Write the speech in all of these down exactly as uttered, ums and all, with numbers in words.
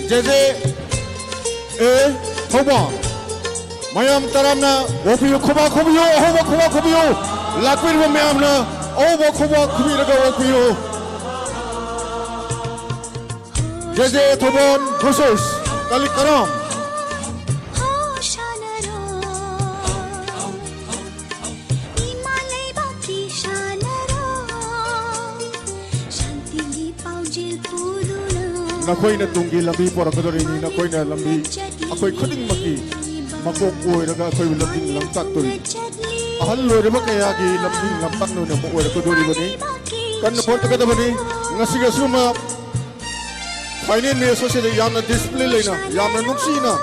J J ꯑꯦ ꯊꯧꯕꯥꯜ꯫ ꯃꯌꯥꯝ ꯇꯔꯥꯝꯅ ꯑꯣꯛꯄꯤꯌꯨ, ꯈꯨꯕꯥꯛ ꯈꯨꯕꯤꯌꯨ, ꯑꯍꯧꯕ ꯈꯨꯕꯥꯛ ꯈꯨꯕꯤꯌꯨ꯫ ꯂꯥꯛꯄꯤꯔꯤꯕ ꯃꯌꯥꯝꯅ ꯑꯍꯧꯕ ꯈꯨꯕꯥꯛ ꯈꯨꯕꯤꯔꯒ ꯑꯣꯛꯄꯤꯌꯨ꯫ J J Thoubal versus Kalikaram. ꯅꯈꯣꯏꯅ ꯇꯨꯡꯒꯤ ꯂꯝꯕꯤ ꯄꯣꯔꯛꯀꯗꯧꯔꯤꯅꯤ, ꯅꯈꯣꯏꯅ ꯂꯝꯕꯤ, ꯑꯩꯈꯣꯏ ꯈꯨꯗꯤꯡꯃꯛꯀꯤ ꯃꯀꯣꯛ ꯑꯣꯏꯔꯒ ꯑꯩꯈꯣꯏꯕꯨ ꯂꯝꯖꯤꯡ ꯂꯝꯇꯥꯛꯇꯣꯔꯤ꯫ ꯑꯍꯜ ꯑꯣꯏꯔꯕ ꯀꯌꯥꯒꯤ ꯂꯝꯖꯤꯡ ꯂꯝꯇꯥꯛꯅꯕ ꯑꯣꯏꯔꯛꯀꯗꯧꯔꯤꯕꯅꯤ꯫ ꯀꯟꯅ ꯍꯣꯠꯅꯒꯗꯕꯅꯤ꯫ ꯉꯁꯤꯒꯤ ꯑꯁꯤꯒꯨꯝꯕ final match ꯑꯁꯤꯗ ꯌꯥꯝꯅ discipline ꯂꯩꯅ, ꯌꯥꯝꯅ ꯅꯨꯡꯁꯤꯅ,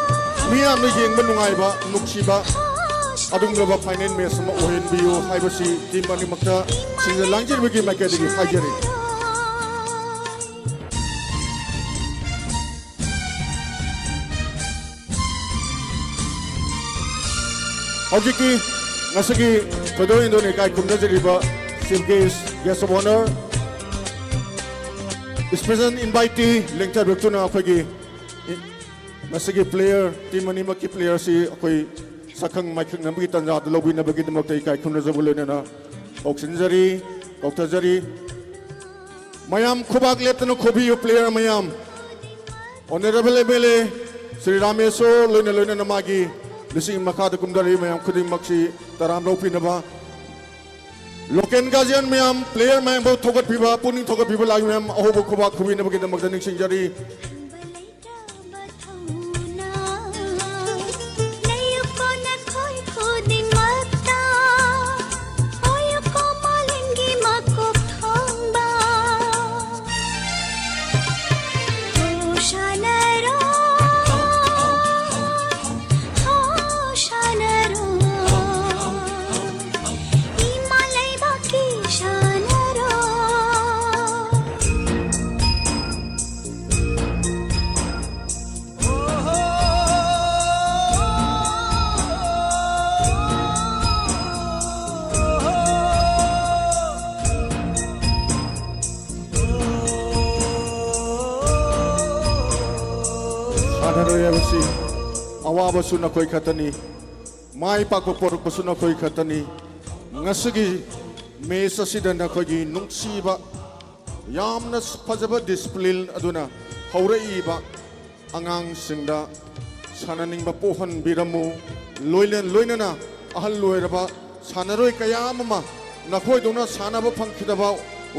ꯃꯤꯌꯥꯝꯅ ꯌꯦꯡꯕ ꯅꯨꯡꯉꯥꯏꯕ, ꯅꯨꯡꯁꯤꯕ, ꯑꯗꯨꯒꯨꯝꯂꯕ final match ꯑꯃ ꯑꯣꯏꯍꯟꯕꯤꯌꯨ ꯍꯥꯏꯕꯁꯤ team ꯑꯅꯤꯃꯛꯇ ꯁꯤꯡꯖ ꯂꯥꯡꯖꯔꯤꯕꯒꯤ ꯃꯥꯏꯀꯩꯗꯒꯤ ꯍꯥꯏꯖꯔꯤ꯫ ꯍꯧꯖꯤꯛꯀꯤ ꯉꯁꯤꯒꯤ ꯊꯣꯏꯗꯣꯛ ꯍꯦꯟꯗꯣꯛꯅ ꯏꯀꯥꯏ ꯈꯨꯝꯅꯖꯔꯤꯕ chief guest, guest of honour, special invitee ꯂꯦꯡꯊꯕꯤꯔꯛꯇꯨꯅ ꯑꯩꯈꯣꯏꯒꯤ ꯉꯁꯤꯒꯤ player, team ꯑꯅꯤꯃꯛꯀꯤ player ꯑꯁꯤ ꯑꯩꯈꯣꯏ ꯁꯛꯈꯪ ꯃꯥꯏꯈꯪꯅꯕꯒꯤ ꯇꯥꯟꯖꯥꯗ ꯂꯧꯕꯤꯅꯕꯒꯤꯗꯃꯛꯇ ꯏꯀꯥꯏ ꯈꯨꯝꯅꯖꯕ ꯂꯣꯏꯅꯅ ꯀꯧꯁꯤꯟꯖꯔꯤ, ꯀꯧꯊꯖꯔꯤ꯫ ꯃꯌꯥꯝ ꯈꯨꯕꯥꯛ ꯂꯦꯞꯇꯅ ꯈꯨꯕꯤꯌꯨ player ꯃꯌꯥꯝ꯫ Honourable M L A Shri ꯔꯥꯃꯦꯁꯣ ꯂꯣꯏꯅ ꯂꯣꯏꯅꯅ ꯃꯥꯒꯤ ꯂꯤꯁꯤꯡ ꯃꯈꯥꯗ ꯀꯨꯝꯊꯔꯛꯏ ꯃꯌꯥꯝ ꯈꯨꯗꯤꯡꯃꯛꯁꯤ ꯇꯔꯥꯝ ꯂꯧꯕꯤꯅꯕ꯫ Local guardian ꯃꯌꯥꯝ, player ꯃꯌꯥꯝꯕꯨ ꯊꯧꯒꯠꯄꯤꯕ, ꯄꯨꯛꯅꯤꯡ ꯊꯧꯒꯠꯄꯤꯕ ꯂꯥꯛꯏ ꯃꯌꯥꯝ ꯑꯍꯧꯕ ꯈꯨꯕꯥꯛ ꯈꯨꯕꯤꯅꯕꯒꯤꯗꯃꯛꯇ ꯅꯤꯡꯁꯤꯡꯖꯔꯤ꯫ ꯁꯥꯟꯅꯔꯣꯏ ꯍꯥꯏꯕꯁꯤ ꯑꯋꯥꯕꯁꯨ ꯅꯈꯣꯏ ꯈꯛꯇꯅꯤ, ꯃꯥꯏ ꯄꯥꯛꯄ ꯄꯣꯔꯛꯄꯁꯨ ꯅꯈꯣꯏ ꯈꯛꯇꯅꯤ꯫ ꯉꯁꯤꯒꯤ ꯃꯦꯆ ꯑꯁꯤꯗ ꯅꯈꯣꯏꯒꯤ ꯅꯨꯡꯁꯤꯕ ꯌꯥꯝꯅ ꯐꯖꯕ ꯗꯤꯁꯤꯄ꯭ꯂꯤꯟ ꯑꯗꯨꯅ ꯍꯧꯔꯛꯏꯕ ꯑꯉꯥꯡꯁꯤꯡꯗ ꯁꯥꯟꯅꯅꯤꯡꯕ ꯄꯣꯛꯍꯟꯕꯤꯔꯝꯃꯨ꯫ ꯂꯣꯏꯅ ꯂꯣꯏꯅꯅ ꯑꯍꯜ ꯑꯣꯏꯔꯕ ꯁꯥꯟꯅꯔꯣꯏ ꯀꯌꯥ ꯑꯃ ꯅꯈꯣꯏꯗꯧꯅ ꯁꯥꯟꯅꯕ ꯐꯪꯈꯤꯗꯕ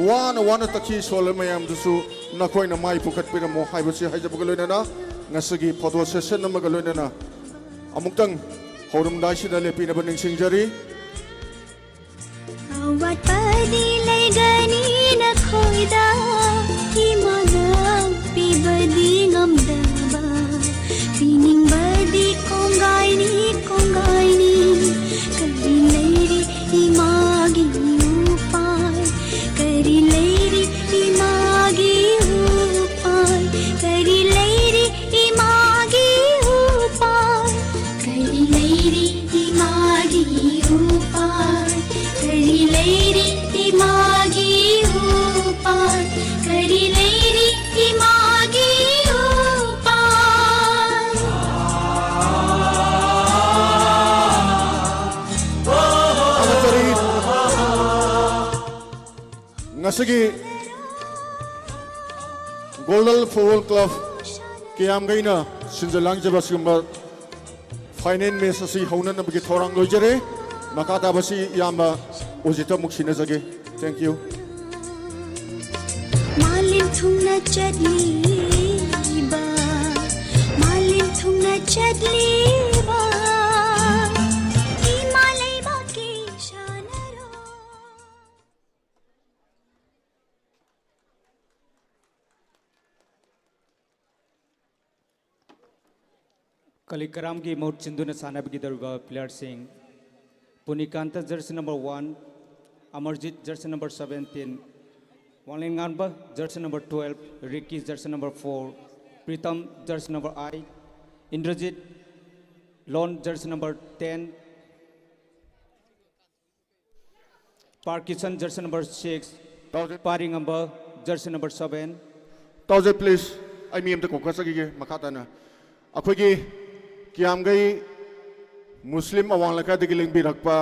ꯋꯥꯅ ꯋꯥꯅ ꯇꯛꯈꯤ ꯁꯣꯜꯂ ꯃꯌꯥꯝꯗꯨꯁꯨ ꯅꯈꯣꯏꯅ ꯃꯥꯏ ꯄꯨꯈꯠꯄꯤꯔꯝꯃꯨ ꯍꯥꯏꯕꯁꯤ ꯍꯥꯏꯖꯕꯒ ꯂꯣꯏꯅꯅ ꯉꯁꯤꯒꯤ ꯐꯣꯇꯣ ꯁꯦꯁꯟ ꯑꯃꯒ ꯂꯣꯏꯅꯅ ꯑꯃꯨꯛꯇꯪ ꯍꯧꯔꯝꯗꯥꯏꯁꯤꯗ ꯂꯦꯞꯄꯤꯅꯕ ꯅꯤꯡꯁꯤꯡꯖꯔꯤ꯫ ꯑꯋꯥꯠꯄꯗꯤ ꯂꯩꯒꯅꯤ ꯅꯈꯣꯏꯗ, ꯏꯃꯥꯅ ꯄꯤꯕꯗꯤ ꯉꯝꯗꯕ, ꯄꯤꯅꯤꯡꯕꯗꯤ ꯀꯣꯡꯒꯥꯏꯅꯤ, ꯀꯣꯡꯒꯥꯏꯅꯤ꯫ ꯀꯔꯤ ꯂꯩꯔꯤ ꯏꯃꯥꯒꯤ ꯎꯄꯥꯏ? ꯀꯔꯤ ꯂꯩꯔꯤ ꯏꯃꯥꯒꯤ ꯎꯄꯥꯏ? ꯀꯔꯤ ꯂꯩꯔꯤ ꯏꯃꯥꯒꯤ ꯎꯄꯥꯏ? ꯀꯔꯤ ꯂꯩꯔꯤ ꯏꯃꯥꯒꯤ ꯎꯄꯥꯏ? ꯀꯔꯤ ꯂꯩꯔꯤ ꯏꯃꯥꯒꯤ ꯎꯄꯥꯏ? ꯀꯔꯤ ꯂꯩꯔꯤ ꯏꯃꯥꯒꯤ ꯎꯄꯥꯏ? ꯊꯥꯒꯠꯆꯔꯤ꯫ ꯉꯁꯤꯒꯤ ꯒꯣꯜꯗꯜ ꯐꯨꯠꯕꯣꯜ ꯀ꯭ꯂꯕ ꯀꯌꯥꯝꯒꯩꯅ ꯁꯤꯟꯖ ꯂꯥꯡꯖꯕ ꯑꯁꯤꯒꯨꯝꯕ ꯐꯥꯏꯅꯦꯜ ꯃꯦꯆ ꯑꯁꯤ ꯍꯧꯅꯅꯕꯒꯤ ꯊꯧꯔꯥꯡ ꯂꯣꯏꯖꯔꯦ꯫ ꯃꯈꯥ ꯇꯥꯕꯁꯤ ꯏꯌꯥꯝꯕ ꯑꯣꯖꯤꯠꯇ ꯑꯃꯨꯛ ꯁꯤꯟꯅꯖꯒꯦ꯫ Thank you꯫ ꯃꯥꯂꯦꯝ ꯊꯨꯡꯅ ꯆꯠꯂꯤꯕ, ꯃꯥꯂꯦꯝ ꯊꯨꯡꯅ ꯆꯠꯂꯤꯕ ꯏꯃꯥ ꯂꯩꯕꯥꯛꯀꯤ ꯁꯥꯟꯅꯔꯣꯏ꯫ ꯀꯂꯤꯀꯔꯥꯝꯒꯤ ꯃꯍꯨꯠ ꯁꯤꯟꯗꯨꯅ ꯁꯥꯟꯅꯕꯤꯒꯗꯧꯔꯤꯕ ꯄ꯭ꯂꯦꯌꯔꯁꯤꯡ: Punikanta, jersey number one, Amarjit, jersey number seventeen, Wanglenganba, jersey number twelve, Ricky, jersey number four, Pritam, jersey number eight, Indrajit, ꯂꯣꯟ, jersey number ten, Parkishan, jersey number six, Taojei. Paringamba, jersey number seven. Taojei, please꯫ ꯑꯩ ꯃꯤ ꯑꯝꯇ ꯀꯧꯈꯠꯆꯈꯤꯒꯦ ꯃꯈꯥ ꯇꯥꯅ꯫ ꯑꯩꯈꯣꯏꯒꯤ ꯀꯤꯌꯥꯝꯒꯩ ꯃꯨꯁꯂꯤꯝ ꯑꯋꯥꯡ ꯂꯩꯀꯥꯏꯗꯒꯤ ꯂꯦꯡꯕꯤꯔꯛꯄ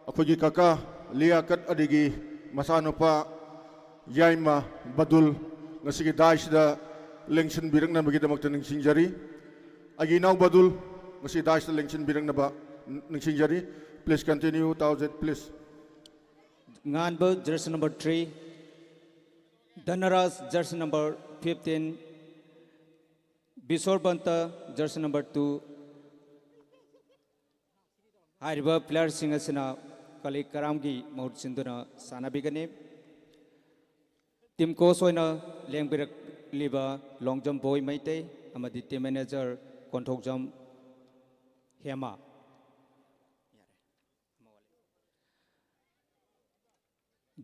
ꯑꯩꯈꯣꯏꯒꯤ ꯀꯀꯥ ꯂꯤꯌꯥꯀꯠ ꯑꯂꯤꯒꯤ ꯃꯆꯥꯅꯨꯄꯥ ꯌꯥꯏꯃ ꯕꯗꯨꯜ ꯉꯁꯤꯒꯤ ꯗꯥꯏꯁꯤꯗ ꯂꯦꯡꯁꯤꯟꯕꯤꯔꯛꯅꯕꯒꯤꯗꯃꯛꯇ ꯅꯤꯡꯁꯤꯡꯖꯔꯤ꯫ ꯑꯩꯒꯤ ꯏꯅꯥꯎ ꯕꯗꯨꯜ ꯉꯁꯤ ꯗꯥꯏꯁꯤꯗ ꯂꯦꯡꯁꯤꯟꯕꯤꯔꯛꯅꯕ ꯅꯤꯡꯁꯤꯡꯖꯔꯤ꯫ Please continue, Taojit, please. ꯉꯥꯟꯕ, jersey number three, ꯙꯅꯔꯥꯖ, jersey number fifteen, ꯕꯤꯁꯣꯔꯕꯟꯇ, jersey number two꯫ ꯍꯥꯏꯔꯤꯕ playerꯁꯤꯡ ꯑꯁꯤꯅ ꯀꯂꯤ ꯀꯔꯥꯝꯒꯤ ꯃꯍꯨꯠ ꯁꯤꯟꯗꯨꯅ ꯁꯥꯟꯅꯕꯤꯒꯅꯤ꯫ Team coach ꯑꯣꯏꯅ ꯂꯦꯡꯕꯤꯔꯛꯂꯤꯕ ꯂꯣꯡꯖꯝ ꯕꯣꯏ ꯃꯩꯇꯩ ꯑꯃꯗꯤ team manager ꯀꯣꯟꯊꯣꯛꯖꯝ ꯍꯦꯃꯥ꯫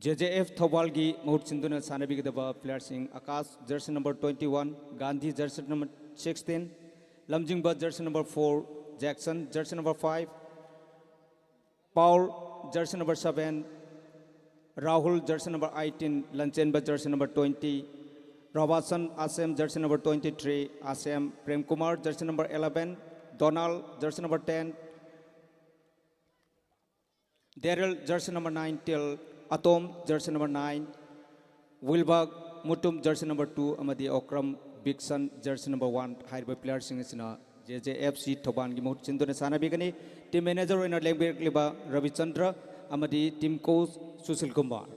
ꯖꯦ ꯖꯦ ꯑꯦꯐ ꯊꯧꯕꯥꯜꯒꯤ ꯃꯍꯨꯠ ꯁꯤꯟꯗꯨꯅ ꯁꯥꯟꯅꯕꯤꯒꯗꯕ playerꯁꯤꯡ: Akash, jersey number twenty one, Gandhi, jersey number sixteen, Lamjingba, jersey number four, Jackson, jersey number five, Paul, jersey number seven, Rahul, jersey number eighteen, Lanchenba, jersey number twenty, Robason, Asem, jersey number twenty three, Asem, Prem Kumar, jersey number eleven, Donal, jersey number ten, Darrell, jersey number nine, ꯇꯤꯜ, ꯑꯇꯣꯝ, jersey number nine, ꯋꯤꯜꯕꯥꯛ, Mutum, jersey number two, ꯑꯃꯗꯤ Okram, ꯕꯤꯛꯁꯟ, jersey number one꯫ ꯍꯥꯏꯔꯤꯕ playerꯁꯤꯡ ꯑꯁꯤꯅ J J F C ꯊꯧꯕꯥꯜꯒꯤ ꯃꯍꯨꯠ ꯁꯤꯟꯗꯨꯅ ꯁꯥꯟꯅꯕꯤꯒꯅꯤ꯫ Team manager ꯑꯣꯏꯅ ꯂꯦꯡꯕꯤꯔꯛꯂꯤꯕ ꯔꯕꯤꯆꯟꯗ꯭ꯔ ꯑꯃꯗꯤ team coach Sushil Kumar.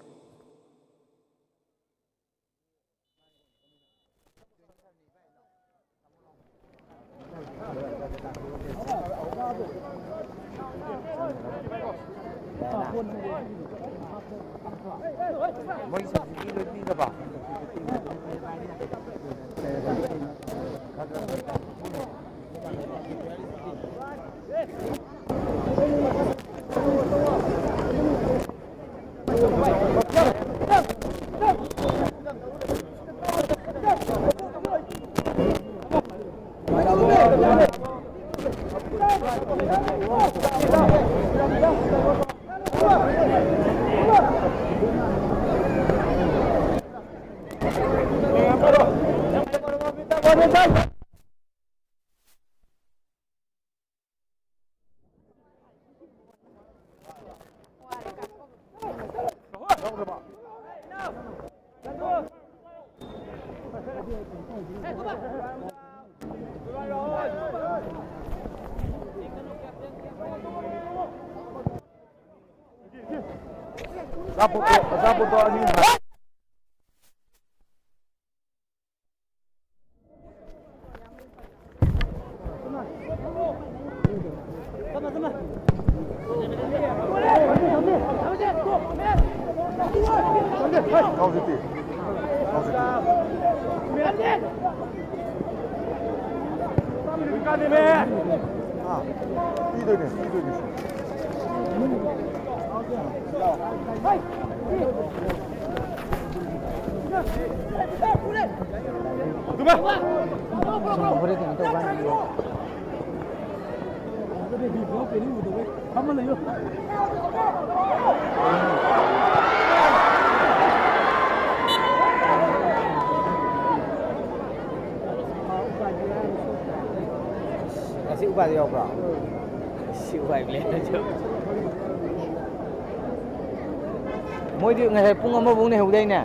ꯑꯆꯥꯄꯣꯠꯇꯣ, ꯑꯆꯥꯄꯣꯠꯇꯣ ꯑꯅꯤ ꯑꯍꯨꯝ꯫ ꯍꯧꯖꯤꯛꯇꯤ꯫ ꯍꯧꯖꯤꯛꯇꯤ꯫ ꯑꯥ, ꯄꯤꯗꯣꯏꯅꯦ, ꯄꯤꯗꯣꯏꯅꯦ꯫ ꯉꯁꯤ ꯎꯄꯥꯏ ꯌꯥꯎꯕ꯭ꯔꯣ? ꯁꯤ ꯎꯄꯥꯏ ꯂꯩꯔꯁꯨ꯫ ꯃꯣꯏꯗꯤ ꯉꯁꯥꯏ ꯄꯨꯡ ꯑꯃꯐꯥꯎ ꯂꯩꯍꯧꯗꯥꯏꯅꯦ?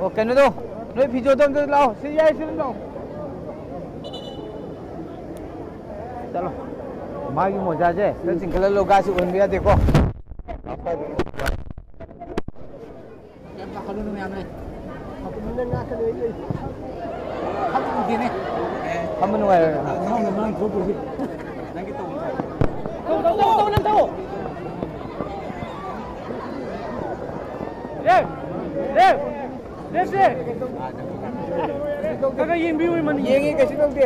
ꯑꯣ, ꯀꯩꯅꯣꯗꯣ, ꯅꯣꯏ ꯐꯤꯖꯣꯗꯣ ꯑꯝꯇ ꯂꯥꯛꯑꯣ꯫ ꯁꯤ ꯌꯥꯏ, ꯁꯤ ꯑꯗꯨꯝ ꯂꯥꯛꯑꯣ꯫ ꯆꯠꯂꯣ꯫ ꯃꯥꯒꯤ ꯃꯣꯖꯥꯁꯦ ꯈꯔ ꯆꯤꯡꯈꯠꯍꯜꯂꯣ, ꯒꯥꯁꯤ ꯎꯍꯟꯕ ꯌꯥꯗꯦꯀꯣ꯫ ꯌꯥꯝ ꯆꯥꯎꯈꯠꯂꯨꯅꯨ ꯃꯌꯥꯝ ꯂꯩ꯫ ꯐꯝꯕ ꯅꯨꯡꯉꯥꯏꯔꯣꯏ꯫ ꯅꯪꯒꯤ ꯇꯧ꯫ ꯇꯧ, ꯇꯧ, ꯇꯧ, ꯇꯧ, ꯅꯪ ꯇꯧ꯫ ꯔꯦꯞ! ꯔꯦꯞ! ꯔꯦꯞ, ꯔꯦꯞ! ꯈꯔ ꯈꯔ ꯌꯦꯡꯕꯤꯌꯨ, ꯏꯃꯥꯅꯤ꯫ ꯌꯦꯡꯉꯤ, ꯀꯩꯁꯨ ꯇꯧꯗꯦ꯫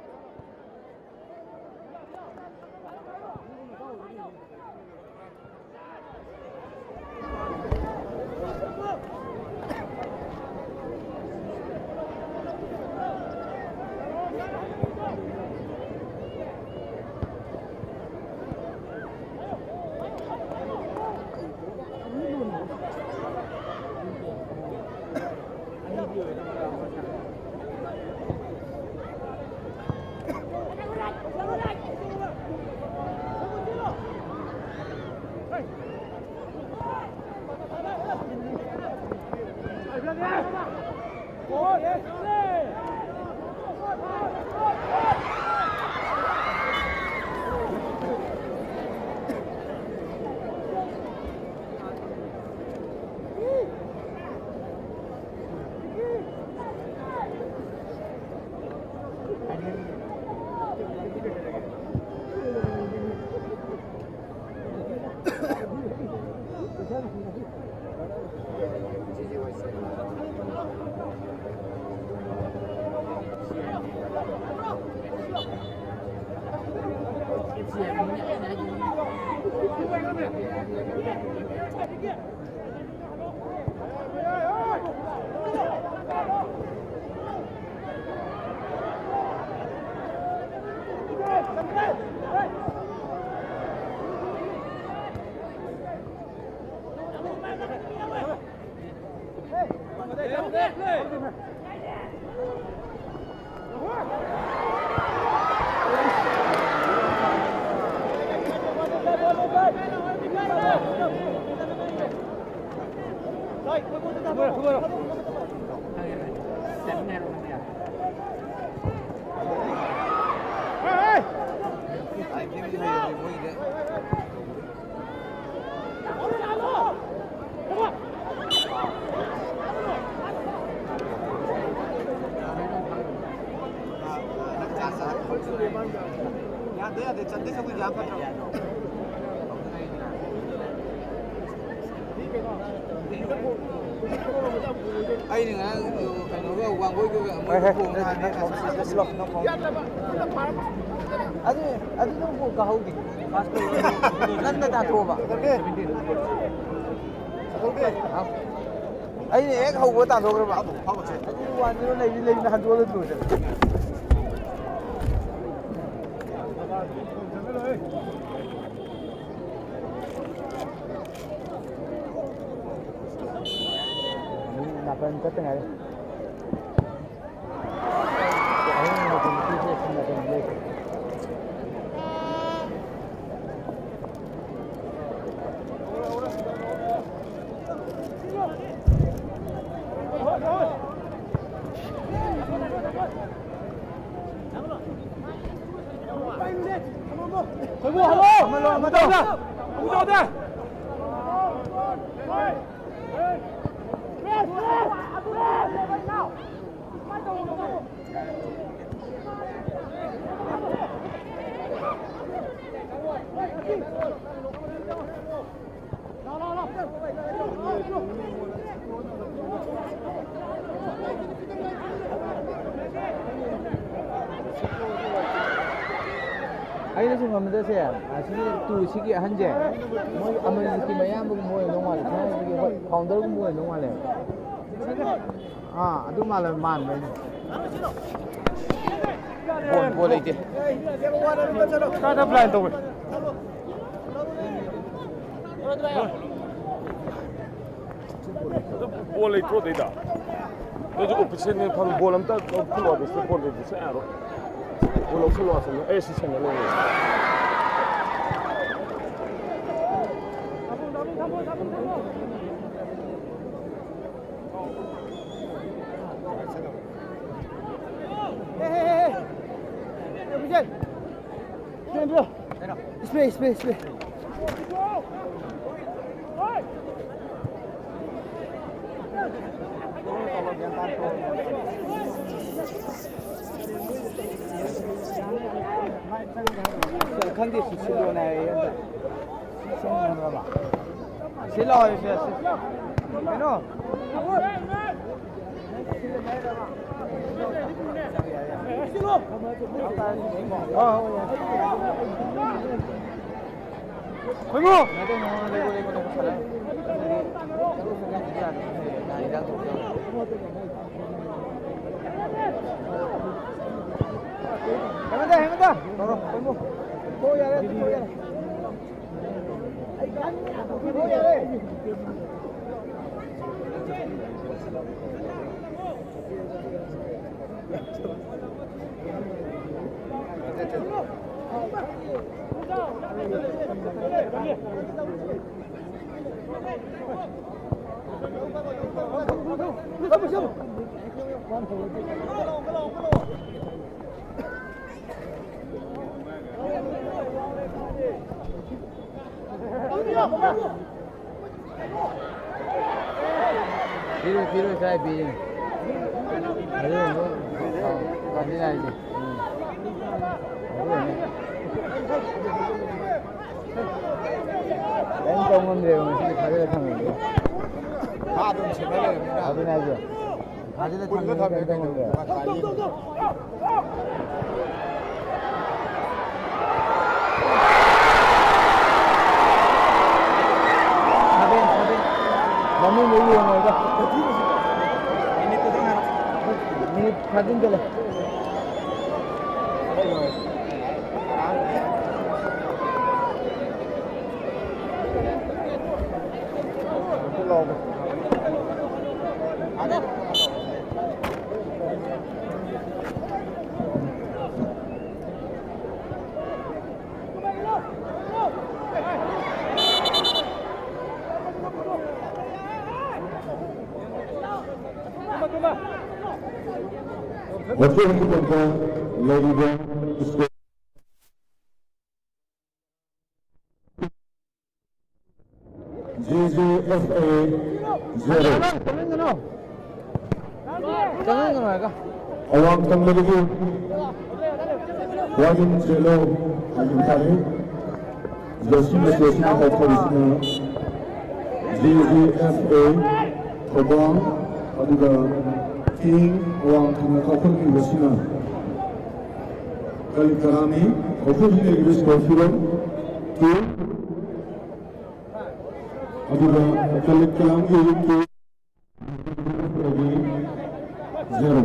ꯌꯥꯗꯦ, ꯌꯥꯗꯦ, ꯆꯟꯗꯤ ꯆꯪꯉꯨ, ꯌꯥꯝ ꯐꯠꯇ꯭ꯔꯕ꯫ ꯑꯩꯅ ꯉꯔꯥꯡ ꯀꯩꯅꯣꯒ ꯋꯥꯡꯒꯣꯏꯗꯨꯒ ꯍꯣꯏ, ꯍꯣꯏ, ꯃꯣꯏꯒ ꯊꯣꯡꯉꯦ ꯍꯥꯏꯕꯅꯦ꯫ No problem, no problem꯫ ꯑꯗꯨ, ꯑꯗꯨ ꯅꯪ ꯕꯣꯜ ꯀꯥꯍꯧꯗꯦ꯫ ꯅꯪꯅ ꯇꯥꯟꯊꯣꯛꯑꯕ꯫ ꯑꯩꯅ ꯍꯦꯛ ꯍꯧꯕ ꯇꯥꯟꯊꯣꯛꯈ꯭ꯔꯕ꯫ ꯑꯗꯨ ꯋꯥꯟ ꯖꯤꯔꯣ ꯂꯩꯅꯤ, ꯂꯩꯅꯤ ꯍꯟꯗꯣꯛꯑꯒ ꯂꯣꯏꯔꯦ꯫ ꯅꯥꯀꯟ ꯆꯠꯇ ꯉꯥꯏꯔꯤ꯫ ꯑꯩꯅ ꯁꯨꯝ ꯈꯟꯕꯗ ꯁꯦ, ꯑꯁꯤꯒꯤ ꯇꯨ ꯁꯤꯒꯤ ꯑꯍꯟꯁꯦ, ꯃꯣꯏ ꯑꯃꯔꯖꯤꯠꯀꯤ ꯃꯌꯥꯝꯕꯒꯨꯝꯕ ꯑꯣꯏꯔꯝꯗꯧ ꯃꯥꯜꯂꯦ, ꯊꯥꯏꯅꯒꯤ, ꯍꯣꯏ, ꯐꯥꯎꯟꯗꯔꯒꯨꯝꯕ ꯑꯣꯏꯔꯝꯗꯧ ꯃꯥꯜꯂꯦ꯫ ꯑꯥ, ꯑꯗꯨ ꯃꯥꯜꯂꯦ, ꯃꯥꯟꯕ ꯑꯩꯅ꯫ ꯕꯣꯜ, ꯕꯣꯜ ꯂꯩꯇꯦ꯫ ꯀꯥꯏꯗ ꯕ꯭ꯂꯥꯏꯟ ꯇꯧꯋꯦ? ꯑꯗꯨ ꯕꯣꯜ ꯂꯩꯇ꯭ꯔꯣ ꯑꯗꯩꯗ? ꯅꯣꯏꯁꯨ ꯑꯣꯐꯤꯁꯤꯌꯦꯜꯅꯦ ꯈꯪ, ꯕꯣꯜ ꯑꯝꯇ ꯂꯧꯁꯤꯜꯂꯣ, ꯑꯗꯨꯁꯨ ꯕꯣꯜ ꯂꯩꯇ꯭ꯔꯁꯨ ꯌꯥꯔꯣꯏ꯫ ꯕꯣꯜ ꯂꯧꯁꯤꯜꯂꯣ ꯑꯁꯣꯝꯗ꯫ ꯑꯦ, ꯁꯤ ꯁꯦꯡꯅ ꯂꯩꯔꯦ꯫ Space, space, space. ꯈꯪꯗꯦ, ꯁꯤ ꯁꯤꯜꯂꯣꯅ ꯍꯥꯏꯌꯦ ꯍꯟꯗꯛ꯫ ꯁꯤ ꯁꯤꯜꯂꯣꯅ ꯍꯥꯏꯕ꯫ ꯁꯤ ꯂꯥꯛꯑꯣ, ꯁꯤ, ꯁꯤ꯫ ꯀꯩꯅꯣ? ꯈꯣꯏꯃꯨ! ꯍꯦꯃꯟꯇ, ꯍꯦꯃꯟꯇ! ꯇꯧꯔꯣ, ꯈꯣꯏꯃꯨ! ꯊꯣꯛꯑꯣ, ꯌꯥꯔꯦ, ꯑꯗꯨ ꯊꯣꯛꯑꯣ, ꯌꯥꯔꯦ꯫ ꯄꯤꯔꯣꯏ, ꯄꯤꯔꯣꯏ, ꯀꯥꯏ ꯄꯤꯔꯤꯅꯣ? ꯑꯗꯨꯒꯨꯝꯕ ꯀꯥꯟꯗꯤ ꯌꯥꯏꯁꯦ꯫ ꯎꯝ꯫ ꯑꯗꯨꯒꯨꯝꯕ꯫ ꯀꯔꯤꯝ ꯇꯧ ꯉꯝꯗ꯭ꯔꯦꯕ ꯉꯁꯤꯗꯤ, ꯐꯥꯖꯤꯜꯂ ꯊꯝꯃꯦ꯫ ꯐꯥ ꯑꯗꯨꯝ ꯁꯦꯟꯅ ꯂꯩꯔꯕꯅꯤꯅ꯫ ꯑꯗꯨꯅꯦ ꯍꯥꯏꯁꯦ꯫ ꯐꯥꯖꯤꯜꯂ ꯄꯨꯜꯂ ꯊꯝꯃꯦ ꯊꯝꯃꯦ ꯀꯩꯅꯣ꯫ ꯀꯩꯗꯧꯔꯒꯦ? ꯎꯄꯥꯏ ꯂꯩꯇꯦ꯫ ꯍꯧꯖꯤꯛ ꯍꯧꯖꯤꯛ ꯂꯩꯔꯤꯕ J J F A zero. ꯆꯪꯍꯟꯒꯅꯨ꯫ ꯆꯪꯍꯟꯒꯅꯨ ꯍꯥꯏꯔꯒ꯫ ꯑꯋꯥꯡ ꯊꯪꯕꯗꯒꯤ ꯋꯥꯌꯨꯝ ꯆꯦꯜꯂꯣ ꯍꯥꯏꯅ ꯊꯥꯔꯤ꯫ ꯖꯔꯁꯤ ꯃꯆꯨ ꯑꯁꯤꯅ ꯀꯥꯎꯊꯣꯔꯛꯏꯁꯤꯅ ꯖꯦ ꯖꯦ ꯑꯦꯐ ꯑꯦ ꯊꯧꯕꯥꯜ, ꯑꯗꯨꯒ ꯇꯦꯡ ꯑꯋꯥꯡ ꯊꯪꯕ ꯀꯥꯎꯊꯣꯛꯈꯤꯕꯁꯤꯅ ꯀꯂꯤꯀꯔꯥꯝꯅꯤ꯫ ꯍꯧꯖꯤꯛ ꯍꯧꯖꯤꯛ ꯂꯩꯔꯤꯕ ꯁ꯭ꯀꯣꯔ ꯐꯤꯕꯝ ꯇꯨ꯫ ꯑꯗꯨꯒ ꯀꯂꯤꯀꯔꯥꯝꯒꯤ ꯇꯨ꯫ ꯖꯦꯔꯣ꯫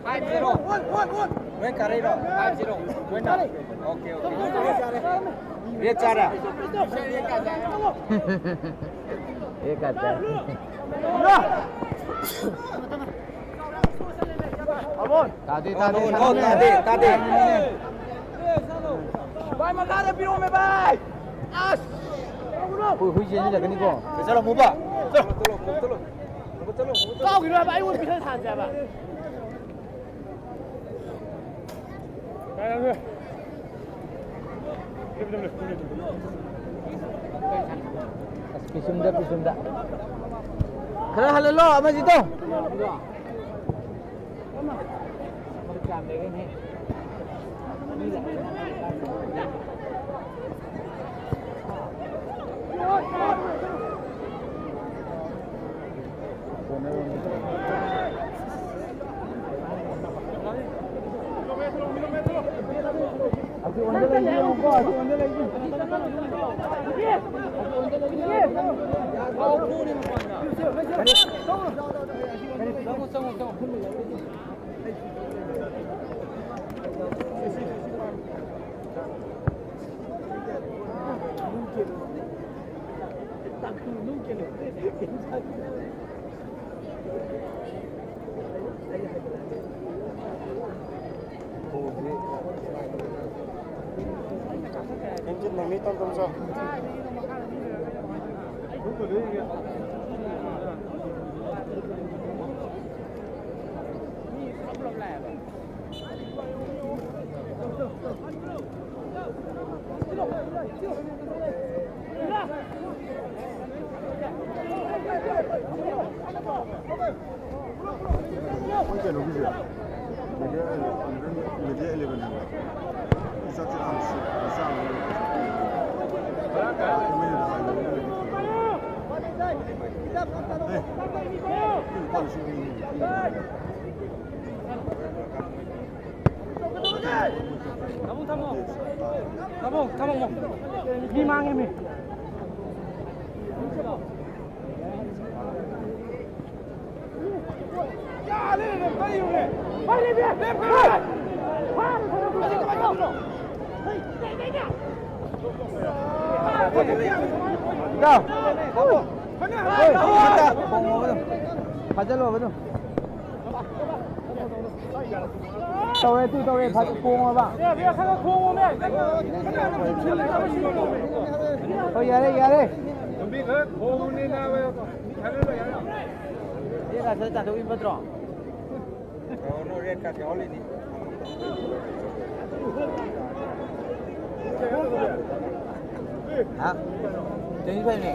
Five zero. ꯅꯣꯏ ꯀꯥꯔꯩꯔꯣ? Five zero. ꯅꯣꯏꯅ? Okay, okay. Red ꯆꯥꯔꯦ? ꯑꯦ ꯀꯥ ꯆꯥꯔꯦ꯫ ꯇꯥꯗꯦ, ꯇꯥꯗꯦ, No, no, no, ꯁꯥꯟꯅꯅꯦ꯫ ꯇꯥꯗꯦ, ꯇꯥꯗꯦ꯫ ꯚꯥꯏ, ꯃꯈꯥꯗ ꯄꯤꯔꯛꯑꯣꯃꯦ, ꯚꯥꯏ꯫ ꯑꯁ! ꯍꯨꯏ, ꯍꯨꯏ ꯆꯦꯟꯁꯤꯜꯂꯛꯀꯅꯤꯀꯣ꯫ ꯆꯠꯂꯣ, ꯃꯨꯕ꯫ ꯆꯠꯂꯣ, ꯆꯠꯂꯣ, ꯆꯠꯂꯣ꯫ ꯀꯥꯎꯈꯤꯅꯣ ꯍꯥꯏꯕ, ꯑꯩꯉꯣꯟꯗ ꯄꯤꯁꯜ ꯊꯥꯟꯁꯦ ꯍꯥꯏꯕ꯫ ꯑꯁ, ꯄꯤꯁꯨꯝꯗ, ꯄꯤꯁꯨꯝꯗ꯫ ꯈꯔ ꯍꯜꯍꯜꯂꯣ, ꯑꯃꯁꯤꯗꯣ꯫ ꯃꯣꯏ ꯀꯩꯅꯣꯒꯤꯁꯦ, ꯃꯦꯗꯤꯌꯥ ꯑꯦꯂꯦ-, ꯃꯦꯗꯤꯌꯥ ꯑꯦꯂꯦꯚꯦꯟ ꯍꯥꯏꯕ꯫ ꯃꯆꯥ ꯆꯥ-, ꯃꯆꯥ ꯑꯃ ꯂꯩꯕꯗꯣ꯫ ꯑꯦꯝ ꯑꯦꯜ ꯑꯦꯗ ꯍꯥꯏꯕ꯫ ꯑꯦ, ꯂꯨꯄꯥ ꯂꯤꯁꯤꯡ ꯑꯅꯤ꯫ ꯊꯝꯃꯣ, ꯊꯝꯃꯣ꯫ ꯊꯝꯃꯣ, ꯊꯝꯃꯣ, ꯊꯝꯃꯣ꯫ ꯃꯤ ꯃꯥꯡꯉꯦ, ꯃꯤ꯫ ꯏꯇꯥꯎ꯫ ꯍꯣꯏ, ꯐꯥꯖꯜꯂꯣꯕ ꯑꯗꯨꯝ꯫ ꯇꯧꯔꯦ, ꯇꯨ ꯇꯧꯔꯦ, ꯐꯥ-, ꯈꯣꯡꯉꯣꯕ꯫ ꯍꯣꯏ, ꯌꯥꯔꯦ, ꯌꯥꯔꯦ꯫ ꯂꯝꯕꯤ ꯈꯔ ꯈꯣꯡꯉꯨꯅꯦ ꯅꯥꯕ꯫ ꯐꯥꯖꯜꯂꯣ, ꯌꯥꯔꯦ꯫ ꯇꯥꯊꯣꯛꯏ ꯐꯠꯇ꯭ꯔꯣ? ꯍꯥ? ꯇ꯭ꯋꯦꯟꯇꯤ ꯐꯥꯏꯚꯅꯦ꯫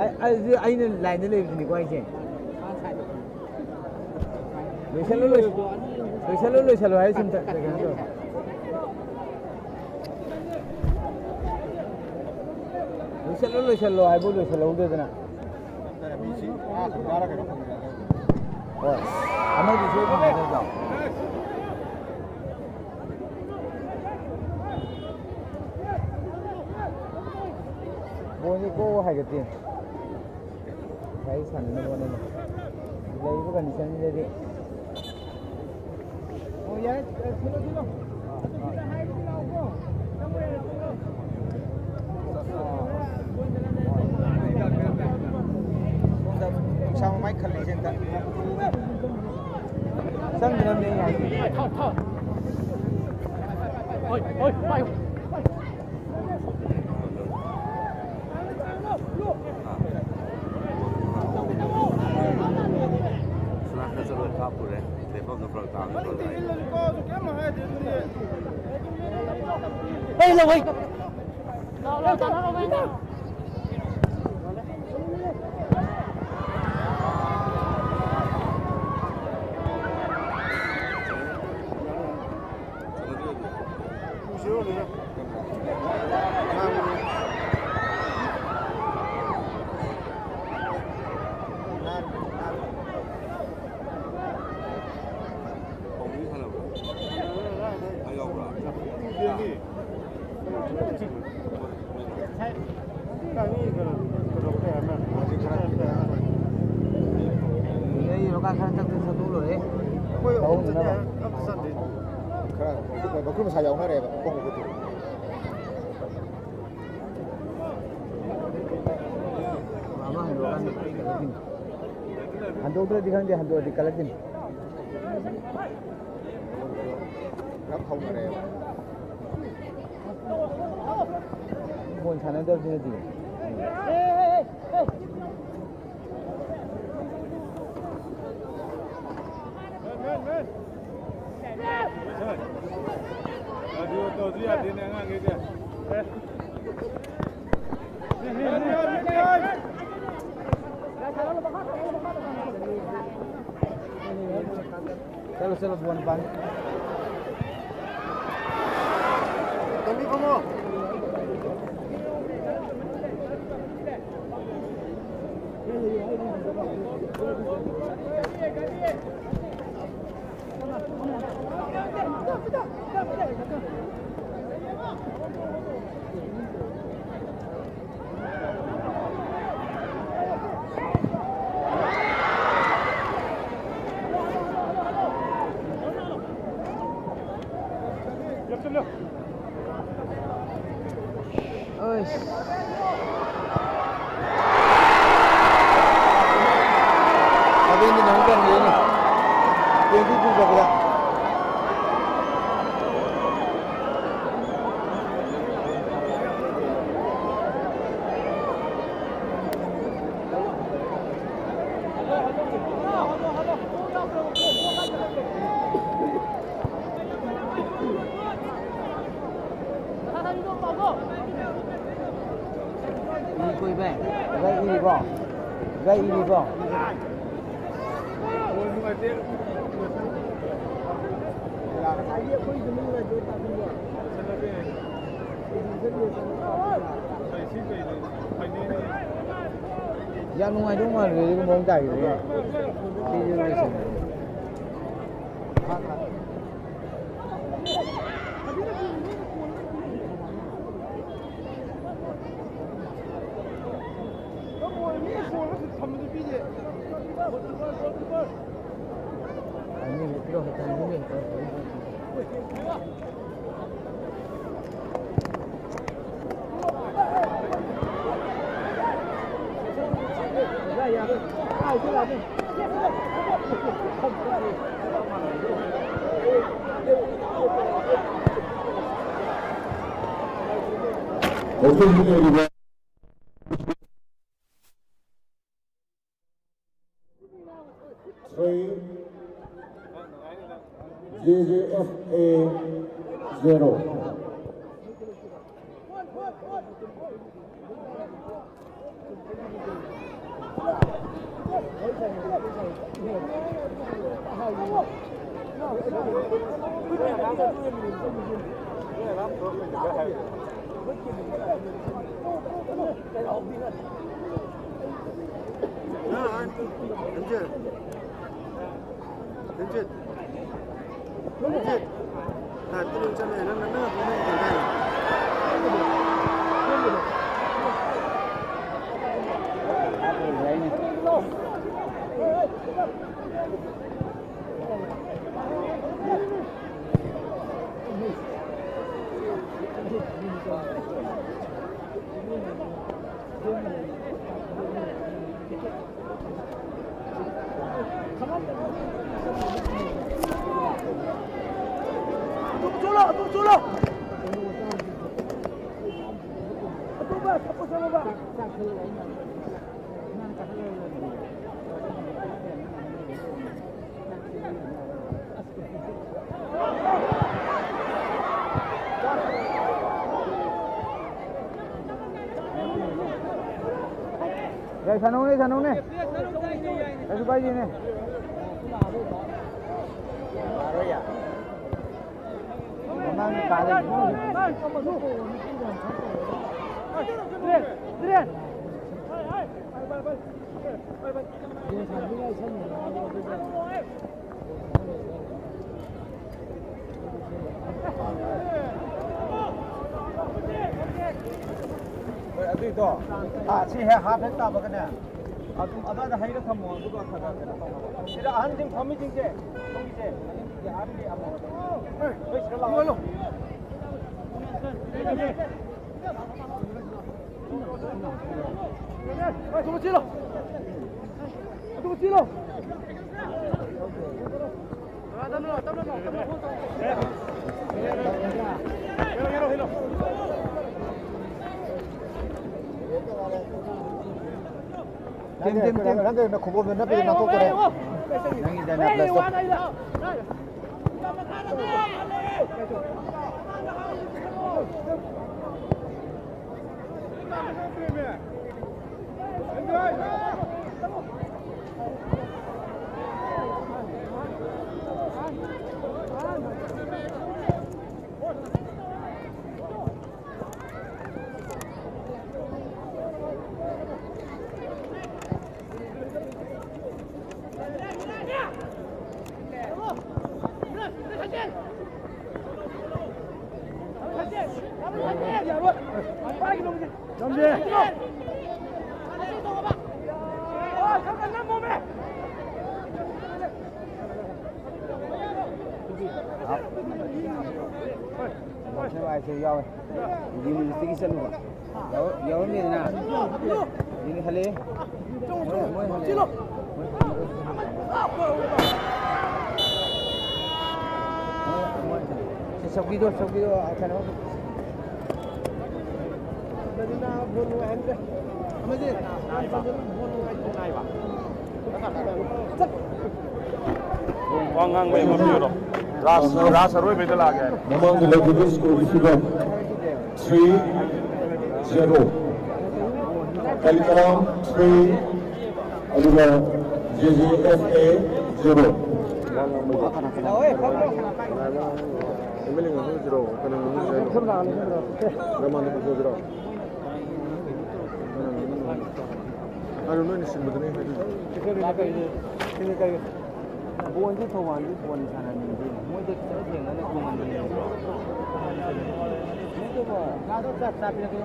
ꯑꯩ, ꯑꯩ, ꯑꯩꯅ ꯂꯥꯏꯟꯗ ꯂꯩꯕꯗꯨꯅꯤꯀꯣ ꯑꯩꯁꯦ꯫ ꯂꯣꯏꯁꯜꯂꯨ, ꯂꯣꯏꯁꯜꯂꯨ, ꯂꯣꯏꯁꯜꯂꯨ, ꯂꯣꯏꯁꯜꯂꯨ ꯍꯥꯏ ꯁꯨꯝ ꯆꯠ-, ꯀꯩꯅꯣ ꯇꯧꯔꯦ꯫ ꯂꯣꯏꯁꯜꯂꯨ, ꯂꯣꯏꯁꯜꯂꯨ ꯍꯥꯏꯕꯨ ꯂꯣꯏꯁꯜꯍꯧꯗꯦꯗꯅ꯫ ꯍꯣꯏ, ꯑꯃꯗꯨꯁꯨ ꯐꯪꯒꯗꯕꯗꯣ꯫ ꯕꯣꯜꯁꯦ ꯀꯣꯛ ꯍꯥꯏꯒꯠꯇꯦ꯫ ꯉꯁꯥꯏ ꯁꯥꯟꯅꯅꯕ ꯍꯣꯠꯅꯕ꯫ ꯂꯩꯔꯤꯕ ꯀꯟꯗꯤꯁꯟꯁꯤꯗꯗꯤ꯫ ꯑꯣ, ꯌꯥꯔꯦ, ꯊꯤꯜꯂꯣ, ꯊꯤꯜꯂꯣ꯫ ꯑꯗꯨ ꯁꯤꯗ ꯍꯥꯏꯔꯗꯤ ꯂꯥꯛꯑꯣꯀꯣ꯫ ꯆꯪꯕ ꯌꯥꯔꯦ, ꯆꯪꯉꯣ꯫ ꯁꯣꯝꯗ ꯅꯨꯡꯁꯥ ꯃꯃꯥꯏ ꯈꯜꯂꯤꯁꯦ ꯑꯝꯇ꯫ ꯆꯪꯗꯅꯕꯅꯦ ꯑꯩꯅ ꯍꯥꯏꯁꯦ꯫ ꯊꯥꯎ, ꯊꯥꯎ꯫ ꯍꯣꯏ, ꯍꯣꯏ, ꯄꯥꯏꯌꯨ꯫ ꯁꯨꯔꯥꯠꯇ ꯆꯠꯂꯒ ꯀꯥꯞꯄꯨꯔꯦ꯫ ꯂꯩꯐꯝꯗꯣ ꯐꯔꯛ ꯇꯥꯕꯅꯤꯅ꯫ ꯍꯩ ꯂꯧ, ꯍꯩ꯫ ꯑꯩ ꯌꯣꯒꯥ ꯈꯔ ꯆꯠꯇ ꯆꯠꯇꯣꯛ ꯂꯣꯏꯔꯦ꯫ ꯑꯩꯈꯣꯏ ꯑꯍꯨꯝ ꯆꯠꯇꯦ, ꯑꯝꯇ ꯆꯠꯇꯦ꯫ ꯈꯔ ꯃꯈꯨꯠ ꯃꯁꯥ ꯌꯥꯎꯅꯔꯦꯕ, ꯈꯣꯡ ꯃꯈꯨꯠꯇꯨ꯫ ꯑꯃ ꯍꯟꯗꯣꯛꯑꯀꯥꯟꯗ ꯀꯜꯂꯛꯈꯤꯅꯤ꯫ ꯍꯟꯗꯣꯛꯇ꯭ꯔꯗꯤ ꯈꯪꯗꯦ, ꯍꯟꯗꯣꯛꯑꯗꯤ ꯀꯜꯂꯛꯈꯤꯅꯤ꯫ ꯄꯨꯂꯞ ꯍꯧꯅꯔꯦꯕ꯫ ꯕꯣꯜ ꯁꯥꯟꯅꯗꯕꯁꯤꯅꯗꯤ꯫ ꯑꯗꯨ ꯇꯧꯁꯨ ꯌꯥꯗꯦꯅꯦ ꯑꯉꯥꯡꯈꯩꯁꯦ꯫ ꯆꯠꯂꯣ, ꯆꯠꯂꯣ, ꯕꯣꯜ ꯄꯥꯟ꯫ ꯇꯣꯝꯕꯤ, ꯐꯝꯃꯣ꯫ ꯑꯩꯁ꯫ ꯑꯗꯨꯅꯤ ꯅꯪ ꯆꯟꯒꯦꯅꯦ꯫ Twenty two ꯆꯠꯄꯗ꯫ ꯏ ꯀꯨꯏꯕ꯫ ꯏꯕꯥꯏ ꯏꯔꯤꯕꯣ? ꯏꯕꯥꯏ ꯏꯔꯤꯕꯣ? ꯌꯥꯝ ꯅꯨꯡꯉꯥꯏꯗꯧ ꯃꯥꯜꯂꯦ ꯑꯗꯨꯒꯨꯝꯕ ꯑꯃ ꯇꯥꯈꯤꯕꯗꯨꯅ꯫ ꯁꯤꯁꯨ ꯂꯣꯏꯁꯤꯟꯅꯔꯦ꯫ ꯍꯧꯖꯤꯛ ꯍꯧꯖꯤꯛ ꯂꯩꯔꯤꯕ three, J J F A zero. ꯌꯥꯏ, ꯁꯥꯟꯅꯧꯅꯦ, ꯁꯥꯟꯅꯧꯅꯦ꯫ ꯀꯩꯁꯨ ꯀꯥꯏꯗꯦꯅꯦ꯫ ꯃꯃꯥꯡꯗ ꯇꯥꯔꯦ꯫ ꯍꯣꯏ, ꯑꯗꯨꯏꯗꯣ, ꯑꯥ, ꯁꯤ ꯍꯦꯛ ꯍꯥꯞ ꯍꯦꯛ ꯇꯥꯕꯒꯅꯦ, ꯑꯗꯨꯝ ꯑꯗꯨꯋꯥꯏꯗ ꯍꯩꯔ ꯊꯝꯃꯣ, ꯑꯗꯨꯒ ꯈꯔ ꯈꯔ ꯀꯩꯅꯣ ꯇꯧꯅꯕ꯫ ꯁꯤꯗ ꯑꯍꯟꯁꯤꯡ ꯐꯝꯃꯤꯁꯤꯡꯁꯦ, ꯁꯣꯝꯒꯤꯁꯦ, ꯑꯍꯟꯒꯤ ꯑꯃ꯫ ꯍꯣꯏ, ꯁꯤꯗ ꯂꯥꯛꯑꯣ꯫ ꯑꯗꯨꯒ ꯆꯦꯜꯂꯣ꯫ ꯑꯗꯨꯒ ꯆꯦꯜꯂꯣ꯫ ꯇꯞꯅ ꯂꯥꯛꯑꯣ, ꯇꯞꯅ ꯂꯥꯛꯑꯣ, ꯇꯞꯅ ꯂꯥꯛꯑꯣ꯫ Hello, hello, hello. ꯅꯪꯒꯤ ꯅꯪꯒꯤ ꯈꯨꯕꯣꯝꯗꯣ ꯅꯞꯄꯤꯗꯣ ꯅꯥꯟꯊꯣꯛꯇꯣꯔꯦ꯫ ꯅꯪꯒꯤ ꯗꯥꯏꯅꯥ ꯄ꯭ꯂꯁꯇꯣ꯫ ꯌꯥꯎꯋꯦ꯫ ꯌꯨꯅꯤꯚꯔꯁꯤꯇꯤꯒꯤ ꯆꯠꯂꯨꯕ꯫ ꯌꯥꯎ-, ꯌꯥꯎꯔꯝꯃꯦꯗꯅ꯫ ꯑꯗꯨꯅꯤ ꯈꯜꯂꯤ꯫ ꯃꯣꯏ, ꯃꯣꯏ ꯍꯜꯂꯦ꯫ ꯃꯣꯏ, ꯃꯣꯏ, ꯁꯤ ꯆꯧꯀꯤꯗꯣ, ꯆꯧꯀꯤꯗꯣ, ꯀꯩꯅꯣ꯫ ꯋꯥ ꯉꯥꯡꯕ ꯑꯃ ꯄꯤꯔꯣ꯫ ꯔꯥꯁ, ꯔꯥꯁ ꯑꯔꯣꯏꯕꯩꯗ ꯂꯥꯛꯑꯒꯦ ꯍꯥꯏꯔꯣ? ꯃꯃꯥꯡꯗ ꯂꯩꯈꯤꯕ ꯁ꯭ꯀꯣꯔꯒꯤ ꯐꯤꯕꯝ ꯊ꯭ꯔꯤ ꯖꯦꯔꯣ꯫ ꯀꯂꯤꯀꯔꯥꯝ ꯊ꯭ꯔꯤ, ꯑꯗꯨꯒ J J F A zero. M L A ꯉꯥꯡꯍꯧꯁꯤꯔꯣ? ꯀꯅꯥ ꯉꯥꯡꯍꯧꯁꯦ ꯍꯥꯏꯅꯣ? ꯔꯃꯥꯟꯗ ꯄꯨꯊꯣꯛꯁꯤꯔꯣ? ꯀꯅꯥ ꯉꯥꯡꯍꯧꯁꯦ ꯍꯥꯏꯅꯣ? ꯍꯥꯏꯔꯣ, ꯅꯣꯏꯅ ꯁꯤꯟꯕꯗꯨꯅꯦ ꯍꯥꯏꯗꯣꯏꯁꯦ꯫ ꯕꯣꯟꯁꯦ ꯊꯧꯕꯥꯜꯗꯤ ꯕꯣꯟ ꯁꯥꯟꯅꯅꯤꯡꯗꯦ꯫ ꯃꯣꯏꯗ ꯈꯤꯇꯪ ꯊꯦꯡꯅꯅ ꯈꯣꯡꯍꯟꯕꯅꯦꯕ꯫ ꯃꯣꯏꯗꯨꯕꯨ ꯆꯥꯛ ꯆꯥꯕꯤꯔꯛꯀꯦ꯫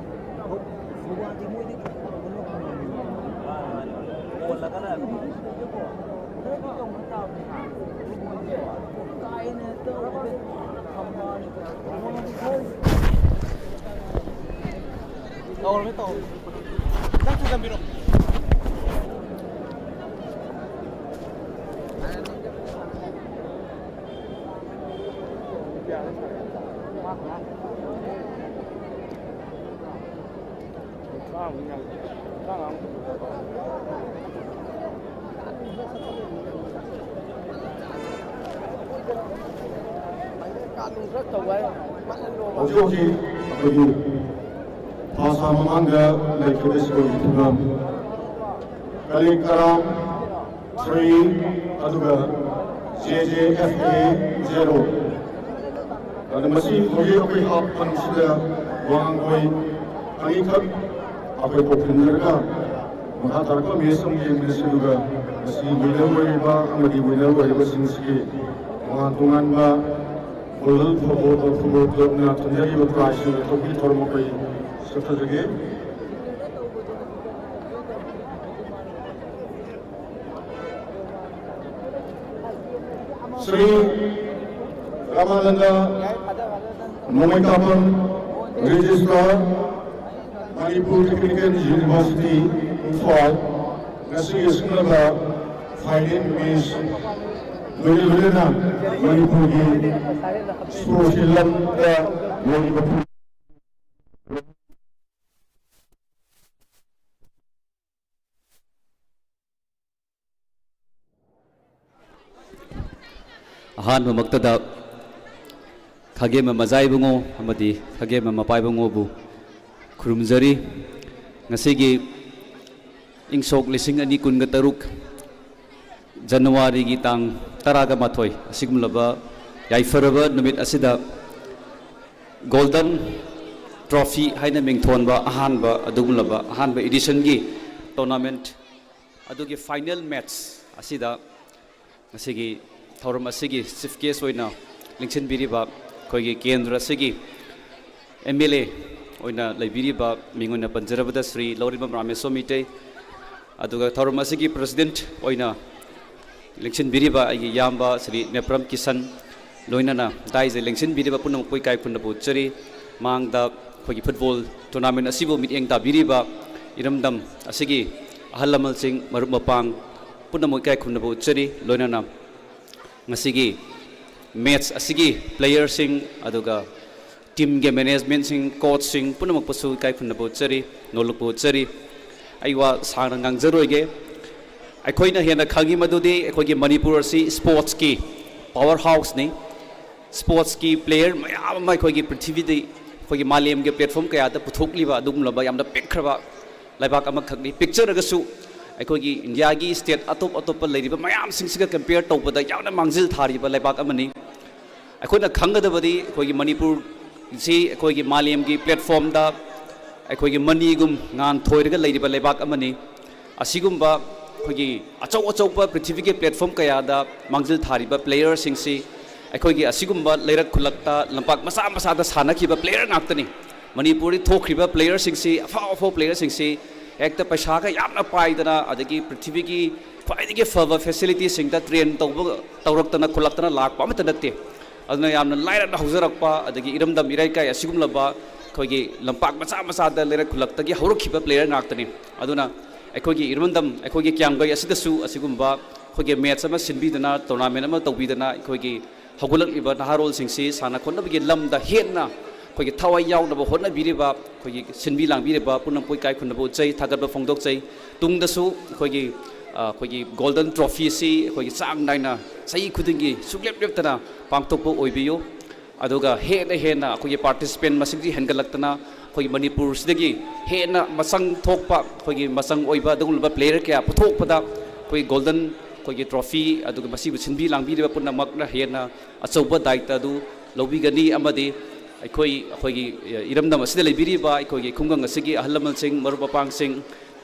ꯇꯧꯔꯝꯃꯦ, ꯇꯧꯔꯝꯃꯦ꯫ ꯈꯤꯇꯪ ꯊꯨꯖꯟꯕꯤꯔꯣ꯫ ꯍꯧꯖꯤꯛ ꯍꯧꯖꯤꯛ ꯑꯩꯈꯣꯏꯒꯤ ꯊꯥ ꯁꯥ ꯃꯃꯥꯡꯗ ꯂꯩꯈꯤꯕ ꯁ꯭ꯀꯨꯜꯒꯤ ꯐꯤꯕꯝ, ꯀꯂꯤꯛ ꯀꯔꯥꯝ ꯊ꯭ꯔꯤ, ꯑꯗꯨꯒ J J F A zero. ꯑꯗꯨ ꯃꯁꯤ ꯍꯧꯖꯤꯛ ꯑꯩꯈꯣꯏ ꯍꯥꯞ ꯐꯟꯁꯤꯗ ꯋꯥꯉꯥꯡꯈꯣꯏ ꯑꯅꯤꯈꯛ ꯑꯩꯈꯣꯏ ꯀꯧꯁꯤꯟꯖꯔꯒ ꯃꯈꯥ ꯇꯥꯔꯛꯄ ꯃꯦꯠꯆ ꯑꯃ ꯌꯦꯡꯃꯤꯟꯅꯁꯤ꯫ ꯑꯗꯨꯒ ꯃꯁꯤ ꯋꯤꯅꯔ ꯑꯣꯏꯔꯤꯕ ꯑꯃꯗꯤ ꯋꯤꯅꯔ ꯑꯣꯏꯔꯤꯕꯁꯤꯡꯁꯤꯒꯤ ꯇꯣꯉꯥꯟ ꯇꯣꯉꯥꯟꯕ ꯐꯨꯠꯕꯣꯜ, ꯐꯨꯠꯕꯣꯜ ꯀ꯭ꯂꯕꯅ ꯊꯝꯖꯔꯤꯕ ꯄ꯭ꯔꯥꯏꯖꯁꯤꯡ ꯂꯧꯊꯣꯛꯄꯒꯤ ꯊꯧꯔꯝ ꯑꯩꯈꯣꯏ ꯆꯠꯊꯖꯒꯦ꯫ Shri Ramananda Nongmeikapam, registrar, Manipur technical university, Imphal. ꯉꯁꯤꯒꯤ ꯑꯁꯤꯒꯨꯝꯂꯕ ꯐꯥꯏꯅꯦꯜ ꯃꯦꯆ ꯂꯣꯏꯅ ꯂꯣꯏꯅꯅ ꯃꯅꯤꯄꯨꯔꯒꯤ ꯁ꯭ꯄꯣꯔꯠꯁꯀꯤ ꯂꯝꯗ ꯂꯩꯔꯤꯕ ꯑꯍꯥꯟꯕꯃꯛꯇꯗ ꯈꯥꯒꯦꯝꯕ ꯃꯖꯥ ꯏꯕꯨꯡꯉꯣ ꯑꯃꯗꯤ ꯈꯥꯒꯦꯝꯕ ꯃꯄꯥ ꯏꯕꯨꯡꯉꯣꯕꯨ ꯈꯨꯔꯨꯝꯖꯔꯤ꯫ ꯉꯁꯤꯒꯤ ꯏꯪ ꯁꯣꯛ ꯂꯤꯁꯤꯡ ꯑꯅꯤ ꯀꯨꯟꯒ ꯇꯔꯨꯛ ꯖꯅꯋꯥꯔꯤꯒꯤ ꯇꯥꯡ ꯇꯔꯥꯒ ꯃꯥꯊꯣꯏ ꯑꯁꯤꯒꯨꯝꯂꯕ ꯌꯥꯏꯐꯔꯕ ꯅꯨꯃꯤꯠ ꯑꯁꯤꯗ ꯒꯣꯜꯗꯟ ꯇ꯭ꯔꯣꯐꯤ ꯍꯥꯏꯅ ꯃꯤꯡꯊꯣꯟꯕ ꯑꯍꯥꯟꯕ ꯑꯗꯨꯒꯨꯝꯂꯕ ꯑꯍꯥꯟꯕ ꯏꯗꯤꯁꯟꯒꯤ ꯇꯣꯔꯅꯥꯃꯦꯟꯠ ꯑꯗꯨꯒꯤ ꯐꯥꯏꯅꯦꯜ ꯃꯦꯠꯆ ꯑꯁꯤꯗ ꯉꯁꯤꯒꯤ ꯊꯧꯔꯝ ꯑꯁꯤꯒꯤ ꯆꯤꯐ ꯒꯦꯁ ꯑꯣꯏꯅ ꯂꯦꯡꯁꯤꯟꯕꯤꯔꯤꯕ ꯑꯩꯈꯣꯏꯒꯤ ꯀꯦꯟꯗ꯭ꯔ ꯑꯁꯤꯒꯤ ꯑꯦꯝ ꯑꯦꯜ ꯑꯦ ꯑꯣꯏꯅ ꯂꯩꯕꯤꯔꯤꯕ ꯃꯤꯡ ꯑꯣꯏꯅ ꯄꯟꯖꯔꯕꯗ ꯁ꯭ꯔꯤ ꯂꯧꯔꯤꯃꯝ ꯔꯥꯃꯦꯁꯣꯔ ꯃꯤꯇꯩ, ꯑꯗꯨꯒ ꯊꯧꯔꯝ ꯑꯁꯤꯒꯤ ꯄ꯭ꯔꯁꯤꯗꯦꯟꯠ ꯑꯣꯏꯅ ꯂꯦꯡꯁꯤꯟꯕꯤꯔꯤꯕ ꯑꯩꯒꯤ ꯏꯌꯥꯝꯕ ꯁ꯭ꯔꯤ ꯅꯦꯄ꯭ꯔꯝ ꯀꯤꯁꯟ, ꯂꯣꯏꯅꯅ ꯗꯥꯏꯁꯇ ꯂꯦꯡꯁꯤꯟꯕꯤꯔꯤꯕ ꯄꯨꯝꯅꯃꯛꯄꯨ ꯏꯀꯥꯏ ꯈꯨꯝꯅꯕ ꯎꯠꯆꯔꯤ꯫ ꯃꯥꯡꯗ ꯑꯩꯈꯣꯏꯒꯤ ꯐꯨꯠꯕꯣꯜ ꯇꯣꯔꯅꯥꯃꯦꯟ ꯑꯁꯤꯕꯨ ꯃꯤꯠꯌꯦꯡ ꯇꯥꯕꯤꯔꯤꯕ ꯏꯔꯝꯗꯝ ꯑꯁꯤꯒꯤ ꯑꯍꯜ ꯂꯃꯟꯁꯤꯡ, ꯃꯔꯨꯞ ꯃꯄꯥꯡ ꯄꯨꯝꯅꯃꯛ ꯏꯀꯥꯏ ꯈꯨꯝꯅꯕ ꯎꯠꯆꯔꯤ꯫ ꯂꯣꯏꯅꯅ ꯉꯁꯤꯒꯤ ꯃꯦꯠꯆ ꯑꯁꯤꯒꯤ ꯄ꯭ꯂꯦꯌꯔꯁꯤꯡ ꯑꯗꯨꯒ ꯇꯤꯝꯒꯤ ꯃꯦꯅꯦꯖꯃꯦꯟꯁꯤꯡ, ꯀꯣꯆꯁꯤꯡ ꯄꯨꯝꯅꯃꯛꯄꯨꯁꯨ ꯏꯀꯥꯏ ꯈꯨꯝꯅꯕ ꯎꯠꯆꯔꯤ, ꯅꯣꯂꯨꯛꯄꯨ ꯎꯠꯆꯔꯤ꯫ ꯑꯩ ꯋꯥ ꯁꯥꯡꯅ ꯉꯥꯡꯖꯔꯣꯏꯒꯦ꯫ ꯑꯩꯈꯣꯏꯅ ꯍꯦꯟꯅ ꯈꯪꯉꯤ ꯃꯗꯨꯗꯤ ꯑꯩꯈꯣꯏꯒꯤ ꯃꯅꯤꯄꯨꯔ ꯑꯁꯤ ꯁ꯭ꯄꯣꯔꯠꯁꯀꯤ ꯄꯥꯋꯔ ꯍꯥꯎꯁꯅꯤ꯫ ꯁ꯭ꯄꯣꯔꯠꯁꯀꯤ ꯄ꯭ꯂꯦꯌꯔ ꯃꯌꯥꯝ ꯑꯃ ꯑꯩꯈꯣꯏꯒꯤ ꯄ꯭ꯔꯤꯊꯤꯕꯤꯗ, ꯑꯩꯈꯣꯏꯒꯤ ꯃꯥꯂꯦꯝꯒꯤ ꯄ꯭ꯂꯦꯠꯐꯣꯝ ꯀꯌꯥꯗ ꯄꯨꯊꯣꯛꯂꯤꯕ ꯑꯗꯨꯒꯨꯝꯂꯕ ꯌꯥꯝꯅ ꯄꯤꯛꯈ꯭ꯔꯕ ꯂꯩꯕꯥꯛ ꯑꯃꯈꯛꯅꯤ꯫ ꯄꯤꯛꯆꯔꯒꯁꯨ ꯑꯩꯈꯣꯏꯒꯤ ꯏꯟꯗꯤꯌꯥꯒꯤ ꯁ꯭ꯇꯦꯠ ꯑꯇꯣꯞ ꯑꯇꯣꯞꯄ ꯂꯩꯔꯤꯕ ꯃꯌꯥꯝꯁꯤꯡꯁꯤꯒ ꯀꯝꯄꯤꯌꯔ ꯇꯧꯕꯗ ꯌꯥꯝꯅ ꯃꯥꯡꯖꯤꯜ ꯊꯥꯔꯤꯕ ꯂꯩꯕꯥꯛ ꯑꯃꯅꯤ꯫ ꯑꯩꯈꯣꯏꯅ ꯈꯪꯒꯗꯕꯗꯤ ꯑꯩꯈꯣꯏꯒꯤ ꯃꯅꯤꯄꯨꯔꯁꯤ ꯑꯩꯈꯣꯏꯒꯤ ꯃꯥꯂꯦꯝꯒꯤ ꯄ꯭ꯂꯦꯠꯐꯣꯝꯗ ꯑꯩꯈꯣꯏꯒꯤ ꯃꯅꯤꯒꯨꯝ ꯉꯥꯟ ꯊꯣꯏꯔꯒ ꯂꯩꯔꯤꯕ ꯂꯩꯕꯥꯛ ꯑꯃꯅꯤ꯫ ꯑꯁꯤꯒꯨꯝꯕ ꯑꯩꯈꯣꯏꯒꯤ ꯑꯆꯧ ꯑꯆꯧꯕ ꯄ꯭ꯔꯤꯊꯤꯕꯤꯒꯤ ꯄ꯭ꯂꯦꯠꯐꯣꯝ ꯀꯌꯥꯗ ꯃꯥꯡꯖꯤꯜ ꯊꯥꯔꯤꯕ ꯄ꯭ꯂꯦꯌꯔꯁꯤꯡꯁꯤ ꯑꯩꯈꯣꯏꯒꯤ ꯑꯁꯤꯒꯨꯝꯕ ꯂꯩꯔꯛ ꯈꯨꯜꯂꯛꯇ ꯂꯝꯄꯥꯛ ꯃꯆꯥ ꯃꯆꯥꯗ ꯁꯥꯟꯅꯈꯤꯕ ꯄ꯭ꯂꯦꯌꯔ ꯉꯥꯛꯇꯅꯤ꯫ ꯃꯅꯤꯄꯨꯔꯗꯒꯤ ꯊꯣꯛꯈ꯭ꯔꯤꯕ ꯄ꯭ꯂꯦꯌꯔꯁꯤꯡꯁꯤ, ꯑꯐꯥꯎ ꯑꯐꯥꯎ ꯄ꯭ꯂꯦꯌꯔꯁꯤꯡꯁꯤ ꯍꯦꯛꯇ ꯄꯩꯁꯥꯒ ꯌꯥꯝꯅ ꯄꯥꯏꯗꯅ, ꯑꯗꯒꯤ ꯄ꯭ꯔꯤꯊꯤꯕꯤꯒꯤ ꯈ꯭ꯋꯥꯏꯗꯒꯤ ꯐꯕ ꯐꯦꯁꯤꯂꯤꯇꯤꯁꯤꯡꯗ ꯇ꯭ꯔꯦꯟ ꯇꯧꯕ, ꯇꯧꯔꯛꯇꯅ ꯈꯨꯜꯂꯛꯇꯅ ꯂꯥꯛꯄ ꯑꯃꯠꯇ ꯅꯠꯇꯦ꯫ ꯑꯗꯨꯅ ꯌꯥꯝꯅ ꯂꯥꯏꯔꯅ ꯍꯧꯖꯔꯛꯄ, ꯑꯗꯒꯤ ꯏꯔꯝꯗꯝ ꯏꯔꯩꯀꯥꯏ ꯑꯁꯤꯒꯨꯝꯂꯕ ꯑꯩꯈꯣꯏꯒꯤ ꯂꯝꯄꯥꯛ ꯃꯆꯥ ꯃꯆꯥꯗ ꯂꯩꯔꯛ ꯈꯨꯜꯂꯛꯇꯒꯤ ꯍꯧꯔꯛꯈꯤꯕ ꯄ꯭ꯂꯦꯌꯔ ꯉꯥꯛꯇꯅꯤ꯫ ꯑꯗꯨꯅ ꯑꯩꯈꯣꯏꯒꯤ ꯏꯔꯝꯗꯝ, ꯑꯩꯈꯣꯏꯒꯤ ꯀ꯭ꯌꯥꯝꯒꯩ ꯑꯁꯤꯗꯁꯨ ꯑꯁꯤꯒꯨꯝꯕ ꯑꯩꯈꯣꯏꯒꯤ ꯃꯦꯠꯆ ꯑꯃ ꯁꯤꯟꯕꯤꯗꯅ, ꯇꯣꯔꯅꯥꯃꯦꯟ ꯑꯃ ꯇꯧꯕꯤꯗꯅ, ꯑꯩꯈꯣꯏꯒꯤ ꯍꯧꯒꯠꯂꯛꯂꯤꯕ ꯅꯍꯥꯔꯣꯜꯁꯤꯡꯁꯤ ꯁꯥꯟꯅ ꯈꯣꯠꯅꯕꯒꯤ ꯂꯝꯗ ꯍꯦꯟꯅ ꯑꯩꯈꯣꯏꯒꯤ ꯊꯋꯥꯏ ꯌꯥꯎꯅꯕ ꯍꯣꯠꯅꯕꯤꯔꯤꯕ, ꯑꯩꯈꯣꯏꯒꯤ ꯁꯤꯟꯕꯤ ꯂꯥꯡꯕꯤꯔꯤꯕ ꯄꯨꯝꯅꯃꯛꯄꯨ ꯏꯀꯥꯏ ꯈꯨꯝꯅꯕ ꯎꯠꯆꯩ, ꯊꯥꯒꯠꯄ ꯐꯣꯡꯗꯣꯛꯆꯩ꯫ ꯇꯨꯡꯗꯁꯨ ꯑꯩꯈꯣꯏꯒꯤ, ꯑ, ꯑꯩꯈꯣꯏꯒꯤ ꯒꯣꯜꯗꯟ ꯇ꯭ꯔꯣꯐꯤꯁꯤ ꯑꯩꯈꯣꯏꯒꯤ ꯆꯥꯡ ꯅꯥꯏꯅ ꯆꯍꯤ ꯈꯨꯗꯤꯡꯒꯤ ꯁꯨꯡꯂꯦꯞ ꯂꯦꯞꯇꯅ ꯄꯥꯡꯊꯣꯛꯄ ꯑꯣꯏꯕꯤꯌꯨ꯫ ꯑꯗꯨꯒ ꯍꯦꯟꯅ ꯍꯦꯟꯅ ꯑꯩꯈꯣꯏꯒꯤ ꯄꯥꯔꯇꯤꯁꯤꯄꯦꯟ ꯃꯁꯤꯡꯁꯤ ꯍꯦꯟꯒꯠꯂꯛꯇꯅ, ꯑꯩꯈꯣꯏꯒꯤ ꯃꯅꯤꯄꯨꯔꯁꯤꯗꯒꯤ ꯍꯦꯟꯅ ꯃꯁꯪ ꯊꯣꯛꯄ, ꯑꯩꯈꯣꯏꯒꯤ ꯃꯆꯪ ꯑꯣꯏꯕ ꯑꯗꯨꯒꯨꯝꯂꯕ ꯄ꯭ꯂꯦꯌꯔ ꯀꯌꯥ ꯄꯨꯊꯣꯛꯄꯗ ꯑꯩꯈꯣꯏꯒꯤ ꯒꯣꯜꯗꯟ, ꯑꯩꯈꯣꯏꯒꯤ ꯇ꯭ꯔꯣꯐꯤ, ꯑꯗꯨꯒ ꯃꯁꯤꯕꯨ ꯁꯤꯟꯕꯤ ꯂꯥꯡꯕꯤꯔꯤꯕ ꯄꯨꯝꯅꯃꯛꯅ ꯍꯦꯟꯅ ꯑꯆꯧꯕ ꯗꯥꯌꯤꯠꯇ ꯑꯗꯨ ꯂꯧꯕꯤꯒꯅꯤ꯫ ꯑꯃꯗꯤ ꯑꯩꯈꯣꯏ, ꯑꯩꯈꯣꯏꯒꯤ ꯏꯔꯝꯗꯝ ꯑꯁꯤꯗ ꯂꯩꯕꯤꯔꯤꯕ ꯑꯩꯈꯣꯏꯒꯤ ꯈꯨꯡꯒꯪ ꯑꯁꯤꯒꯤ ꯑꯍꯜ ꯂꯃꯟꯁꯤꯡ, ꯃꯔꯨꯞ ꯃꯄꯥꯡꯁꯤꯡ,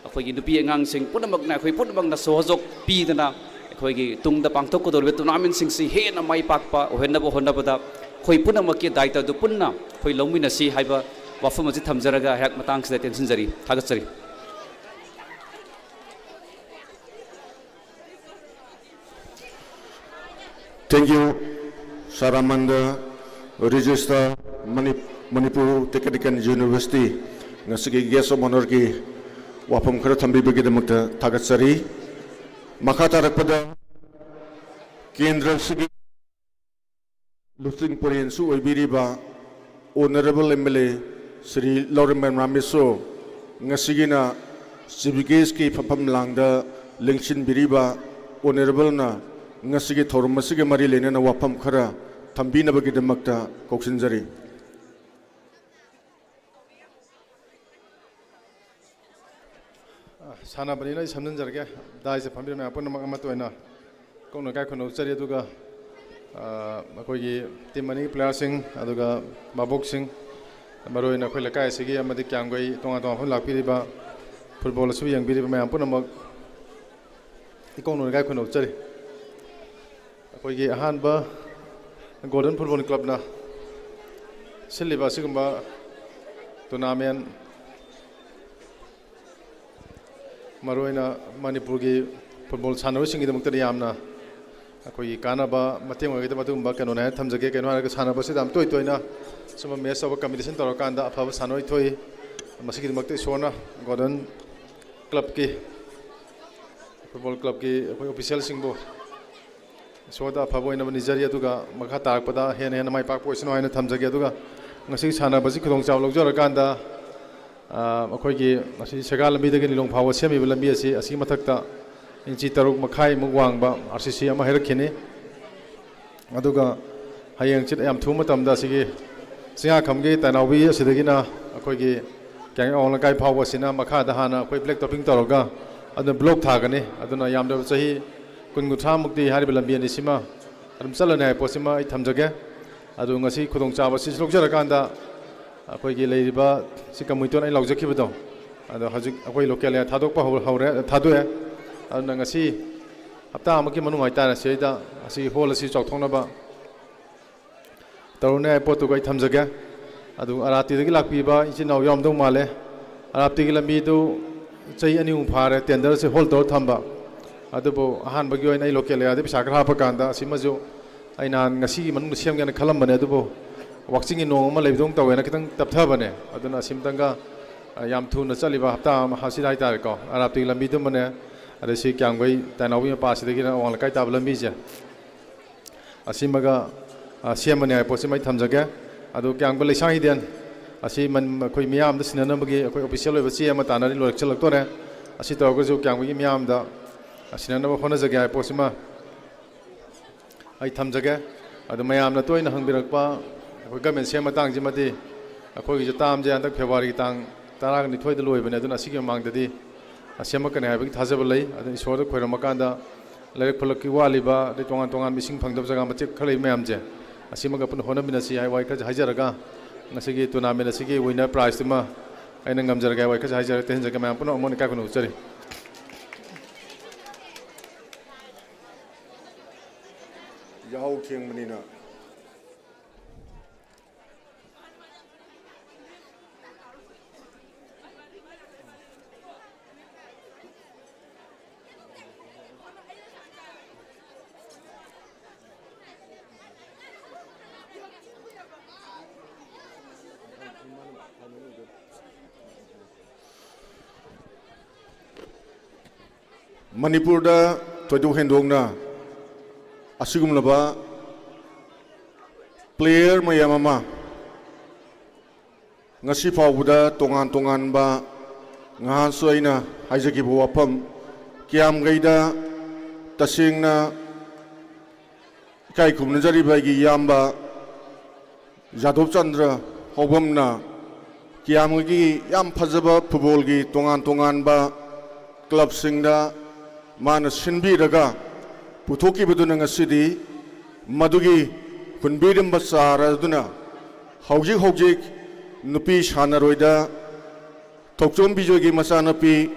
ꯑꯩꯈꯣꯏꯒꯤ ꯅꯨꯄꯤ ꯑꯉꯥꯡꯁꯤꯡ ꯄꯨꯝꯅꯃꯛꯅ, ꯑꯩꯈꯣꯏ ꯄꯨꯝꯅꯃꯛꯅ ꯁꯍꯣꯖꯣꯛ ꯄꯤꯗꯅ ꯑꯩꯈꯣꯏꯒꯤ ꯇꯨꯡꯗ ꯄꯥꯡꯊꯣꯛꯀꯗꯧꯔꯤꯕ ꯇꯣꯔꯅꯥꯃꯦꯟꯁꯤꯡꯁꯤ ꯍꯦꯟꯅ ꯃꯥꯏ ꯄꯥꯛꯄ ꯑꯣꯏꯍꯟꯅꯕ ꯍꯣꯠꯅꯕꯗ ꯑꯩꯈꯣꯏ ꯄꯨꯝꯅꯃꯛꯀꯤ ꯗꯥꯌꯤꯠꯇ ꯑꯗꯨ ꯄꯨꯟꯅ ꯑꯩꯈꯣꯏ ꯂꯧꯃꯤꯟꯅꯁꯤ ꯍꯥꯏꯕ ꯋꯥꯐꯝ ꯑꯁꯤ ꯊꯝꯖꯔꯒ ꯑꯩꯍꯥꯛ ꯃꯇꯥꯡꯁꯤꯗ ꯇꯦꯟꯁꯤꯟꯖꯔꯤ꯫ ꯊꯥꯒꯠꯆꯔꯤ꯫ Thank you, Sir Amanda, Registrar, Mani-, Manipur Technical University, ꯉꯁꯤꯒꯤ Guest of Honourꯒꯤ ꯋꯥꯐꯝ ꯈꯔ ꯊꯝꯕꯤꯕꯒꯤꯗꯃꯛꯇ ꯊꯥꯒꯠꯆꯔꯤ꯫ ꯃꯈꯥ ꯇꯥꯔꯛꯄꯗ ꯀꯦꯟꯗ꯭ꯔ ꯑꯁꯤꯒꯤ ꯂꯨꯆꯤꯡ ꯄꯨꯔꯦꯟꯁꯨ ꯑꯣꯏꯕꯤꯔꯤꯕ honourable M L A Shri Laurembam Ramesho, ꯉꯁꯤꯒꯤꯅ ꯆꯤꯐ ꯒꯦꯁꯀꯤ ꯐꯝꯐꯝ ꯂꯥꯡꯗ ꯂꯦꯡꯁꯤꯟꯕꯤꯔꯤꯕ ꯑꯣꯅꯔꯦꯕꯜꯅ ꯉꯁꯤꯒꯤ ꯊꯧꯔꯝ ꯑꯁꯤꯒ ꯃꯔꯤ ꯂꯩꯅꯅ ꯋꯥꯐꯝ ꯈꯔ ꯊꯝꯕꯤꯅꯕꯒꯤꯗꯃꯛꯇ ꯀꯧꯁꯤꯟꯖꯔꯤ꯫ ꯑ, ꯁꯥꯟꯅꯕꯅꯤꯅ ꯑꯩ ꯁꯝꯖꯤꯟꯖꯔꯒꯦ꯫ ꯗꯥꯏꯁꯇ ꯐꯝꯕꯤꯔꯤꯕ ꯃꯌꯥꯝ ꯄꯨꯝꯅꯃꯛ ꯑꯃꯠꯇ ꯑꯣꯏꯅ ꯏꯀꯧ ꯅꯣꯏ ꯏꯀꯥꯏ ꯈꯨꯝꯅꯖꯔꯤ꯫ ꯑꯗꯨꯒ, ꯑ, ꯑꯩꯈꯣꯏꯒꯤ ꯇꯤꯝ ꯑꯅꯤꯒꯤ ꯄ꯭ꯂꯦꯌꯥꯔꯁꯤꯡ, ꯑꯗꯨꯒ ꯚꯥꯕꯣꯛꯁꯤꯡ, ꯃꯔꯨꯑꯣꯏꯅ ꯑꯩꯈꯣꯏ ꯂꯩꯀꯥꯏ ꯑꯁꯤꯒꯤ ꯑꯃꯗꯤ ꯀ꯭ꯌꯥꯝꯒꯩ ꯇꯣꯉꯥꯟ ꯇꯣꯉꯥꯟꯕ ꯂꯥꯛꯄꯤꯔꯤꯕ, ꯐꯨꯠꯕꯣꯜ ꯑꯁꯤꯕꯨ ꯌꯦꯡꯕꯤꯔꯤꯕ ꯃꯌꯥꯝ ꯄꯨꯝꯅꯃꯛ ꯏꯀꯧ ꯅꯣꯏ ꯏꯀꯥꯏ ꯈꯨꯝꯅꯖꯔꯤ꯫ ꯑꯩꯈꯣꯏꯒꯤ ꯑꯍꯥꯟꯕ ꯒꯣꯜꯗꯟ ꯐꯨꯠꯕꯣꯜ ꯀ꯭ꯂꯕꯅ ꯁꯤꯜꯂꯤꯕ ꯑꯁꯤꯒꯨꯝꯕ ꯇꯣꯔꯅꯥꯃꯦꯟ, ꯃꯔꯨꯑꯣꯏꯅ ꯃꯅꯤꯄꯨꯔꯒꯤ ꯐꯨꯠꯕꯣꯜ ꯁꯥꯟꯅꯔꯣꯏꯁꯤꯡꯒꯤꯗꯃꯛꯇꯗꯤ ꯌꯥꯝꯅ ꯑꯩꯈꯣꯏꯒꯤ ꯀꯥꯟꯅꯕ ꯃꯇꯦꯡ ꯑꯣꯏꯒꯗꯕ ꯑꯗꯨꯒꯨꯝꯕ ꯀꯩꯅꯣꯅꯦ ꯍꯥꯏꯅ ꯊꯝꯖꯒꯦ꯫ ꯀꯩꯅꯣ ꯍꯥꯏꯔꯒ ꯁꯥꯟꯅꯕꯁꯤꯗ ꯌꯥꯝ ꯇꯣꯏ ꯇꯣꯏꯅ ꯁꯨꯝꯕ ꯃꯦꯠꯆ ꯇꯧꯕ, ꯀꯝꯄꯤꯇꯤꯁꯟ ꯇꯧꯔꯀꯥꯟꯗ ꯑꯐꯕ ꯁꯥꯟꯅꯔꯣꯏ ꯊꯣꯛꯏ꯫ ꯃꯁꯤꯒꯤꯗꯃꯛꯇ ꯏꯁꯣꯔꯅ ꯒꯣꯜꯗꯟ ꯀ꯭ꯂꯕꯀꯤ, ꯐꯨꯠꯕꯣꯜ ꯀ꯭ꯂꯕꯀꯤ ꯑꯩꯈꯣꯏ ꯑꯣꯐꯤꯁꯤꯌꯦꯜꯁꯤꯡꯕꯨ ꯏꯁꯣꯔꯗ ꯑꯐꯕ ꯑꯣꯏꯅꯕ ꯅꯤꯖꯔꯤ꯫ ꯑꯗꯨꯒ ꯃꯈꯥ ꯇꯥꯔꯛꯄꯗ ꯍꯦꯟꯅ ꯍꯦꯟꯅ ꯃꯥꯏ ꯄꯥꯛꯄ ꯑꯣꯏꯁꯅꯨ ꯍꯥꯏꯅ ꯊꯝꯖꯒꯦ꯫ ꯑꯗꯨꯒ ꯉꯁꯤ ꯁꯥꯟꯅꯕꯁꯤ ꯈꯨꯗꯣꯡꯆꯥꯕ ꯂꯧꯖꯔꯀꯥꯟꯗ, ꯑ, ꯑꯩꯈꯣꯏꯒꯤ ꯉꯁꯤ ꯁꯦꯒꯥ ꯂꯝꯕꯤꯗꯒꯤ ꯂꯤꯂꯣꯡ ꯐꯥꯎꯕ ꯁꯦꯝꯃꯤꯕ ꯂꯝꯕꯤ ꯑꯁꯤ, ꯑꯁꯤꯒꯤ ꯃꯊꯛꯇ ꯏꯟꯆꯤ ꯇꯔꯨꯛ ꯃꯈꯥꯏꯃꯨꯛ ꯋꯥꯡꯕ ꯑꯥꯔ ꯁꯤ ꯁꯤ ꯑꯃ ꯍꯩꯔꯛꯈꯤꯅꯤ꯫ ꯑꯗꯨꯒ ꯍꯌꯦꯡ ꯆꯤꯠ ꯌꯥꯝ ꯊꯨꯕ ꯃꯇꯝꯗ ꯑꯁꯤꯒꯤ ꯆꯤꯡꯉꯥꯈꯝꯒꯤ ꯇꯥꯏꯅꯥꯎꯕꯤ ꯑꯁꯤꯗꯒꯤꯅ ꯑꯩꯈꯣꯏꯒꯤ ꯀ꯭ꯌꯥꯝꯒꯩ ꯑꯋꯥꯡ ꯂꯩꯀꯥꯏ ꯐꯥꯎꯕ ꯑꯁꯤꯅ ꯃꯈꯥꯗ ꯍꯥꯟꯅ ꯑꯩꯈꯣꯏ ꯕ꯭ꯂꯦꯛ ꯇꯣꯞꯄꯤꯡ ꯇꯧꯔꯒ ꯑꯗꯨꯅ ꯕ꯭ꯂꯣꯛ ꯊꯥꯒꯅꯤ꯫ ꯑꯗꯨꯅ ꯌꯥꯝꯗ꯭ꯔꯕ ꯆꯍꯤ ꯀꯨꯟ ꯀꯨꯟꯊ꯭ꯔꯥꯃꯨꯛꯇꯤ ꯍꯥꯏꯔꯤꯕ ꯂꯝꯕꯤ ꯑꯅꯤꯁꯤꯃ ꯑꯗꯨꯝ ꯆꯠꯂꯅꯤ ꯍꯥꯏꯕ ꯄꯣꯠꯁꯤꯃ ꯑꯩ ꯊꯝꯖꯒꯦ꯫ ꯑꯗꯨ ꯉꯁꯤ ꯈꯨꯗꯣꯡꯆꯥꯕ ꯑꯁꯤ ꯂꯧꯖꯔꯀꯥꯟꯗ ꯑꯩꯈꯣꯏꯒꯤ ꯂꯩꯔꯤꯕ ꯁꯤ ꯀꯝꯃꯨꯅꯤꯇꯤ ꯑꯩꯅ ꯂꯥꯎꯖꯈꯤꯕꯗꯣ, ꯑꯗꯣ ꯍꯧꯖꯤꯛ ꯑꯩꯈꯣꯏ ꯂꯣꯀꯦꯜ ꯑꯦꯔꯤꯌꯥ ꯊꯥꯗꯣꯛꯄ ꯍꯧ-, ꯍꯧꯔꯦ, ꯊꯥꯗꯣꯛꯑꯦ꯫ ꯑꯗꯨꯅ ꯉꯁꯤ ꯍꯞꯇꯥ ꯑꯃꯒꯤ ꯃꯅꯨꯡ ꯍꯥꯏꯇꯥꯔꯦ, ꯁꯤꯗꯩꯗ ꯑꯁꯤ ꯍꯣꯜ ꯑꯁꯤ ꯆꯥꯎꯊꯣꯛꯅꯕ ꯇꯧꯔꯅꯤ ꯍꯥꯏꯕ ꯄꯣꯠꯇꯨꯒ ꯑꯩ ꯊꯝꯖꯒꯦ꯫ ꯑꯗꯨ ꯑꯔꯥꯇꯤꯗꯒꯤ ꯂꯥꯛꯄꯤꯕ ꯏꯆꯤꯟ ꯏꯅꯥꯎ ꯌꯥꯎꯔꯝꯗꯧ ꯃꯥꯜꯂꯦ꯫ ꯑꯔꯥꯞꯇꯤꯒꯤ ꯂꯝꯕꯤꯗꯨ ꯆꯍꯤ ꯑꯅꯤ ꯑꯍꯨꯝ ꯐꯥꯔꯦ ꯇꯦꯟꯗꯔꯁꯦ ꯍꯣꯜ ꯇꯧꯔ ꯊꯝꯕ꯫ ꯑꯗꯨꯕꯨ ꯑꯍꯥꯟꯕꯒꯤ ꯑꯣꯏꯅ ꯑꯩ ꯂꯣꯀꯦꯜ ꯑꯦꯔꯤꯌꯥꯗ ꯄꯩꯁꯥ ꯈꯔ ꯍꯥꯞꯄ ꯀꯥꯟꯗ ꯑꯁꯤꯃꯁꯨ ꯑꯩ ꯅꯍꯥꯟ ꯉꯁꯤꯒꯤ ꯃꯅꯨꯡꯗ ꯁꯦꯝꯒꯦꯅ ꯈꯜꯂꯝꯕꯅꯦ, ꯑꯗꯨꯕꯨ ꯋꯥꯛꯆꯤꯡꯒꯤ ꯅꯣꯡ ꯑꯃ ꯂꯩꯕꯗꯧꯅ ꯇꯧꯋꯦꯅ ꯈꯤꯇꯪ ꯇꯞꯊꯕꯅꯦ꯫ ꯑꯗꯨꯅ ꯑꯁꯤꯝꯇꯪꯒ, ꯑ, ꯌꯥꯝ ꯊꯨꯅ ꯆꯠꯂꯤꯕ ꯍꯞꯇꯥ ꯑꯃ ꯑꯁꯤꯗ ꯍꯥꯏꯇꯥꯔꯦꯀꯣ, ꯑꯔꯥꯞꯇꯤꯒꯤ ꯂꯝꯕꯤꯗꯨꯃꯅꯦ, ꯑꯗꯩ ꯁꯤ ꯀ꯭ꯌꯥꯝꯒꯩ ꯇꯥꯏꯅꯥꯎꯕꯤ ꯃꯄꯥ ꯑꯁꯤꯗꯒꯤꯅ ꯑꯋꯥꯡ ꯂꯩꯀꯥꯏ ꯇꯥꯕ ꯂꯝꯕꯤꯁꯦ, ꯑꯁꯤꯃꯒ, ꯑ, ꯁꯦꯝꯃꯅꯤ ꯍꯥꯏꯕ ꯄꯣꯠꯁꯤꯃ ꯑꯩ ꯊꯝꯖꯒꯦ꯫ ꯑꯗꯨ ꯀ꯭ꯌꯥꯝꯒ ꯂꯩꯁꯥꯡ ꯍꯤꯗꯦꯟ ꯑꯁꯤ ꯃꯟ-, ꯑꯩꯈꯣꯏ ꯃꯤꯌꯥꯝꯗ ꯁꯤꯟꯅꯅꯕꯒꯤ ꯑꯩꯈꯣꯏ official ꯑꯣꯏꯕ ꯆꯦ ꯑꯃ ꯇꯥꯟꯅꯔꯤ, ꯂꯣꯏꯁꯤꯜꯂꯛꯇꯣꯔꯦ꯫ ꯑꯁꯤ ꯇꯧꯔꯒꯁꯨ ꯀ꯭ꯌꯥꯝꯒꯤ ꯃꯤꯌꯥꯝꯗ ꯁꯤꯟꯅꯅꯕ ꯍꯣꯠꯅꯖꯒꯦ ꯍꯥꯏꯕ ꯄꯣꯠꯁꯤꯃ ꯑꯩ ꯊꯝꯖꯒꯦ꯫ ꯑꯗꯨ ꯃꯌꯥꯝꯅ ꯇꯣꯏꯅ ꯍꯪꯕꯤꯔꯛꯄ ꯑꯩꯈꯣꯏ government ꯁꯦꯝ ꯃꯇꯥꯡꯁꯤꯃꯗꯤ ꯑꯩꯈꯣꯏꯒꯤꯁꯨ term ꯁꯦ ꯍꯟꯗꯛ February ꯒꯤ ꯇꯥꯡ ꯇꯔꯥꯅꯤꯊꯣꯏꯗ ꯂꯣꯏꯕꯅꯦ꯫ ꯑꯗꯨꯅ ꯑꯁꯤꯒꯤ ꯃꯃꯥꯡꯗꯗꯤ ꯁꯦꯝꯃꯛꯀꯅꯤ ꯍꯥꯏꯕꯒꯤ ꯊꯥꯖꯕ ꯂꯩ꯫ ꯑꯗꯨꯅ ꯏꯁꯣꯔꯗ ꯈꯣꯏꯔꯝꯃꯀꯥꯟꯗ ꯂꯩꯔꯛ ꯈꯨꯜꯂꯛꯀꯤ ꯋꯥꯠꯂꯤꯕ, ꯑꯗꯩ ꯇꯣꯉꯥꯟ ꯇꯣꯉꯥꯟꯕ ꯏꯁꯤꯡ ꯐꯪꯗꯕ ꯖꯒꯥ ꯃꯆꯦꯠ ꯈꯔ ꯂꯩꯕ ꯃꯌꯥꯝꯁꯦ, ꯑꯁꯤꯃꯒ ꯄꯨꯟꯅ ꯍꯣꯠꯅꯃꯤꯟꯅꯁꯤ ꯍꯥꯏꯕ ꯋꯥꯍꯩ ꯈꯔꯁꯦ ꯍꯥꯏꯖꯔꯒ, ꯉꯁꯤꯒꯤ tournament ꯑꯁꯤꯒꯤ winner prize ꯇꯨꯃ ꯑꯩꯅ ꯉꯝꯖꯔꯒꯦ ꯍꯥꯏꯕ ꯋꯥꯍꯩ ꯈꯔꯁꯦ ꯍꯥꯏꯖꯔꯒ, ꯇꯦꯟꯖꯒꯦ꯫ ꯃꯌꯥꯝ ꯄꯨꯝꯅꯃꯛ ꯑꯃꯨꯛ ꯏꯀꯥꯏ ꯈꯨꯝꯅꯕ ꯎꯠꯆꯔꯤ꯫ ꯌꯥꯍꯧ ꯊꯦꯡꯕꯅꯤꯅ꯫ ꯃꯅꯤꯄꯨꯔꯗ ꯊꯣꯏꯗꯣꯛ ꯍꯦꯟꯗꯣꯛꯅ ꯑꯁꯤꯒꯨꯝꯂꯕ player ꯃꯌꯥꯝ ꯑꯃ ꯉꯁꯤ ꯐꯥꯎꯕꯗ ꯇꯣꯉꯥꯟ ꯇꯣꯉꯥꯟꯕ, ꯉꯍꯥꯟꯁꯨ ꯑꯩꯅ ꯍꯥꯏꯖꯈꯤꯕ ꯋꯥꯐꯝ, ꯀꯤꯌꯥꯝꯒꯩꯗ ꯇꯁꯦꯡꯅ ꯏꯀꯥꯏ ꯈꯨꯝꯅꯖꯔꯤꯕ ꯑꯩꯒꯤ ꯏꯌꯥꯝꯕ ꯌꯥꯗꯣꯞ ꯆꯟꯗ꯭ꯔ ꯍꯧꯕꯝꯅ ꯀꯤꯌꯥꯝꯒꯩꯒꯤ ꯌꯥꯝ ꯐꯖꯕ football ꯒꯤ ꯇꯣꯉꯥꯟ ꯇꯣꯉꯥꯟꯕ club ꯁꯤꯡꯗ ꯃꯥꯅ ꯁꯤꯟꯕꯤꯔꯒ ꯄꯨꯊꯣꯛꯈꯤꯕꯗꯨꯅ ꯉꯁꯤꯗꯤ ꯃꯗꯨꯒꯤ ꯍꯨꯟꯕꯤꯔꯝꯕ ꯆꯥꯔ ꯑꯗꯨꯅ ꯍꯧꯖꯤꯛ ꯍꯧꯖꯤꯛ ꯅꯨꯄꯤ ꯁꯥꯟꯅꯔꯣꯏꯗ ꯊꯣꯛꯆꯣꯝ ꯕꯤꯖꯣꯏꯒꯤ ꯃꯆꯥꯅꯨꯄꯤ,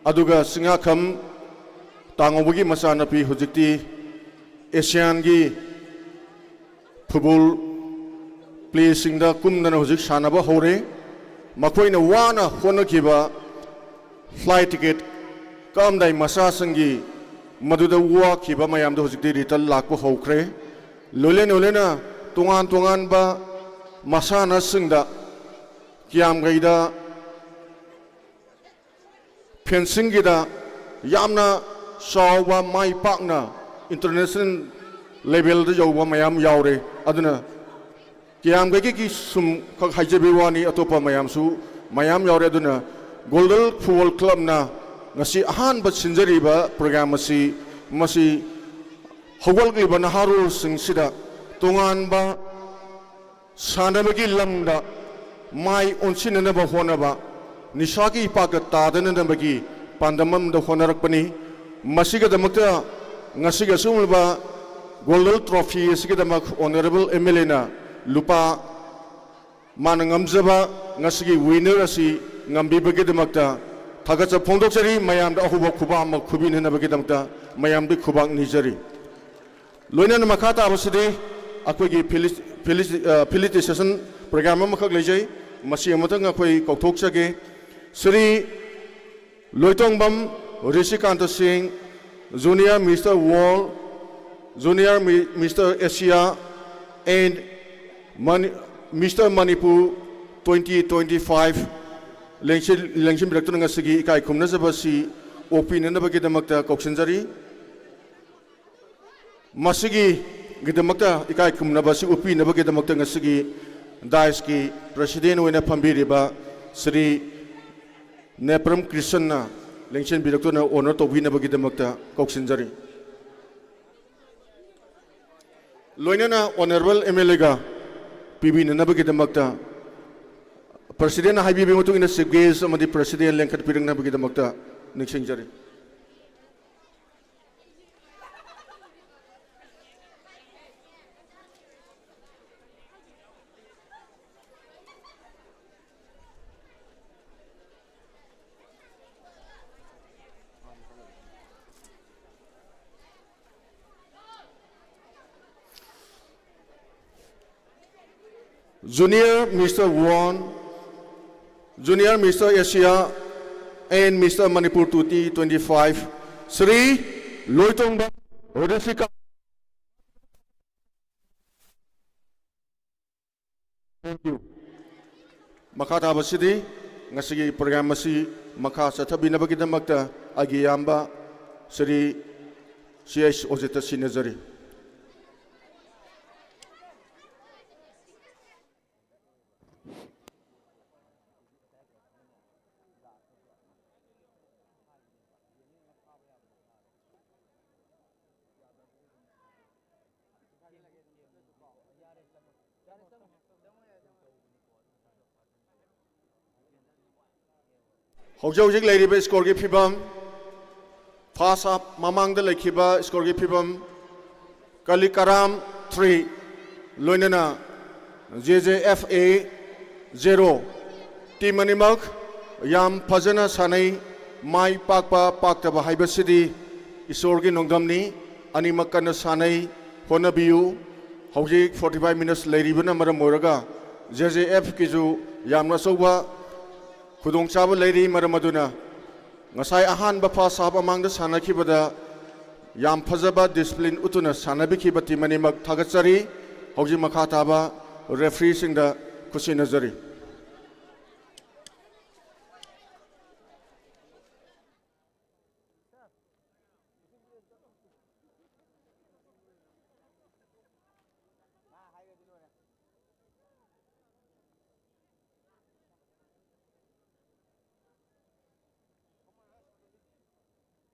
ꯑꯗꯨꯒ ꯆꯤꯡꯉꯥꯈꯝ ꯇꯥꯡꯉꯧꯕꯒꯤ ꯃꯆꯥꯅꯨꯄꯤ ꯍꯧꯖꯤꯛꯇꯤ Asian ꯒꯤ football play ꯁꯤꯡꯗ ꯀꯨꯝꯗꯅ ꯍꯧꯖꯤꯛ ꯁꯥꯟꯅꯕ ꯍꯧꯔꯦ꯫ ꯃꯈꯣꯏꯅ ꯋꯥꯅ ꯍꯣꯠꯅꯈꯤꯕ flight ticket ꯀꯛꯑꯝꯗꯥꯏ ꯃꯆꯥꯁꯤꯡꯒꯤ ꯃꯗꯨꯗ ꯋꯥꯈꯤꯕ ꯃꯌꯥꯝꯗꯣ ꯍꯧꯖꯤꯛꯇꯤ return ꯂꯥꯛꯄ ꯍꯧꯈ꯭ꯔꯦ꯫ ꯂꯣꯏꯅ ꯂꯣꯏꯅꯅ ꯇꯣꯉꯥꯟ ꯇꯣꯉꯥꯟꯕ ꯃꯁꯥꯟꯅꯁꯤꯡꯗ ꯀꯤꯌꯥꯝꯒꯩꯗ fencing ꯒꯤꯗ ꯌꯥꯝꯅ ꯆꯥꯎꯕ ꯃꯥꯏ ꯄꯥꯛꯅ international level ꯗ ꯌꯧꯕ ꯃꯌꯥꯝ ꯌꯥꯎꯔꯦ꯫ ꯑꯗꯨꯅ ꯀꯌꯥꯝꯒꯩꯒꯤ ꯁꯨꯝ ꯈꯛ ꯍꯥꯏꯖꯕꯒꯤ ꯋꯥꯅꯤ, ꯑꯇꯣꯞꯄ ꯃꯌꯥꯝꯁꯨ ꯃꯌꯥꯝ ꯌꯥꯎꯔꯦ꯫ ꯑꯗꯨꯅ ꯒꯣꯜꯗꯜ ꯐꯨꯠꯕꯣꯜ ꯀ꯭ꯂꯕꯅ ꯉꯁꯤ ꯑꯍꯥꯟꯕ ꯁꯤꯟꯖꯔꯤꯕ ꯄ꯭ꯔꯣꯒ꯭ꯔꯥꯝ ꯑꯁꯤ, ꯃꯁꯤ ꯍꯧꯒꯠꯂꯛꯂꯤꯕ ꯅꯍꯥꯔꯣꯜꯁꯤꯡꯁꯤꯗ ꯇꯣꯉꯥꯟꯕ ꯁꯥꯟꯅꯕꯒꯤ ꯂꯝꯗ ꯃꯥꯏ ꯑꯣꯟꯁꯤꯟꯅꯅꯕ ꯍꯣꯠꯅꯕ, ꯅꯤꯁꯥꯒꯤ ꯏꯄꯥꯛꯇ ꯇꯥꯗꯅꯅꯕꯒꯤ ꯄꯥꯟꯗꯝ ꯑꯃꯗ ꯍꯣꯠꯅꯔꯛꯄꯅꯤ꯫ ꯃꯁꯤꯒꯤꯗꯃꯛꯇ ꯉꯁꯤꯒꯤ ꯑꯁꯤꯒꯨꯝꯂꯕ ꯒꯣꯜꯗꯜ ꯇ꯭ꯔꯣꯐꯤ ꯑꯁꯤꯒꯤꯗꯃꯛ ꯑꯣꯅꯔꯦꯕꯜ ꯑꯦꯝ ꯑꯦꯜ ꯑꯦꯅ ꯂꯨꯄꯥ, ꯃꯥꯅ ꯉꯝꯖꯕ ꯉꯁꯤꯒꯤ ꯋꯤꯅꯔ ꯑꯁꯤ ꯉꯝꯕꯤꯕꯒꯤꯗꯃꯛꯇ ꯊꯥꯒꯠꯆꯕ ꯐꯣꯡꯗꯣꯛꯆꯔꯤ꯫ ꯃꯌꯥꯝꯗ ꯑꯍꯧꯕ ꯈꯨꯕꯥꯛ ꯑꯃ ꯈꯨꯕꯤꯅꯅꯕꯒꯤꯗꯃꯛꯇ ꯃꯌꯥꯝꯗꯤ ꯈꯨꯕꯥꯛ ꯅꯤꯖꯔꯤ꯫ ꯂꯣꯏꯅꯅ ꯃꯈꯥ ꯇꯥꯕꯁꯤꯗꯤ ꯑꯩꯈꯣꯏꯒꯤ ꯐꯤꯂꯤ-, ꯐꯤꯂꯤ-, ꯑ, ꯐꯤꯂꯤꯇꯤꯁꯦꯁꯟ ꯄ꯭ꯔꯣꯒ꯭ꯔꯥꯝ ꯑꯃꯈꯛ ꯂꯩꯖꯩ꯫ ꯃꯁꯤ ꯑꯃꯇꯪ ꯑꯩꯈꯣꯏ ꯀꯧꯊꯣꯛꯆꯒꯦ꯫ ꯁ꯭ꯔꯤ ꯂꯣꯏꯇꯣꯡꯕꯝ ꯔꯤꯁꯤꯀꯥꯟꯇ ꯁꯤꯡ, Junior Mister World, Junior Mi-, Mister Asia, and Mani-, Mister Manipur twenty twenty-five ꯂꯦꯡꯁꯤꯟ-, ꯂꯦꯡꯁꯤꯟꯕꯤꯔꯛꯇꯨꯅ ꯉꯁꯤꯒꯤ ꯏꯀꯥꯏ ꯈꯨꯝꯅꯖꯕ ꯑꯁꯤ ꯑꯣꯛꯄꯤꯅꯅꯕꯒꯤꯗꯃꯛꯇ ꯀꯧꯁꯤꯟꯖꯔꯤ꯫ ꯃꯁꯤꯒꯤꯗꯃꯛꯇ ꯏꯀꯥꯏ ꯈꯨꯝꯅꯕ ꯑꯁꯤ ꯎꯠꯄꯤꯅꯕꯒꯤꯗꯃꯛꯇ ꯉꯁꯤꯒꯤ ꯗꯥꯏꯁꯀꯤ ꯄ꯭ꯔꯁꯤꯗꯦꯟ ꯑꯣꯏꯅ ꯐꯝꯕꯤꯔꯤꯕ ꯁ꯭ꯔꯤ ꯅꯦꯄ꯭ꯔꯝ ꯀ꯭ꯔꯤꯁꯟꯅ ꯂꯦꯡꯁꯤꯟꯕꯤꯔꯛꯇꯨꯅ ꯑꯣꯅꯔ ꯇꯧꯕꯤꯅꯕꯒꯤꯗꯃꯛꯇ ꯀꯧꯁꯤꯟꯖꯔꯤ꯫ ꯂꯣꯏꯅꯅ ꯑꯣꯅꯔꯦꯕꯜ ꯑꯦꯝ ꯑꯦꯜ ꯑꯦꯒ ꯄꯤꯕꯤꯅꯅꯕꯒꯤꯗꯃꯛꯇ ꯄ꯭ꯔꯁꯤꯗꯦꯟꯅ ꯍꯥꯏꯕꯤꯕꯒꯤ ꯃꯇꯨꯡ ꯏꯟꯅ ꯆꯤꯐ ꯒꯦꯁ ꯑꯃꯗꯤ ꯄ꯭ꯔꯁꯤꯗꯦꯟ ꯂꯦꯡꯈꯠꯄꯤꯔꯛꯅꯕꯒꯤꯗꯃꯛꯇ ꯅꯤꯡꯁꯤꯡꯖꯔꯤ꯫ Junior Mister World, Junior Mister Asia, and Mister Manipur twenty twenty-five, Sri Loitongba Rishika. Thank you. ꯃꯈꯥ ꯇꯥꯕꯁꯤꯗꯤ ꯉꯁꯤꯒꯤ ꯄ꯭ꯔꯣꯒ꯭ꯔꯥꯝ ꯑꯁꯤ ꯃꯈꯥ ꯆꯠꯊꯕꯤꯅꯕꯒꯤꯗꯃꯛꯇ ꯑꯩꯒꯤ ꯏꯌꯥꯝꯕ ꯁ꯭ꯔꯤ ꯁꯤ ꯑꯩꯆ ꯑꯣꯖꯤꯠꯇ ꯁꯤꯟꯅꯖꯔꯤ꯫ ꯍꯧꯖꯤꯛ ꯍꯧꯖꯤꯛ ꯂꯩꯔꯤꯕ ꯁ꯭ꯀꯣꯔꯒꯤ ꯐꯤꯕꯝ, ꯐꯥꯔꯁ ꯍꯥꯐ ꯃꯃꯥꯡꯗ ꯂꯩꯈꯤꯕ ꯁ꯭ꯀꯣꯔꯒꯤ ꯐꯤꯕꯝ, ꯀꯂꯤꯀꯔꯥꯝ ꯊ꯭ꯔꯤ, ꯂꯣꯏꯅꯅ J J F A zero. Team ꯑꯅꯤꯃꯛ ꯌꯥꯝ ꯐꯖꯅ ꯁꯥꯟꯅꯩ꯫ ꯃꯥꯏ ꯄꯥꯛꯄ ꯄꯥꯛꯇꯕ ꯍꯥꯏꯕꯁꯤꯗꯤ ꯏꯁꯣꯔꯒꯤ ꯅꯣꯡꯗꯝꯅꯤ꯫ ꯑꯅꯤꯃꯛ ꯀꯟꯅ ꯁꯥꯟꯅꯩ, ꯍꯣꯠꯅꯕꯤꯌꯨ꯫ ꯍꯧꯖꯤꯛ ꯐꯣꯔꯇꯤ ꯐꯥꯏꯚ ꯃꯤꯅꯠꯁ ꯂꯩꯔꯤꯕꯅ ꯃꯔꯝ ꯑꯣꯏꯔꯒ ꯖꯦ ꯖꯦ ꯑꯦꯐꯀꯤꯁꯨ ꯌꯥꯝꯅ ꯑꯆꯧꯕ ꯈꯨꯗꯣꯡꯆꯥꯕ ꯂꯩꯔꯤ꯫ ꯃꯔꯝ ꯑꯗꯨꯅ ꯉꯁꯥꯏ ꯑꯍꯥꯟꯕ ꯐꯥꯔꯁ ꯍꯥꯐ ꯃꯃꯥꯡꯗ ꯁꯥꯟꯅꯈꯤꯕꯗ ꯌꯥꯝ ꯐꯖꯕ ꯗꯤꯁꯤꯄ꯭ꯂꯤꯟ ꯎꯠꯇꯨꯅ ꯁꯥꯟꯅꯕꯤꯈꯤꯕ ꯇꯤꯝ ꯑꯅꯤꯃꯛ ꯊꯥꯒꯠꯆꯔꯤ꯫ ꯍꯧꯖꯤꯛ ꯃꯈꯥ ꯇꯥꯕ ꯔꯦꯐ꯭ꯔꯤꯁꯤꯡꯗ ꯈꯨꯠꯁꯤꯟꯅꯖꯔꯤ꯫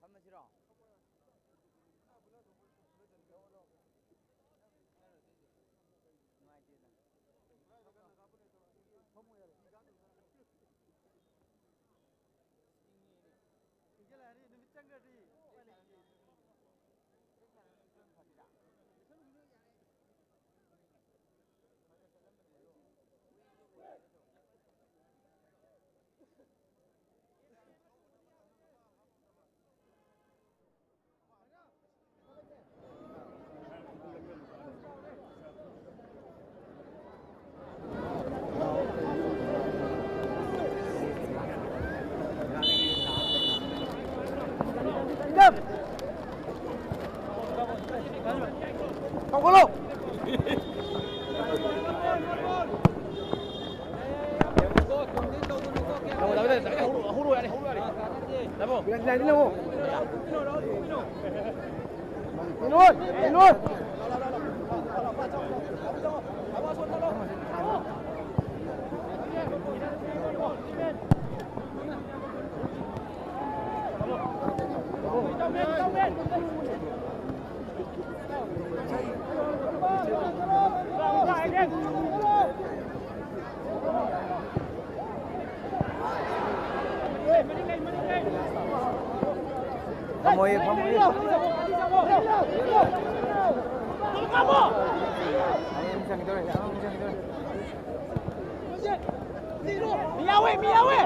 ꯐꯝꯃꯁꯤꯔꯣ? ꯅꯨꯡꯉꯥꯏꯇꯦꯗ꯫ ꯏꯪꯉꯦꯅꯦ꯫ ꯏꯪꯖꯜꯂꯛꯑꯅꯤ, ꯅꯨꯃꯤꯠ ꯆꯪꯈ꯭ꯔꯗꯤ꯫ ꯐꯝꯃꯣꯏꯌꯦ, ꯐꯝꯃꯣꯏꯌꯦ꯫ ꯑꯅꯤ ꯑꯃ ꯆꯪꯈꯤꯗꯧꯔꯦ, ꯑꯃ ꯆꯪꯈꯤꯗꯧꯔꯦ꯫ ꯃꯤ ꯌꯥꯎꯋꯦ, ꯃꯤ ꯌꯥꯎꯋꯦ꯫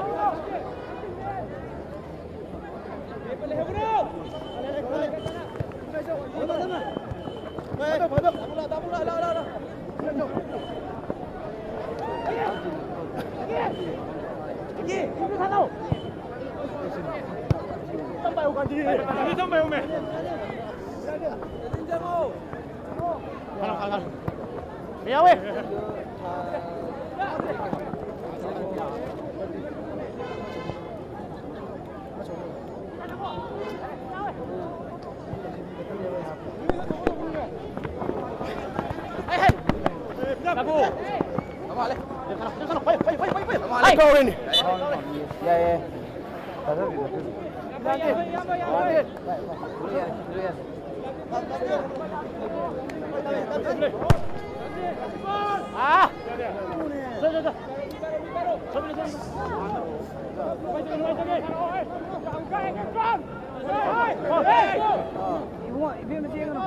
ꯌꯥꯎꯋꯦ꯫ ꯌꯥꯏ, ꯌꯥꯏ꯫ ꯏꯕꯨꯡꯉꯣ, ꯏꯕꯦꯝꯃ ꯆꯦꯟꯒꯅꯨ꯫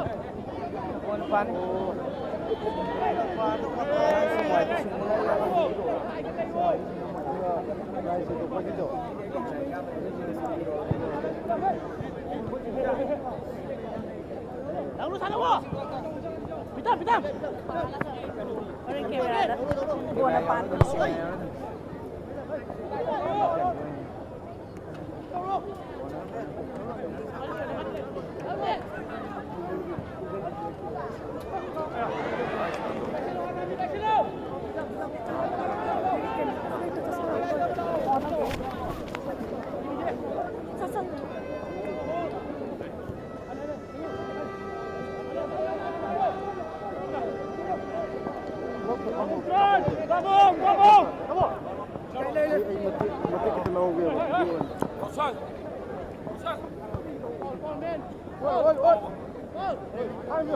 ꯐꯣꯟ ꯄꯥꯟꯅꯤ꯫ ꯍꯣꯔꯦꯟ ꯀꯦꯃꯦꯔꯥꯗ ꯀꯣꯟꯅ ꯄꯥꯟꯕ꯫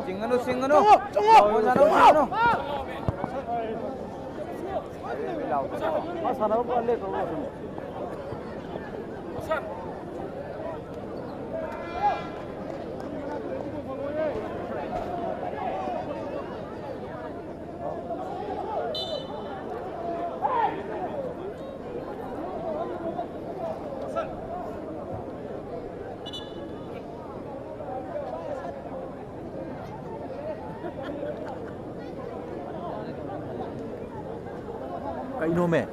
ꯆꯤꯡꯒꯅꯨ, ꯆꯤꯡꯒꯅꯨ꯫ ꯆꯤꯡꯒꯅꯨ, ꯆꯤꯡꯒꯅꯨ꯫ ꯃꯥ ꯁꯥꯟꯅꯕ ꯄꯨꯔꯥ ꯂꯦꯞꯈ꯭ꯔꯕ ꯃꯥꯜꯂꯦ꯫ ꯀꯩꯅꯣꯃꯦ?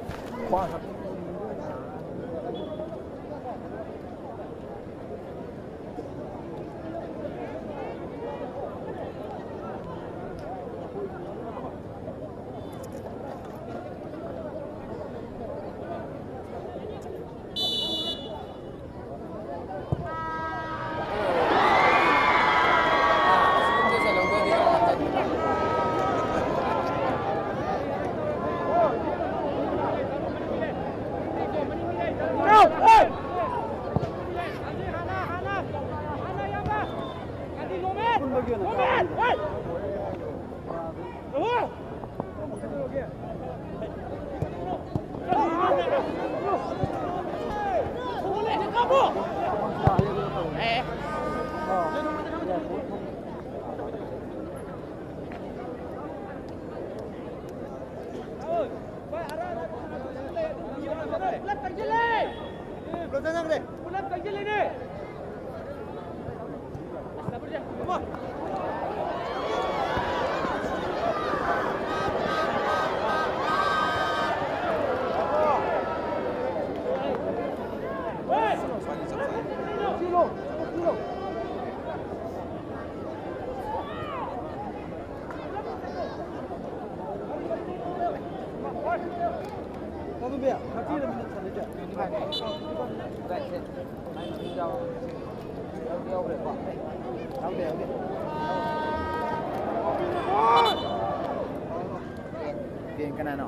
ꯀꯦꯟ ꯀꯅꯥꯅꯣ?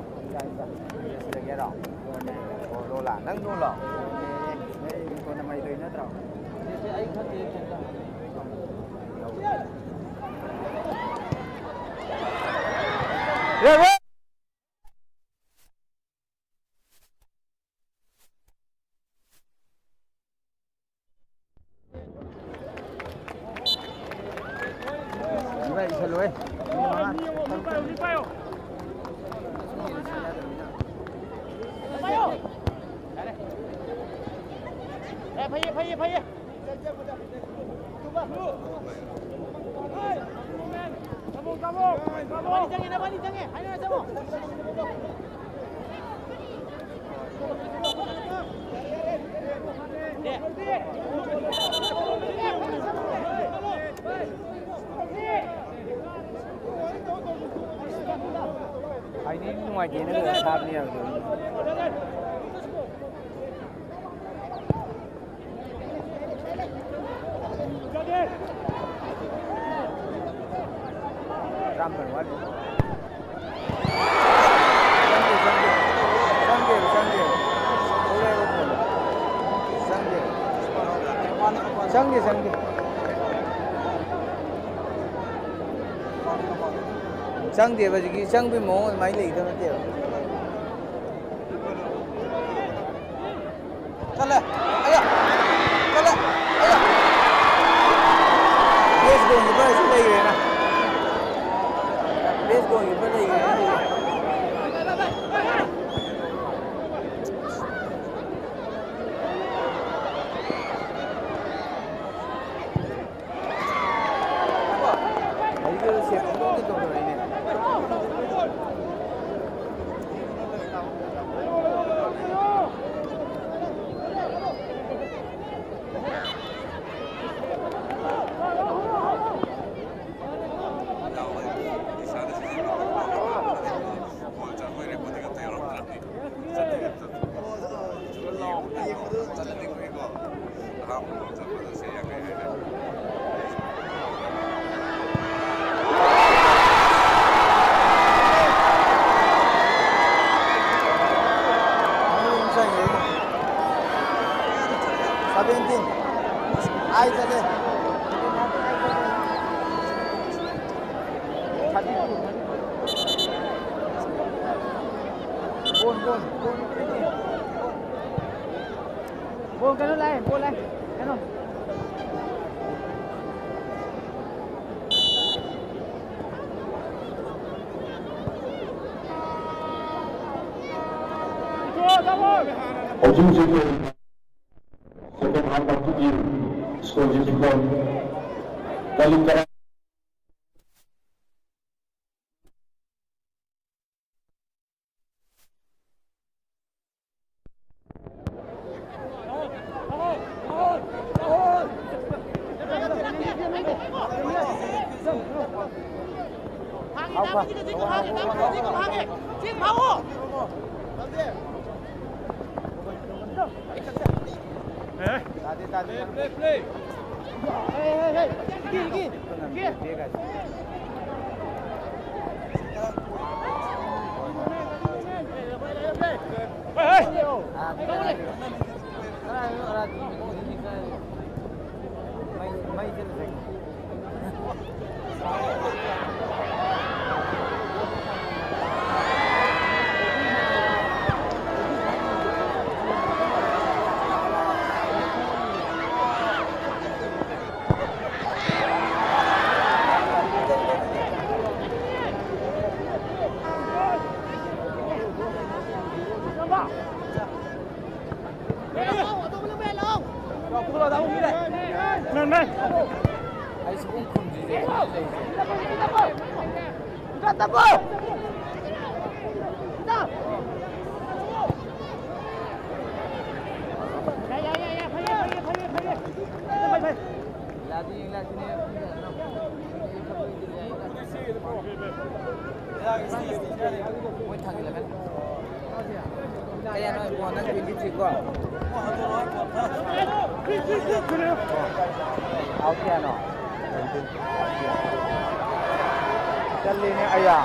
ꯁꯤꯗꯒꯤꯔꯣ? ꯑꯣ, ꯂꯣꯂꯥ꯫ ꯅꯪ ꯂꯣꯂꯣ? ꯑꯩ ꯀꯣꯟꯅ ꯃꯩꯗꯣꯏ ꯅꯠꯇ꯭ꯔꯣ? ꯍꯥꯏꯗꯤ ꯅꯨꯡꯉꯥꯏꯇꯦꯅ ꯀꯩꯅꯣ ꯊꯥꯕꯅꯤ ꯍꯥꯏꯕꯗꯣ꯫ ꯇꯔꯥꯃꯥꯄꯟ ꯋꯥꯠꯂꯤ꯫ ꯆꯪꯗꯦ, ꯆꯪꯗꯦ꯫ ꯆꯪꯗꯦꯕ, ꯆꯪꯗꯦꯕ꯫ ꯊꯣꯛꯂꯛꯑꯦꯕ ꯐꯣꯟꯗꯣ꯫ ꯆꯪꯗꯦꯕ꯫ ꯆꯪꯗꯦ, ꯆꯪꯗꯦ꯫ ꯆꯪꯗꯦꯕ ꯍꯧꯖꯤꯛꯀꯤ ꯆꯪꯕꯒꯤ ꯃꯑꯣꯡ ꯑꯗꯨꯃꯥꯏꯅ ꯂꯩꯒꯗꯕ ꯅꯠꯇꯦꯕ꯫ ꯆꯠꯂꯦ꯫ ꯑꯌꯥ꯫ ꯆꯠꯂꯦ꯫ ꯑꯌꯥ꯫ Best goalkeeper ꯁꯨ ꯂꯩꯈ꯭ꯔꯦꯅ꯫ Best goalkeeper ꯂꯩꯈ꯭ꯔꯦꯅ꯫ ꯑꯩꯒꯤ save ꯄꯨꯡꯇꯧꯗ ꯇꯧꯔꯛꯏꯅꯦ꯫ Seventeen. Ai, ꯆꯠꯂꯦ꯫ Thirty two, thirty two. Ball, ball, ball. Ball ꯀꯩꯅꯣ ꯂꯥꯛꯑꯦ, ball ꯂꯥꯛꯑꯦ꯫ ꯀꯩꯅꯣ꯫ ꯍꯧꯖꯤꯛ ꯍꯧꯖꯤꯛ second half of the game, score is equal. Kalikara ꯆꯦꯛ ꯐꯥꯎꯑꯣ꯫ ꯇꯥꯗꯦ, ꯇꯥꯗꯦ꯫ ꯃꯣꯏ ꯊꯥꯡꯒꯠꯂꯛꯀꯅꯤ꯫ ꯀꯌꯥꯅꯣ ꯏꯕꯣ? ꯅꯪ twenty three ꯀꯣ? Out ꯀꯌꯥꯅꯣ? ꯆꯠꯂꯤꯅꯦ ꯑꯌꯥ꯫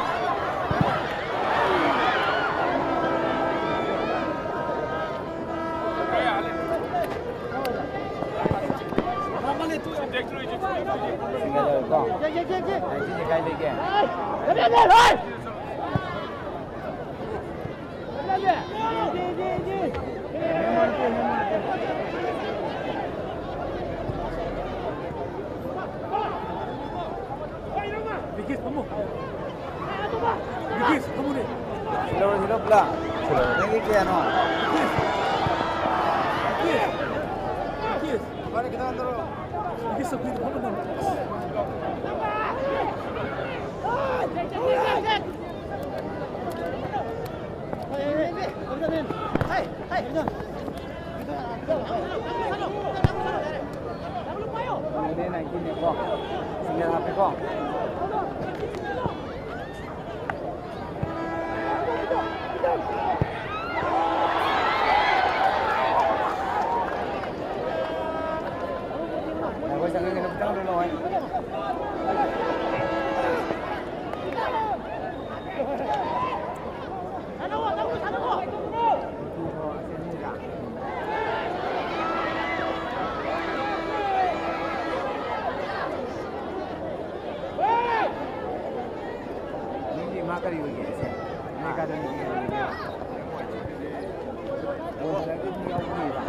Single ꯂꯧꯔꯦꯀꯣ? Nineteen ꯀꯥꯏ ꯂꯩꯒꯦ? ꯕꯤꯀꯤꯁ ꯐꯝꯃꯨ꯫ ꯕꯤꯀꯤꯁ ꯐꯝꯃꯨꯅꯦ꯫ ꯁꯤꯜꯂꯧꯔꯣ, ꯁꯤꯜꯂꯧ ꯄꯨꯂꯞ꯫ ꯅꯪꯒꯤ ꯀꯌꯥꯅꯣ? ꯕꯤꯀꯤꯁ꯫ ꯕꯤꯀꯤꯁ꯫ ꯕꯤꯀꯤꯁ꯫ ꯕꯤꯀꯤꯁ ꯆꯧꯀ꯭ꯔꯤꯗ ꯐꯝꯃ ꯅꯪ꯫ Nineteen ꯅꯦꯀꯣ꯫ Single ꯍꯥꯞꯄꯦꯀꯣ꯫ ꯃꯤꯡꯗꯤ ꯃꯥ ꯀꯔꯤ ꯑꯣꯏꯒꯦ? ꯁꯦ, ꯃꯥ ꯑꯦꯀꯥꯗꯃꯤꯒꯤ ꯑꯣꯏꯒꯦ? ꯕꯣꯜ ꯁꯥꯟꯅꯕꯗꯤ ꯑꯗꯨꯝ ꯌꯥꯎꯕꯅꯦꯕ꯫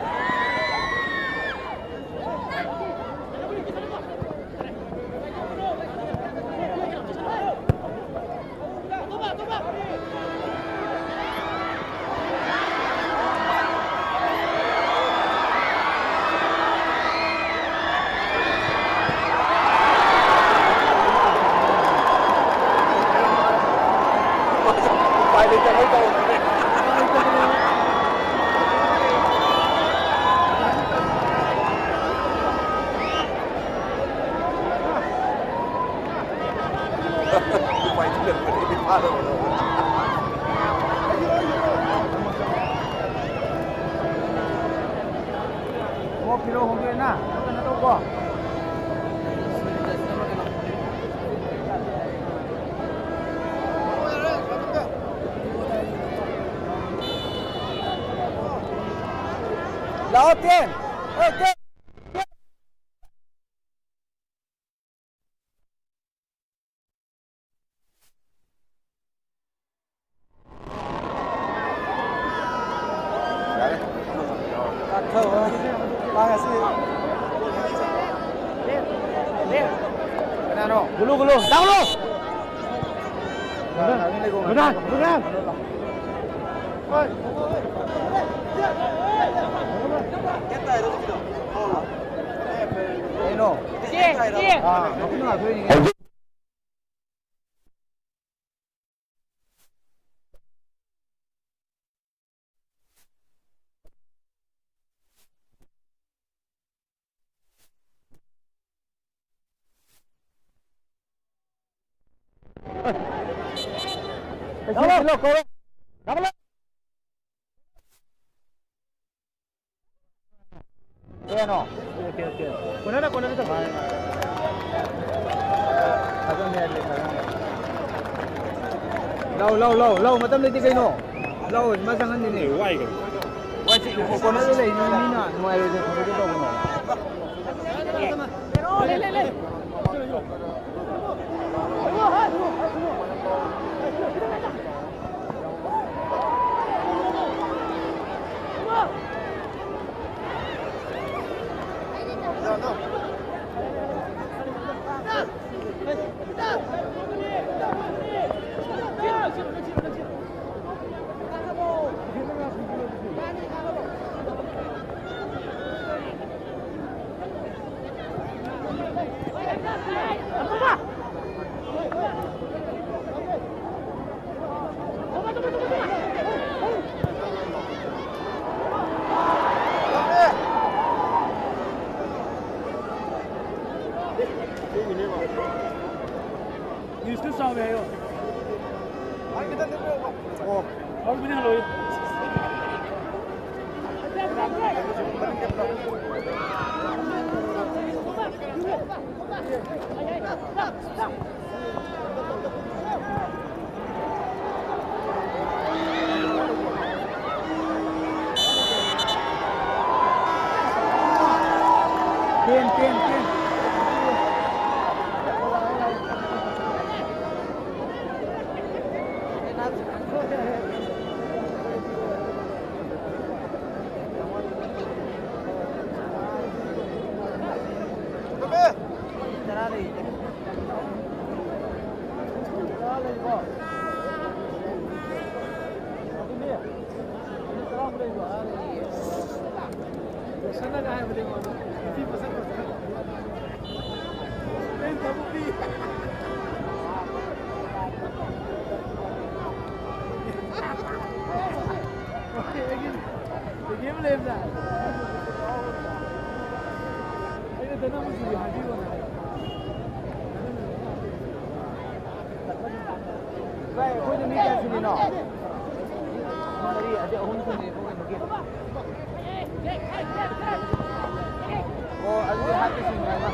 ꯈꯣꯡꯎꯞ ꯐꯤꯔꯣꯜ ꯍꯣꯡꯗꯣꯛꯑꯦꯅ, ꯐꯖꯅ ꯇꯧꯀꯣ꯫ ꯂꯥꯛꯑꯣ, ꯇꯦꯟ꯫ ꯑꯦ, ꯇꯦꯟ꯫ ꯀꯅꯥꯅꯣ? ꯒꯨꯂꯨ, ꯒꯨꯂꯨ, ꯂꯥꯎꯂꯣ! ꯒꯨꯗꯥꯟ, ꯒꯨꯗꯥꯟ! ꯀꯩꯅꯣ? ꯆꯦ, ꯆꯦ! ꯑꯥ, ꯃꯈꯨꯠꯅ ꯉꯥꯛꯊꯣꯛꯏꯅꯤ ꯀꯩꯅꯣ꯫ ꯀꯩꯅꯣ? Okay, okay. ꯀꯣꯟꯅꯔ, ꯀꯣꯟꯅꯔ ꯇꯧꯁꯤ꯫ ꯂꯥꯎ, ꯂꯥꯎ, ꯂꯥꯎ, ꯂꯥꯎ, ꯃꯇꯝ ꯂꯩꯇꯦ ꯀꯩꯅꯣ꯫ ꯂꯥꯎ, ꯃꯥ ꯆꯪꯍꯟꯗꯦꯅꯦ꯫ ꯋꯥꯏ ꯀꯩꯅꯣ꯫ ꯋꯥꯏ ꯆꯤꯛ, ꯀꯣꯅꯔꯗ ꯂꯩ ꯃꯤ, ꯃꯤꯅ ꯅꯨꯡꯉꯥꯏꯔꯣꯏꯗꯅ ꯊꯝꯃꯒꯦ ꯇꯧꯕꯅꯦ꯫ ꯅ꯭ꯌꯨꯁꯇ ꯆꯥꯎꯋꯦ ꯍꯥꯏꯌꯣ꯫ ꯑꯣ꯫ ꯍꯧꯕꯅꯦ ꯍꯜꯂꯣꯏ꯫ Ten, ten, ten. ꯚꯥꯏ, ꯑꯩꯈꯣꯏꯗ ꯃꯤ ꯀꯌꯥ ꯁꯨꯔꯤꯅꯣ? ꯃꯔꯤ, ꯑꯗꯩ ꯑꯍꯨꯝ ꯁꯨꯔꯤ, ꯑꯩꯈꯣꯏ ꯀꯩꯅꯣꯒꯤ꯫ ꯑꯣ, ꯑꯗꯨꯗꯤ ꯍꯥꯠꯄ ꯁꯤꯡꯉꯦ ꯍꯥꯏꯕ꯫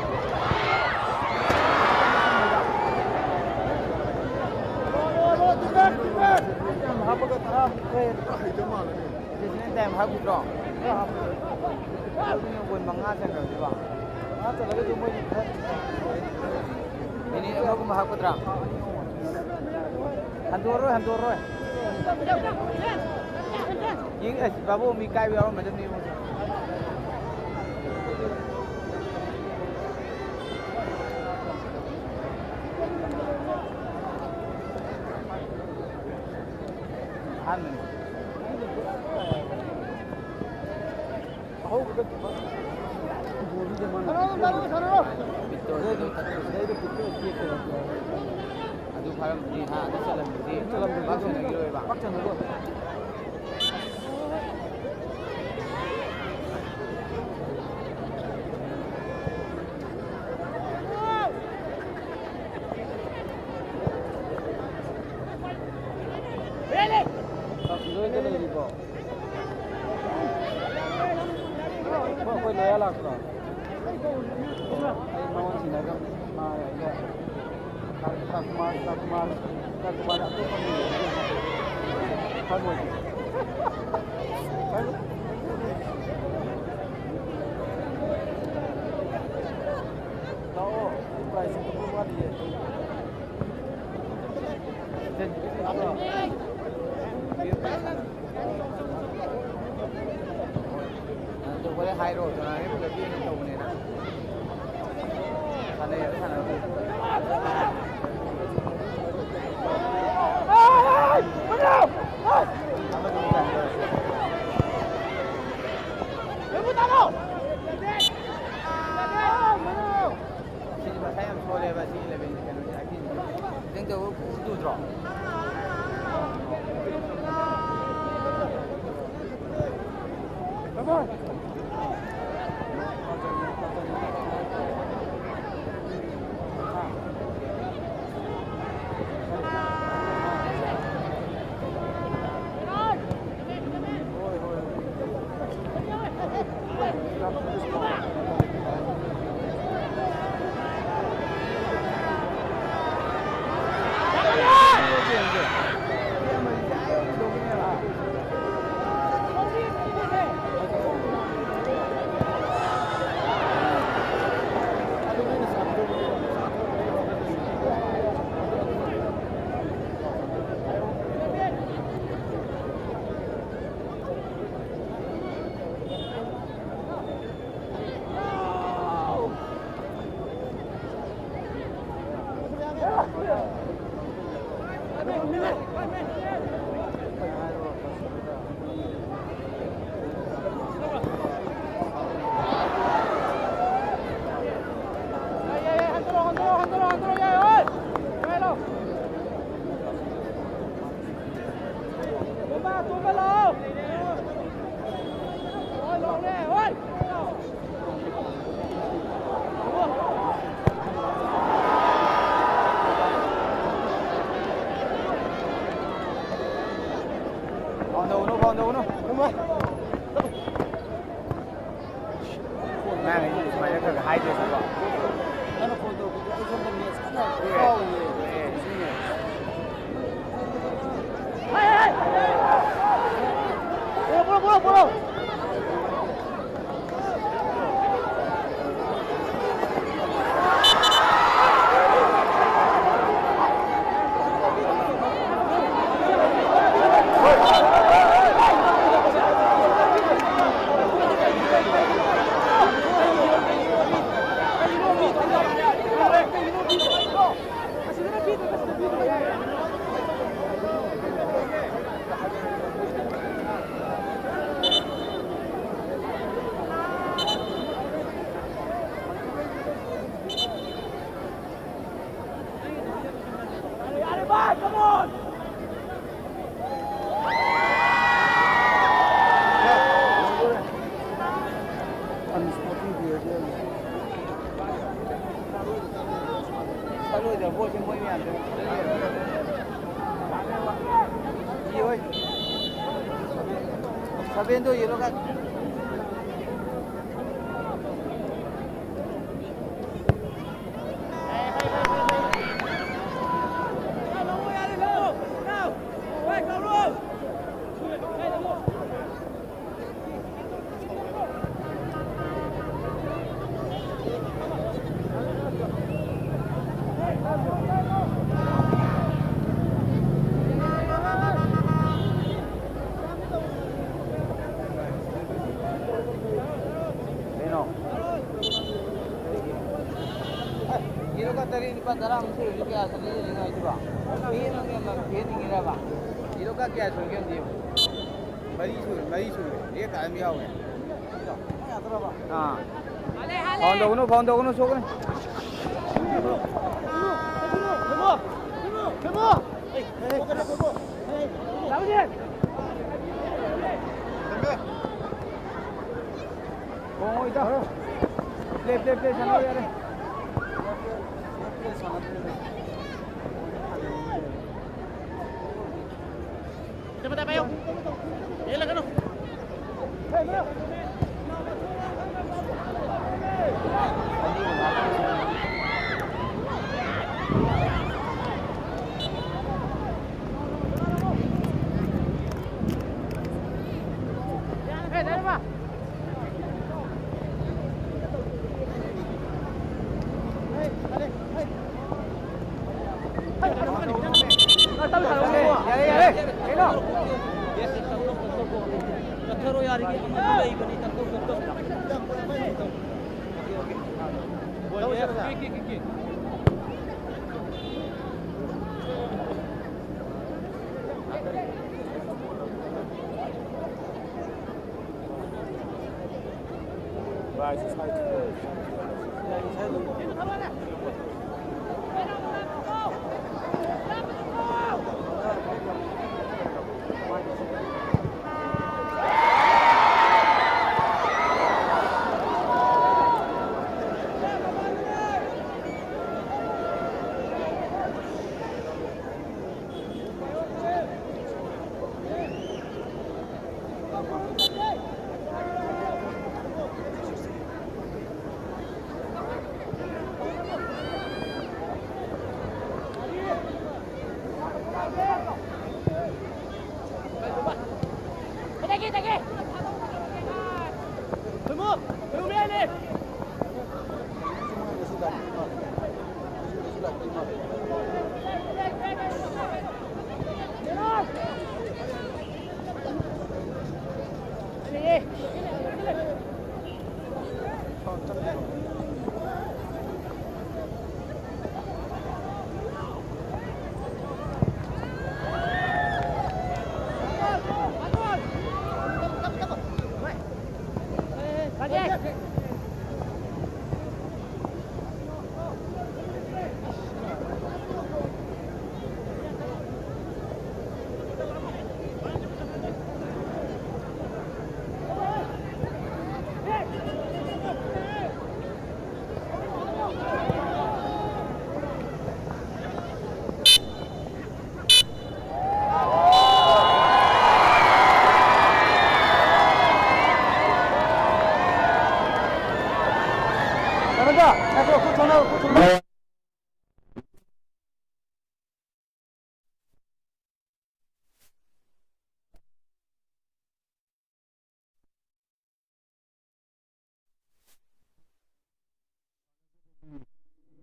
ꯇꯥꯏꯝ ꯍꯥꯞꯈꯤꯗ꯭ꯔꯣ? ꯑꯗꯨꯗꯤ ꯒꯣꯜ ꯃꯉꯥ ꯆꯟꯈ꯭ꯔꯕꯅꯦꯕ꯫ ꯃꯉꯥ ꯆꯜꯂꯒꯁꯨ ꯃꯣꯏꯗꯤ ꯈꯔ ꯃꯤꯅꯤꯠ ꯑꯃꯒꯨꯝꯕ ꯍꯥꯞꯀꯗ꯭ꯔꯥ? ꯍꯟꯗꯣꯛꯑꯔꯣꯏ, ꯍꯟꯗꯣꯛꯑꯔꯣꯏ꯫ ꯌꯦꯡ-, ꯑꯁ, ꯕꯥꯕꯨ ꯃꯤ ꯀꯥꯏꯕ ꯌꯥꯎꯔꯝꯃꯗꯕꯅꯤ ꯏꯕꯨꯡꯉꯣ꯫ ꯑꯍꯥꯟꯕꯅꯤ꯫ ꯑꯍꯧꯕꯗ ꯕꯣꯜꯗꯨꯗ ꯃꯥꯅ ꯁꯥꯟꯅꯔꯣ, ꯁꯥꯟꯅꯔꯣ, ꯁꯥꯟꯅꯔꯣ꯫ ꯕꯤꯠꯇꯣ ꯑꯗꯨ ꯇꯠꯈ꯭ꯔꯦ꯫ ꯑꯗꯨ ꯐꯥꯔꯝꯃꯗꯤ, ꯍꯥ, ꯑꯗꯨ ꯆꯜꯂꯝꯃꯗꯤ ꯆꯜꯂꯝꯃꯗꯤ ꯄꯥꯛ ꯆꯟꯅꯈꯤꯔꯣꯏꯕ꯫ ꯄꯥꯛ ꯆꯟꯅꯔꯣꯏ꯫ ꯂꯣꯏꯗ ꯂꯩꯔꯤꯕꯣ? ꯑꯩꯈꯣꯏ ꯂꯣꯌꯔ ꯂꯥꯛꯄ꯭ꯔꯣ? ꯑꯩ ꯃꯉꯣꯟ ꯁꯤꯟꯅꯈ꯭ꯔꯕꯅꯤ꯫ ꯃꯥ ꯑꯩꯒ ꯇꯥꯀꯨꯃꯥꯔ, ꯇꯥꯀꯨꯃꯥꯔ, ꯇꯥꯀꯨꯃꯥꯔ ꯑꯇꯣꯞꯄ ꯃꯤ ꯈꯪꯉꯣꯏ꯫ ꯂꯥꯛꯑꯣ, ꯄ꯭ꯔꯥꯏꯖ ꯋꯥꯠꯂꯤꯌꯦ꯫ ꯑꯗꯨ ꯍꯣꯔꯦꯟ ꯍꯥꯏꯔꯣ, ꯇꯣꯔꯅꯥꯃꯦꯟ ꯄꯨꯂꯞꯀꯤ ꯑꯣꯏꯅ ꯇꯧꯕꯅꯦꯅ꯫ ꯁꯥꯟꯅꯩ, ꯑꯗꯨ ꯁꯥꯟꯅꯕ꯫ ꯁꯤꯗꯤ ꯃꯁꯥ ꯌꯥꯝ ꯁꯣꯜꯂꯦꯕ, ꯁꯤ ꯏꯂꯦꯚꯦꯟ ꯀꯩꯅꯣꯁꯦ, ꯑꯥꯏꯇꯤꯟꯁꯦ꯫ ꯈꯤꯇꯪ ꯇꯧꯕ ꯎꯗ꯭ꯔꯣ? ꯅꯪ ꯑꯩ ꯁꯨꯃꯥꯏꯅ ꯈꯔ ꯈꯔ ꯍꯥꯏꯗ꯭ꯔꯁꯨꯀꯣ꯫ ꯅꯪꯅ ꯐꯣꯟ ꯇꯧꯔꯛꯄꯗꯣ ꯑꯩ ꯁꯣꯝꯗ ꯃꯦꯠꯁ ꯀꯟꯅ ꯀꯥꯎꯔꯤꯌꯦ꯫ ꯁꯚꯦꯟꯗꯣ ꯌꯦꯜꯂꯣ ꯀꯥꯔꯗ꯫ ꯀꯩꯅꯣ? ꯀꯤꯂꯣ ꯀ ꯇꯔꯦꯠ꯫ ꯂꯨꯄꯥ ꯇꯔꯥꯃꯨꯛ ꯁꯨꯔꯗꯤ ꯀꯌꯥ ꯆꯠꯂꯤꯅꯣ ꯍꯥꯏꯁꯤꯕꯣ? ꯐꯦꯟ ꯑꯃ ꯐꯦꯟ ꯌꯦꯡꯉꯤꯔꯕ? ꯀꯤꯂꯣ ꯀꯌꯥ ꯁꯨꯔꯒꯦ ꯑꯝꯇ ꯌꯦꯡꯉꯨ꯫ ꯃꯔꯤ ꯁꯨꯔꯦ, ꯃꯔꯤ ꯁꯨꯔꯦ꯫ ꯔꯦꯠ ꯇꯥꯕ ꯑꯃ ꯌꯥꯎꯔꯦ꯫ ꯑꯥ꯫ ꯐꯥꯎꯟ ꯇꯧꯒꯅꯨ, ꯐꯥꯎꯟ ꯇꯧꯒꯅꯨ, ꯁꯣꯛꯀꯅꯤ꯫ ꯊꯝꯃꯦ꯫ ꯍꯣꯏ, ꯏꯇꯥꯎ꯫ ꯄ꯭ꯂꯦ, ꯄ꯭ꯂꯦ, ꯄ꯭ꯂꯦ ꯁꯥꯟꯅꯧ ꯌꯥꯔꯦ꯫ ꯆꯠꯊꯔꯣ ꯌꯥꯔꯤꯒꯦ, ꯑꯃꯗꯤ ꯂꯩꯕꯅꯤ, ꯆꯠꯊꯧ, ꯆꯠꯊꯧ꯫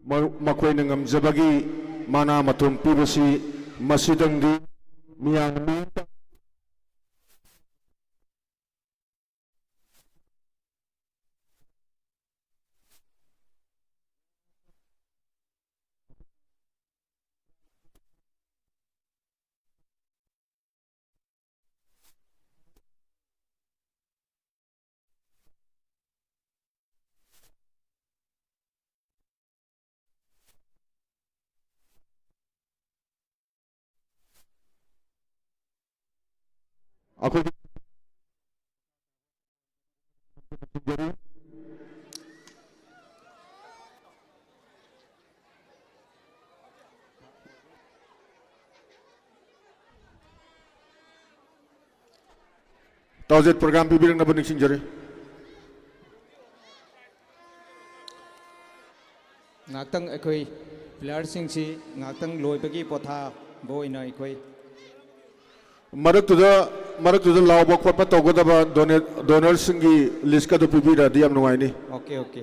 ꯃꯔꯨ-, ꯃꯈꯣꯏꯅ ꯉꯝꯖꯕꯒꯤ ꯃꯅꯥ ꯃꯊꯨꯝ ꯄꯤꯕꯁꯤ ꯃꯁꯤꯗꯪꯗꯤ ꯃꯤꯌꯥꯝꯅ ꯑꯩꯈꯣꯏꯒꯤ ꯇꯥꯎꯖꯦꯠ ꯄ꯭ꯔꯣꯒ꯭ꯔꯥꯝ ꯄꯤꯕꯤꯔꯛꯅꯕ ꯅꯤꯡꯁꯤꯡꯖꯔꯤ꯫ ꯉꯥꯏꯍꯥꯛꯇꯪ ꯑꯩꯈꯣꯏ ꯄ꯭ꯂꯦꯌꯔꯁꯤꯡꯁꯤ ꯉꯥꯏꯍꯥꯛꯇꯪ ꯂꯣꯏꯕꯒꯤ ꯄꯣꯊꯥꯕ ꯑꯣꯏꯅ ꯑꯩꯈꯣꯏ ꯃꯔꯛꯇꯨꯗ, ꯃꯔꯛꯇꯨꯗ ꯂꯥꯎꯕ ꯈꯣꯠꯄ ꯇꯧꯒꯗꯕ ꯗꯣꯅꯦ-, ꯗꯣꯅꯔꯁꯤꯡꯒꯤ ꯂꯤꯁꯀꯗꯨ ꯄꯤꯕꯤꯔꯛꯑꯗꯤ ꯌꯥꯝ ꯅꯨꯡꯉꯥꯏꯅꯤ꯫ Okay, okay.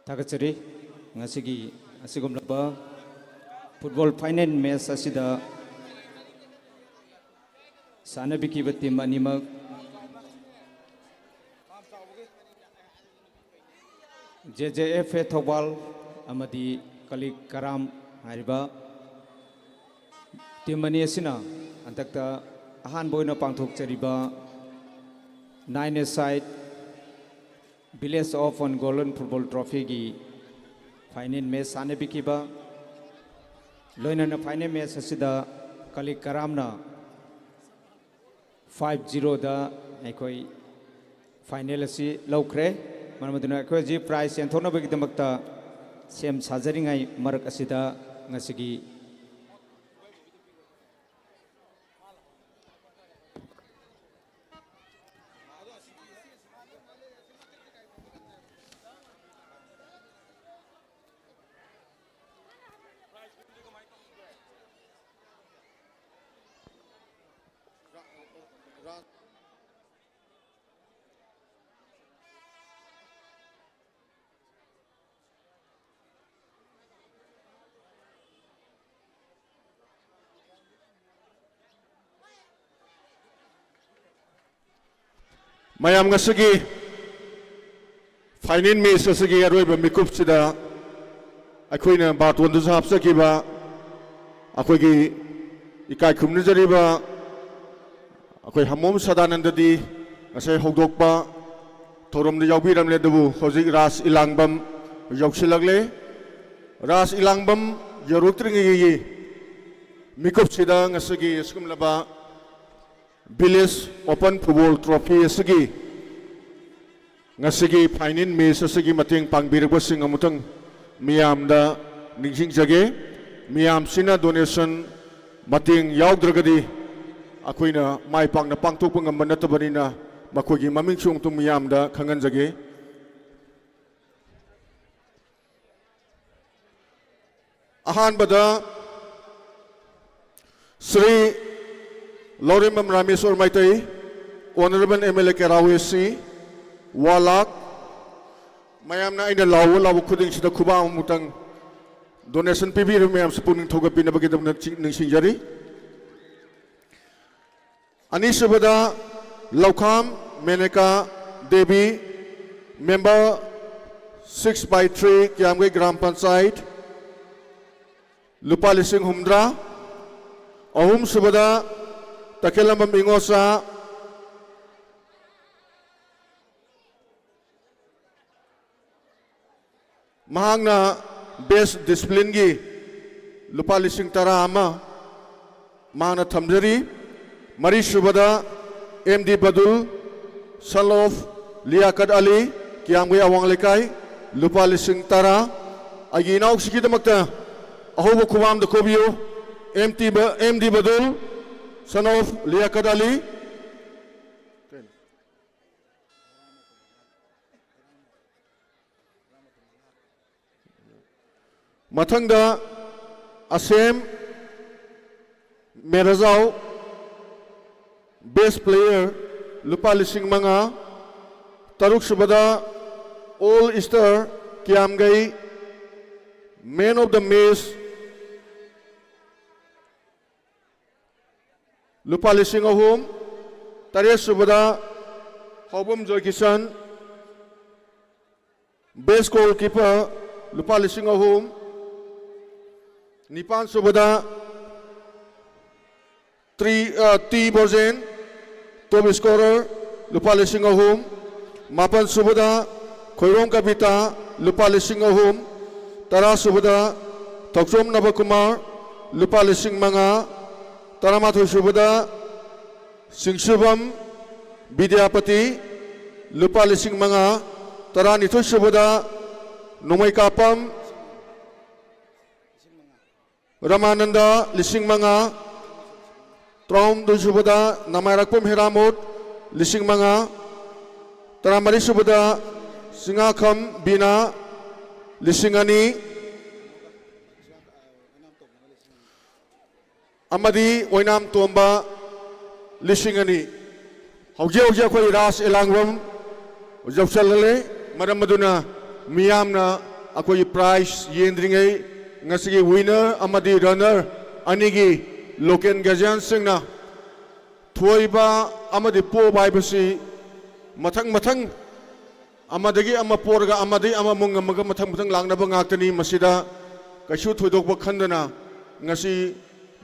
ꯊꯥꯒꯠꯆꯔꯤ꯫ ꯉꯁꯤꯒꯤ ꯑꯁꯤꯒꯨꯝꯂꯕ ꯐꯨꯠꯕꯣꯜ ꯐꯥꯏꯅꯦꯜ ꯃꯦꯆ ꯑꯁꯤꯗ ꯁꯥꯟꯅꯕꯤꯈꯤꯕ ꯇꯤꯝ ꯑꯅꯤꯃꯛ ꯖꯦ ꯖꯦ ꯑꯦꯐ ꯑꯦ ꯊꯧꯕꯥꯜ ꯑꯃꯗꯤ ꯀꯂꯤꯛ ꯀꯔꯥꯝ ꯍꯥꯏꯔꯤꯕ ꯇꯤꯝ ꯑꯅꯤ ꯑꯁꯤꯅ ꯍꯟꯗꯛꯇ ꯑꯍꯥꯟꯕ ꯑꯣꯏꯅ ꯄꯥꯡꯊꯣꯛꯆꯔꯤꯕ nine-a-side Village of One Golden Football Trophy-ꯒꯤ ꯐꯥꯏꯅꯦꯜ ꯃꯦꯆ ꯁꯥꯟꯅꯕꯤꯈꯤꯕ, ꯂꯣꯏꯅꯅ ꯐꯥꯏꯅꯦꯜ ꯃꯦꯆ ꯑꯁꯤꯗ ꯀꯂꯤꯛ ꯀꯔꯥꯝꯅ five zero-ꯗ ꯑꯩꯈꯣꯏ ꯐꯥꯏꯅꯦꯜ ꯑꯁꯤ ꯂꯧꯈ꯭ꯔꯦ꯫ ꯃꯔꯝ ꯑꯗꯨꯅ ꯑꯩꯈꯣꯏ ꯍꯧꯖꯤꯛ prize ꯌꯦꯟꯊꯣꯛꯅꯕꯒꯤꯗꯃꯛꯇ ꯁꯦꯝ ꯁꯥꯖꯔꯤꯉꯩ ꯃꯔꯛ ꯑꯁꯤꯗ ꯉꯁꯤꯒꯤ ꯃꯌꯥꯝ, ꯉꯁꯤꯒꯤ final match ꯑꯁꯤꯒꯤ ꯑꯔꯣꯏꯕ ꯃꯤꯀꯨꯞꯁꯤꯗ ꯑꯩꯈꯣꯏꯅ ꯕꯥꯔꯇꯣꯟꯗꯁꯨ ꯍꯥꯞꯆꯈꯤꯕ ꯑꯩꯈꯣꯏꯒꯤ ꯏꯀꯥꯏ ꯈꯨꯝꯅꯖꯔꯤꯕ ꯑꯩꯈꯣꯏ ꯍꯃꯣꯝ ꯁꯗꯥꯅꯟꯗꯗꯤ ꯉꯁꯥꯏ ꯍꯧꯗꯣꯛꯄ ꯊꯧꯔꯝꯗ ꯌꯥꯎꯕꯤꯔꯝꯂꯦ, ꯑꯗꯨꯕꯨ ꯍꯧꯖꯤꯛ ꯔꯥꯁ ꯏꯂꯥꯡꯕꯝ ꯌꯧꯁꯤꯜꯂꯛꯂꯦ꯫ ꯔꯥꯁ ꯏꯂꯥꯡꯕꯝ ꯌꯧꯔꯛꯇ꯭ꯔꯤꯉꯩꯒꯤ ꯃꯤꯀꯨꯞꯁꯤꯗ ꯉꯁꯤꯒꯤ ꯑꯁꯤꯒꯨꯝꯂꯕ Village Open Football Trophy ꯑꯁꯤꯒꯤ ꯉꯁꯤꯒꯤ final match ꯑꯁꯤꯒꯤ ꯃꯇꯦꯡ ꯄꯥꯡꯕꯤꯔꯛꯄꯁꯤꯡ ꯑꯃꯨꯛꯇꯪ ꯃꯤꯌꯥꯝꯗ ꯅꯤꯡꯁꯤꯡꯖꯒꯦ꯫ ꯃꯤꯌꯥꯝꯁꯤꯅ donation ꯃꯇꯦꯡ ꯌꯥꯎꯗ꯭ꯔꯒꯗꯤ ꯑꯩꯈꯣꯏꯅ ꯃꯥꯏ ꯄꯥꯛꯅ ꯄꯥꯡꯊꯣꯛꯄ ꯉꯝꯕ ꯅꯠꯇꯕꯅꯤꯅ, ꯃꯈꯣꯏꯒꯤ ꯃꯃꯤꯡꯁꯨ ꯑꯃꯨꯛꯇꯪ ꯃꯤꯌꯥꯝꯗ ꯈꯪꯍꯟꯖꯒꯦ꯫ ꯑꯍꯥꯟꯕꯗ ꯁ꯭ꯔꯤ ꯂꯧꯔꯦꯝꯕꯝ Rameshwor Meitei, Honourable M L A ꯀꯦꯔꯥꯎ A C, one lakh꯫ ꯃꯌꯥꯝꯅ ꯑꯩꯅ ꯂꯥꯎꯕ ꯂꯥꯎꯕ ꯈꯨꯗꯤꯡꯁꯤꯗ ꯈꯨꯕꯥꯛ ꯑꯃꯃꯨꯛꯇꯪ donation ꯄꯤꯕꯤꯔꯤꯕ ꯃꯌꯥꯝꯁꯤ ꯄꯨꯛꯅꯤꯡ ꯊꯧꯒꯠꯄꯤꯅꯕꯒꯤꯗꯃꯛꯇ ꯆꯤ-, ꯅꯤꯡꯁꯤꯡꯖꯔꯤ꯫ ꯑꯅꯤꯁꯨꯕꯗ Loukham Menaka Devi, member six by three Kiyamgei gram panchayat, ꯂꯨꯄꯥ ꯂꯤꯁꯤꯡ ꯍꯨꯝꯗ꯭ꯔꯥ꯫ ꯑꯍꯨꯝꯁꯨꯕꯗ ꯇꯈꯦꯜꯂꯝꯕꯝ ꯏꯉꯣꯆꯥ, ꯃꯍꯥꯛꯅ best discipline ꯒꯤ ꯂꯨꯄꯥ ꯂꯤꯁꯤꯡ ꯇꯔꯥ ꯑꯃ ꯃꯍꯥꯛꯅ ꯊꯝꯖꯔꯤ꯫ ꯃꯔꯤꯁꯨꯕꯗ M D ꯕꯗꯨꯜ, son of ꯂꯤꯌꯥꯀꯠ ꯑꯂꯤ, ꯀꯤꯌꯥꯝꯒꯩ ꯑꯋꯥꯡ ꯂꯩꯀꯥꯏ, ꯂꯨꯄꯥ ꯂꯤꯁꯤꯡ ꯇꯔꯥ꯫ ꯑꯩꯒꯤ ꯏꯅꯥꯎꯁꯤꯒꯤꯗꯃꯛꯇ ꯑꯍꯧꯕ ꯈꯨꯕꯥꯝꯗ ꯀꯧꯕꯤꯌꯨ, ꯑꯦꯝ ꯇꯤ ꯕ-, ꯑꯦꯝ ꯗꯤ ꯕꯗꯨꯜ, son of ꯂꯤꯌꯥꯀꯠ ꯑꯂꯤ꯫ ꯃꯊꯪꯗ ꯑꯁꯦꯝ ꯃꯦꯔꯥꯖꯥꯎ, best player, ꯂꯨꯄꯥ ꯂꯤꯁꯤꯡ ꯃꯉꯥ꯫ ꯇꯔꯨꯛꯁꯨꯕꯗ All Star ꯀꯤꯌꯥꯝꯒꯩ, man of the match, ꯂꯨꯄꯥ ꯂꯤꯁꯤꯡ ꯑꯍꯨꯝ꯫ ꯇꯔꯦꯠꯁꯨꯕꯗ ꯍꯥꯎꯕꯝ ꯖꯣꯏꯀꯤꯁꯟ, best goalkeeper, ꯂꯨꯄꯥ ꯂꯤꯁꯤꯡ ꯑꯍꯨꯝ꯫ ꯅꯤꯄꯥꯟꯁꯨꯕꯗ ꯇ꯭ꯔꯤ-, ꯑ, ꯇꯤ ꯕꯣꯔꯖꯦꯟ, top scorer, ꯂꯨꯄꯥ ꯂꯤꯁꯤꯡ ꯑꯍꯨꯝ꯫ ꯃꯥꯄꯟꯁꯨꯕꯗ ꯈꯣꯏꯔꯣꯝ ꯀꯕꯤꯇꯥ, ꯂꯨꯄꯥ ꯂꯤꯁꯤꯡ ꯑꯍꯨꯝ꯫ ꯇꯔꯥꯁꯨꯕꯗ ꯊꯧꯆꯣꯝ ꯅꯕꯀꯨꯃꯥꯔ, ꯂꯨꯄꯥ ꯂꯤꯁꯤꯡ ꯃꯉꯥ꯫ ꯇꯔꯥꯃꯥꯊꯣꯏꯁꯨꯕꯗ ꯆꯤꯡꯁꯨꯕꯝ ꯕꯤꯗ꯭ꯌꯥꯄꯇꯤ, ꯂꯨꯄꯥ ꯂꯤꯁꯤꯡ ꯃꯉꯥ꯫ ꯇꯔꯥꯅꯤꯊꯣꯏꯁꯨꯕꯗ ꯅꯣꯡꯃꯩꯀꯥꯄꯝ ꯔꯃꯥꯅꯟꯗ, ꯂꯤꯁꯤꯡ ꯃꯉꯥ꯫ ꯇꯔꯥꯍꯨꯝꯗꯣꯏꯁꯨꯕꯗ ꯅꯃꯥꯏꯔꯛꯄꯝ ꯍꯦꯔꯥꯃꯣꯠ, ꯂꯤꯁꯤꯡ ꯃꯉꯥ꯫ ꯇꯔꯥꯃꯔꯤꯁꯨꯕꯗ ꯆꯤꯡꯉꯥꯈꯝ ꯕꯤꯅꯥ, ꯂꯤꯁꯤꯡ ꯑꯅꯤ꯫ ꯑꯃꯗꯤ ꯑꯣꯏꯅꯥꯝ ꯇꯣꯝꯕ, ꯂꯤꯁꯤꯡ ꯑꯅꯤ꯫ ꯍꯧꯖꯤꯛ ꯍꯧꯖꯤꯛ ꯑꯩꯈꯣꯏ ꯔꯥꯁ ꯑꯦꯂꯥꯡꯕꯝ ꯌꯧꯁꯜꯍꯜꯂꯦ꯫ ꯃꯔꯝ ꯑꯗꯨꯅ ꯃꯤꯌꯥꯝꯅ ꯑꯩꯈꯣꯏꯒꯤ prize ꯌꯦꯟꯗ꯭ꯔꯤꯉꯩ ꯉꯁꯤꯒꯤ winner ꯑꯃꯗꯤ runner ꯑꯅꯤꯒꯤ local guardianꯁꯤꯡꯅ ꯊꯣꯏꯕ ꯑꯃꯗꯤ ꯄꯣꯕ ꯍꯥꯏꯕꯁꯤ ꯃꯊꯪ ꯃꯊꯪ ꯑꯃꯗꯒꯤ ꯑꯃ ꯄꯣꯔꯒ ꯑꯃꯗꯒꯤ ꯑꯃꯃꯨꯛ ꯉꯝꯃꯒ ꯃꯊꯪ ꯃꯊꯪ ꯂꯥꯛꯅꯕ ꯉꯥꯛꯇꯅꯤ꯫ ꯃꯁꯤꯗ ꯀꯩꯁꯨ ꯊꯣꯏꯗꯣꯛꯄ ꯈꯟꯗꯅ ꯉꯁꯤ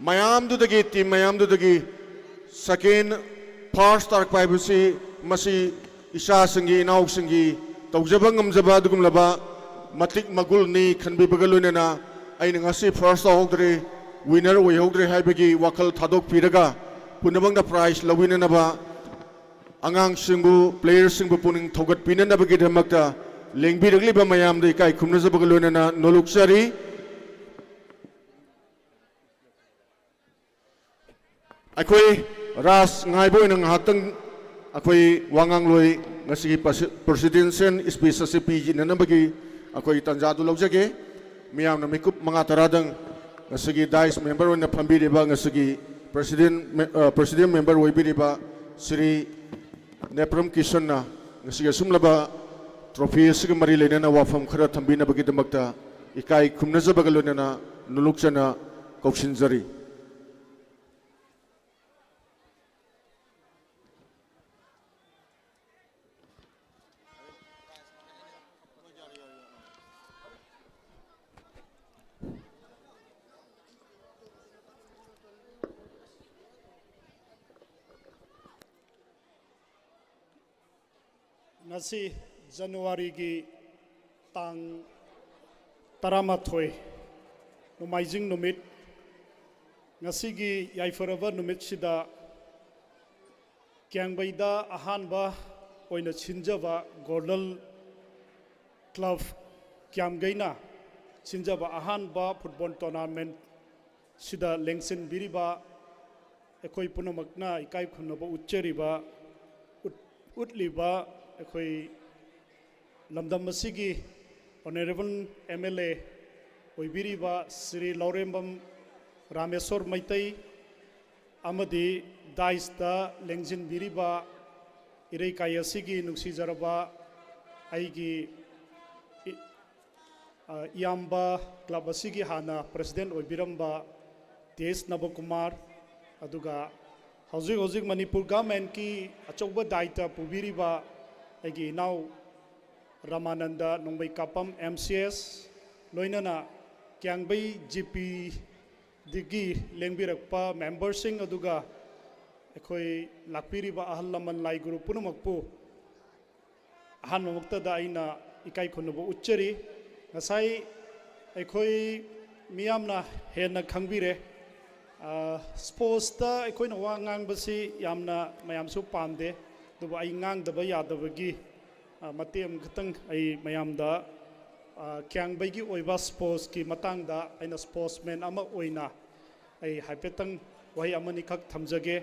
ꯃꯌꯥꯝꯗꯨꯗꯒꯤ, team ꯃꯌꯥꯝꯗꯨꯗꯒꯤ second, first ꯇꯥꯔꯛꯄ ꯍꯥꯏꯕꯁꯤ ꯃꯁꯤ ꯏꯆꯥꯁꯤꯡꯒꯤ, ꯏꯅꯥꯎꯁꯤꯡꯒꯤ ꯇꯧꯖꯕ ꯉꯝꯖꯕ ꯑꯗꯨꯒꯨꯝꯂꯕ ꯃꯇꯤꯛ ꯃꯒꯨꯜꯅꯤ ꯈꯟꯕꯤꯕꯒ ꯂꯣꯏꯅꯅ ꯑꯩꯅ ꯉꯁꯤ first ꯇꯧꯍꯧꯗ꯭ꯔꯦ, winner ꯑꯣꯏꯍꯧꯗ꯭ꯔꯦ ꯍꯥꯏꯕꯒꯤ ꯋꯥꯈꯜ ꯊꯥꯗꯣꯛꯄꯤꯔꯒ ꯄꯨꯝꯅꯃꯛꯅ prize ꯂꯧꯕꯤꯅꯅꯕ ꯑꯉꯥꯡꯁꯤꯡꯕꯨ, playerꯁꯤꯡꯕꯨ ꯄꯨꯛꯅꯤꯡ ꯊꯧꯒꯠꯄꯤꯅꯅꯕꯒꯤꯗꯃꯛꯇ ꯂꯦꯡꯕꯤꯔꯛꯂꯤꯕ ꯃꯌꯥꯝꯗ ꯏꯀꯥꯏ ꯈꯨꯝꯅꯖꯕꯒ ꯂꯣꯏꯅꯅ ꯅꯣꯂꯨꯛꯆꯔꯤ꯫ ꯑꯩꯈꯣꯏ ꯔꯥꯁ ꯉꯥꯏꯕ ꯑꯣꯏꯅ ꯉꯥꯏꯍꯥꯛꯇꯪ ꯑꯩꯈꯣꯏ ꯋꯥ ꯉꯥꯡꯂꯣꯏ꯫ ꯉꯁꯤꯒꯤ ꯄ꯭ꯔꯁꯤ-, presidential speech ꯑꯁꯤ ꯄꯤꯅꯅꯕꯒꯤ ꯑꯩꯈꯣꯏ ꯇꯥꯟꯖꯥꯗꯨ ꯂꯧꯖꯒꯦ꯫ ꯃꯤꯌꯥꯝꯅ ꯃꯤꯀꯨꯞ ꯃꯉꯥ ꯇꯔꯥꯗꯪ ꯉꯁꯤꯒꯤ dais member ꯑꯣꯏꯅ ꯐꯝꯕꯤꯔꯤꯕ, ꯉꯁꯤꯒꯤ president ꯃꯦ-, ꯑ, president member ꯑꯣꯏꯕꯤꯔꯤꯕ ꯁ꯭ꯔꯤ ꯅꯦꯄ꯭ꯔꯝ ꯀꯤꯁꯟꯅ ꯉꯁꯤꯒꯤ ꯑꯁꯨꯝꯂꯕ trophy ꯑꯁꯤꯒ ꯃꯔꯤ ꯂꯩꯅꯅ ꯋꯥꯐꯝ ꯈꯔ ꯊꯝꯕꯤꯅꯕꯒꯤꯗꯃꯛꯇ ꯏꯀꯥꯏ ꯈꯨꯝꯅꯖꯕꯒ ꯂꯣꯏꯅꯅ ꯅꯣꯂꯨꯛꯆꯅ ꯀꯧꯁꯤꯟꯖꯔꯤ꯫ ꯉꯁꯤ ꯖꯅꯋꯥꯔꯤꯒꯤ ꯇꯥꯡ ꯇꯔꯥꯃꯥꯊꯣꯏ, ꯅꯣꯡꯃꯥꯏꯖꯤꯡ ꯅꯨꯃꯤꯠ, ꯉꯁꯤꯒꯤ ꯌꯥꯏꯐꯔꯕ ꯅꯨꯃꯤꯠꯁꯤꯗ ꯀ꯭ꯌꯥꯝꯒꯩꯗ ꯑꯍꯥꯟꯕ ꯑꯣꯏꯅ ꯁꯤꯟꯖꯕ ꯒꯣꯔꯗꯜ ꯀ꯭ꯂꯕ ꯀ꯭ꯌꯥꯝꯒꯩꯅ ꯁꯤꯟꯖꯕ ꯑꯍꯥꯟꯕ football tournamentꯁꯤꯗ ꯂꯦꯡꯁꯤꯟꯕꯤꯔꯤꯕ ꯑꯩꯈꯣꯏ ꯄꯨꯝꯅꯃꯛꯅ ꯏꯀꯥꯏ ꯈꯨꯝꯅꯕ ꯎꯠꯆꯔꯤꯕ, ꯎꯠ-, ꯎꯠꯂꯤꯕ ꯑꯩꯈꯣꯏ ꯂꯝꯗꯝ ꯑꯁꯤꯒꯤ honourable M L A ꯑꯣꯏꯕꯤꯔꯤꯕ Shri ꯂꯧꯔꯦꯝꯕꯝ ꯔꯥꯃꯦꯁꯣꯔ ꯃꯩꯇꯩ ꯑꯃꯗꯤ daisꯇ ꯂꯦꯡꯁꯤꯟꯕꯤꯔꯤꯕ ꯏꯔꯩꯀꯥꯏ ꯑꯁꯤꯒꯤ ꯅꯨꯡꯁꯤꯖꯔꯕ ꯑꯩꯒꯤ ꯏ-, ꯑ, ꯏꯌꯥꯝꯕ, club ꯑꯁꯤꯒꯤ ꯍꯥꯟꯅ president ꯑꯣꯏꯕꯤꯔꯝꯕ ꯇꯦꯖ ꯅꯕꯀꯨꯃꯥꯔ, ꯑꯗꯨꯒ ꯍꯧꯖꯤꯛ ꯍꯧꯖꯤꯛ ꯃꯅꯤꯄꯨꯔ governmentꯀꯤ ꯑꯆꯧꯕ ꯗꯥꯏꯇ ꯄꯨꯕꯤꯔꯤꯕ ꯑꯩꯒꯤ ꯏꯅꯥꯎ ꯔꯥꯃꯥꯅꯟꯗ ꯅꯣꯡꯃꯩꯀꯥꯄꯝ M C S, ꯂꯣꯏꯅꯅ ꯀ꯭ꯌꯥꯝꯒꯩ G Pꯗꯒꯤ ꯂꯦꯡꯕꯤꯔꯛꯄ memberꯁꯤꯡ, ꯑꯗꯨꯒ ꯑꯩꯈꯣꯏ ꯂꯥꯛꯄꯤꯔꯤꯕ ꯑꯍꯜ ꯂꯃꯟ ꯂꯥꯏ ꯒꯨꯔꯨ ꯄꯨꯝꯅꯃꯛꯄꯨ ꯑꯍꯥꯟꯕꯃꯛꯇꯗ ꯑꯩꯅ ꯏꯀꯥꯏ ꯈꯨꯝꯅꯕ ꯎꯠꯆꯔꯤ꯫ ꯉꯁꯥꯏ ꯑꯩꯈꯣꯏ ꯃꯤꯌꯥꯝꯅ ꯍꯦꯟꯅ ꯈꯪꯕꯤꯔꯦ꯫ ꯑ, sportsꯇ ꯑꯩꯈꯣꯏꯅ ꯋꯥ ꯉꯥꯡꯕꯁꯤ ꯌꯥꯝꯅ ꯃꯌꯥꯝꯁꯨ ꯄꯥꯝꯗꯦ꯫ ꯑꯗꯨꯕꯨ ꯑꯩ ꯉꯥꯡꯗꯕ ꯌꯥꯗꯕꯒꯤ, ꯑ, ꯃꯇꯦꯛ ꯑꯃꯈꯛꯇꯪ ꯑꯩ ꯃꯌꯥꯝꯗ, ꯑ, ꯀ꯭ꯌꯥꯡꯕꯩꯒꯤ ꯑꯣꯏꯕ ꯁ꯭ꯄꯣꯔꯠꯁꯀꯤ ꯃꯇꯥꯡꯗ ꯑꯩꯅ ꯁ꯭ꯄꯣꯔꯠꯁꯃꯦꯟ ꯑꯃ ꯑꯣꯏꯅ ꯑꯩ ꯍꯥꯏꯐꯦꯠꯇꯪ ꯋꯥꯍꯩ ꯑꯃꯅꯤꯈꯛ ꯊꯝꯖꯒꯦ꯫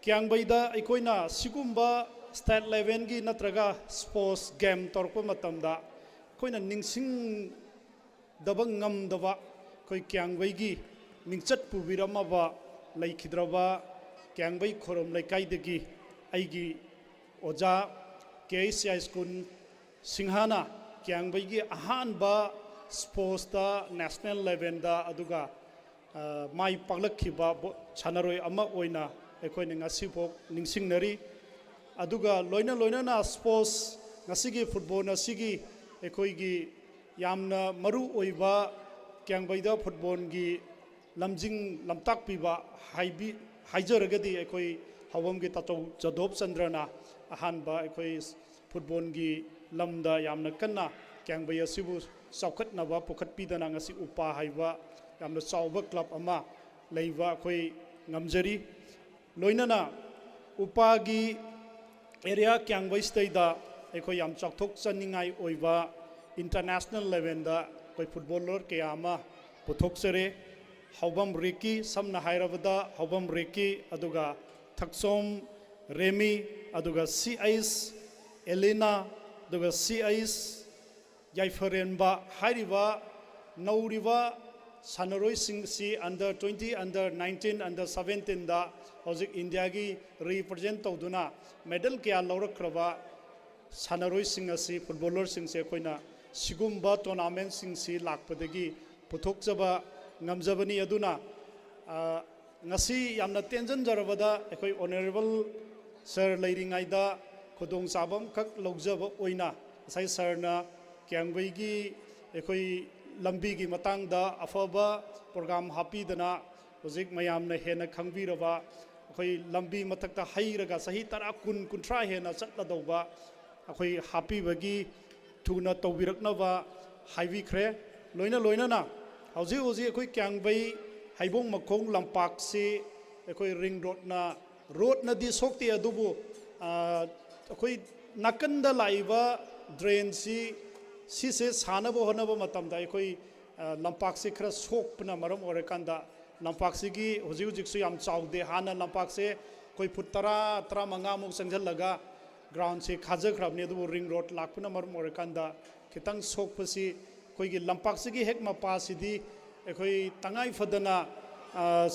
ꯀ꯭ꯌꯥꯡꯕꯩꯗ ꯑꯩꯈꯣꯏꯅ ꯁꯤꯒꯨꯝꯕ ꯁ꯭ꯇꯦꯠ ꯂꯦꯚꯦꯜꯒꯤ ꯅꯠꯇ꯭ꯔꯒ ꯁ꯭ꯄꯣꯔꯠꯁ ꯒꯦꯝ ꯇꯧꯔꯛꯄ ꯃꯇꯝꯗ ꯑꯩꯈꯣꯏꯅ ꯅꯤꯡꯁꯤꯡꯗꯕ ꯉꯝꯗꯕ ꯑꯩꯈꯣꯏ ꯀ꯭ꯌꯥꯡꯕꯩꯒꯤ ꯃꯤꯡꯆꯠ ꯄꯨꯕꯤꯔꯝꯃꯕ ꯂꯩꯈꯤꯗ꯭ꯔꯕ ꯀ꯭ꯌꯥꯡꯕꯩ ꯈꯣꯔꯣꯝ ꯂꯩꯀꯥꯏꯗꯒꯤ ꯑꯩꯒꯤ ꯑꯣꯖꯥ ꯀꯦ ꯑꯩꯆ ꯁꯤ ꯍꯥꯏ ꯁ꯭ꯀꯨꯜ ꯁꯤꯡꯍꯥꯅ ꯀ꯭ꯌꯥꯡꯕꯩꯒꯤ ꯑꯍꯥꯟꯕ ꯁ꯭ꯄꯣꯔꯠꯁꯇ ꯅꯦꯁꯅꯦꯜ ꯂꯦꯚꯦꯜꯗ ꯑꯗꯨꯒ, ꯑ, ꯃꯥꯏ ꯄꯥꯛꯂꯛꯈꯤꯕ ꯕꯣ-, ꯁꯥꯟꯅꯔꯣꯏ ꯑꯃ ꯑꯣꯏꯅ ꯑꯩꯈꯣꯏꯅ ꯉꯁꯤꯐꯥꯎ ꯅꯤꯡꯁꯤꯡꯅꯔꯤ꯫ ꯑꯗꯨꯒ ꯂꯣꯏꯅ ꯂꯣꯏꯅꯅ ꯁ꯭ꯄꯣꯔꯠꯁ ꯉꯁꯤꯒꯤ ꯐꯨꯠꯕꯣꯜ ꯑꯁꯤꯒꯤ ꯑꯩꯈꯣꯏꯒꯤ ꯌꯥꯝꯅ ꯃꯔꯨ ꯑꯣꯏꯕ ꯀ꯭ꯌꯥꯡꯕꯩꯗ ꯐꯨꯠꯕꯣꯜꯒꯤ ꯂꯝꯖꯤꯡ ꯂꯝꯇꯥꯛꯄꯤꯕ ꯍꯥꯏꯕꯤ-, ꯍꯥꯏꯖꯔꯒꯗꯤ ꯑꯩꯈꯣꯏ ꯍꯥꯎꯕꯝꯒꯤ ꯇꯥꯆꯧ ꯖꯥꯗꯣꯕ ꯆꯟꯗ꯭ꯔꯅ ꯑꯍꯥꯟꯕ ꯑꯩꯈꯣꯏ ꯐꯨꯠꯕꯣꯜꯒꯤ ꯂꯝꯗ ꯌꯥꯝꯅ ꯀꯟꯅ ꯀ꯭ꯌꯥꯡꯕꯩ ꯑꯁꯤꯕꯨ ꯆꯥꯎꯈꯠꯅꯕ ꯄꯨꯈꯠꯄꯤꯗꯅ ꯉꯁꯤ ꯎꯄꯥ ꯍꯥꯏꯕ ꯌꯥꯝꯅ ꯆꯥꯎꯕ ꯀ꯭ꯂꯕ ꯑꯃ ꯂꯩꯕ ꯑꯩꯈꯣꯏ ꯉꯝꯖꯔꯤ꯫ ꯂꯣꯏꯅꯅ ꯎꯄꯥꯒꯤ ꯑꯦꯔꯤꯌꯥ ꯀ꯭ꯌꯥꯡꯕꯩ ꯁꯤꯗꯩꯗ ꯑꯩꯈꯣꯏ ꯌꯥꯝ ꯆꯥꯎꯊꯣꯛꯆꯅꯤꯡꯉꯥꯏ ꯑꯣꯏꯕ ꯏꯟꯇꯔꯅꯦꯁꯅꯦꯜ ꯂꯦꯚꯦꯜꯗ ꯑꯩꯈꯣꯏ ꯐꯨꯠꯕꯣꯂꯔ ꯀꯌꯥ ꯑꯃ ꯄꯨꯊꯣꯛꯆꯔꯦ꯫ ꯍꯥꯎꯕꯝ ꯔꯤꯀꯤ, ꯁꯝꯅ ꯍꯥꯏꯔꯕꯗ ꯍꯥꯎꯕꯝ ꯔꯤꯀꯤ, ꯑꯗꯨꯒ ꯊꯛꯁꯣꯝ ꯔꯦꯃꯤ, ꯑꯗꯨꯒ ꯁꯤ ꯑꯩꯆ ꯑꯦꯂꯤꯅꯥ, ꯑꯗꯨꯒ ꯁꯤ ꯑꯩꯆ ꯌꯥꯏꯐꯔꯦꯟꯕ ꯍꯥꯏꯔꯤꯕ ꯅꯧꯔꯤꯕ ꯁꯥꯟꯅꯔꯣꯏꯁꯤꯡꯁꯤ under twenty, under nineteen, under seventeenꯗ ꯍꯧꯖꯤꯛ ꯏꯟꯗꯤꯌꯥꯒꯤ ꯔꯤꯄ꯭ꯔꯖꯦꯟ ꯇꯧꯗꯨꯅ ꯃꯦꯗꯜ ꯀꯌꯥ ꯂꯧꯔꯛꯈ꯭ꯔꯕ ꯁꯥꯟꯅꯔꯣꯏꯁꯤꯡ ꯑꯁꯤ, ꯐꯨꯠꯕꯣꯂꯔꯁꯤꯡꯁꯦ ꯑꯩꯈꯣꯏꯅ ꯁꯤꯒꯨꯝꯕ ꯇꯣꯔꯅꯥꯃꯦꯟꯁꯤꯡꯁꯤ ꯂꯥꯛꯄꯗꯒꯤ ꯄꯨꯊꯣꯛꯆꯕ ꯉꯝꯖꯕꯅꯤ꯫ ꯑꯗꯨꯅ, ꯑ, ꯉꯁꯤ ꯌꯥꯝꯅ ꯇꯦꯟꯖꯟꯖꯔꯕꯗ ꯑꯩꯈꯣꯏ ꯑꯣꯅꯔꯦꯕꯜ ꯁꯔ ꯂꯩꯔꯤꯉꯩꯗ ꯈꯨꯗꯣꯡꯆꯥꯕ ꯑꯃꯈꯛ ꯂꯧꯖꯕ ꯑꯣꯏꯅ ꯉꯁꯥꯏ ꯁꯔꯅ ꯀ꯭ꯌꯥꯡꯕꯩꯒꯤ ꯑꯩꯈꯣꯏ ꯂꯝꯕꯤꯒꯤ ꯃꯇꯥꯡꯗ ꯑꯐꯕ ꯄ꯭ꯔꯣꯒ꯭ꯔꯥꯝ ꯍꯥꯞꯄꯤꯗꯅ ꯍꯧꯖꯤꯛ ꯃꯌꯥꯝꯅ ꯍꯦꯟꯅ ꯈꯪꯕꯤꯔꯕ ꯑꯩꯈꯣꯏ ꯂꯝꯕꯤ ꯃꯊꯛꯇ ꯍꯩꯔꯒ ꯆꯍꯤ ꯇꯔꯥ, ꯀꯨꯟ, ꯀꯨꯟꯊ꯭ꯔꯥ ꯍꯦꯟꯅ ꯆꯠꯂꯗꯧꯕ ꯑꯩꯈꯣꯏ ꯍꯥꯞꯄꯤꯕꯒꯤ ꯊꯨꯅ ꯇꯧꯕꯤꯔꯛꯅꯕ ꯍꯥꯏꯕꯤꯈ꯭ꯔꯦ꯫ ꯂꯣꯏꯅ ꯂꯣꯏꯅꯅ ꯍꯧꯖꯤꯛ ꯍꯧꯖꯤꯛ ꯑꯩꯈꯣꯏ ꯀ꯭ꯌꯥꯡꯕꯩ ꯍꯩꯕꯣꯡ ꯃꯈꯣꯡ ꯂꯝꯄꯥꯛꯁꯤ ꯑꯩꯈꯣꯏ ꯔꯤꯡ ꯔꯣꯗꯅ, ꯔꯣꯗꯅꯗꯤ ꯁꯣꯛꯇꯦ, ꯑꯗꯨꯕꯨ ꯑꯩꯈꯣꯏ ꯅꯥꯀꯟꯗ ꯂꯥꯛꯏꯕ ꯗ꯭ꯔꯦꯟꯁꯤ, ꯁꯤꯁꯦ ꯁꯥꯅꯕ ꯍꯣꯠꯅꯕ ꯃꯇꯝꯗ ꯑꯩꯈꯣꯏ ꯂꯝꯄꯥꯛꯁꯦ ꯈꯔ ꯁꯣꯛꯄꯅ ꯃꯔꯝ ꯑꯣꯏꯔꯀꯥꯟꯗ, ꯂꯝꯄꯥꯛꯁꯤꯒꯤ ꯍꯧꯖꯤꯛ ꯍꯧꯖꯤꯛꯁꯨ ꯌꯥꯝ ꯆꯥꯎꯗꯦ꯫ ꯍꯥꯟꯅ ꯂꯝꯄꯥꯛꯁꯦ ꯑꯩꯈꯣꯏ ꯐꯨꯠ ꯇꯔꯥ, ꯇꯔꯥꯃꯉꯥꯃꯨꯛ ꯆꯪꯁꯤꯜꯂꯒ ꯒ꯭ꯔꯥꯎꯟꯁꯦ ꯈꯥꯖꯈ꯭ꯔꯕꯅꯤ, ꯑꯗꯨꯕꯨ ꯔꯤꯡ ꯔꯣꯗ ꯂꯥꯛꯄꯅ ꯃꯔꯝ ꯑꯣꯏꯔꯀꯥꯟꯗ ꯈꯤꯇꯪ ꯁꯣꯛꯄꯁꯤ, ꯑꯩꯈꯣꯏꯒꯤ ꯂꯝꯄꯥꯛꯁꯤꯒꯤ ꯍꯦꯛ ꯃꯄꯥꯁꯤꯗꯤ ꯑꯩꯈꯣꯏ ꯇꯉꯥꯏ ꯐꯗꯅ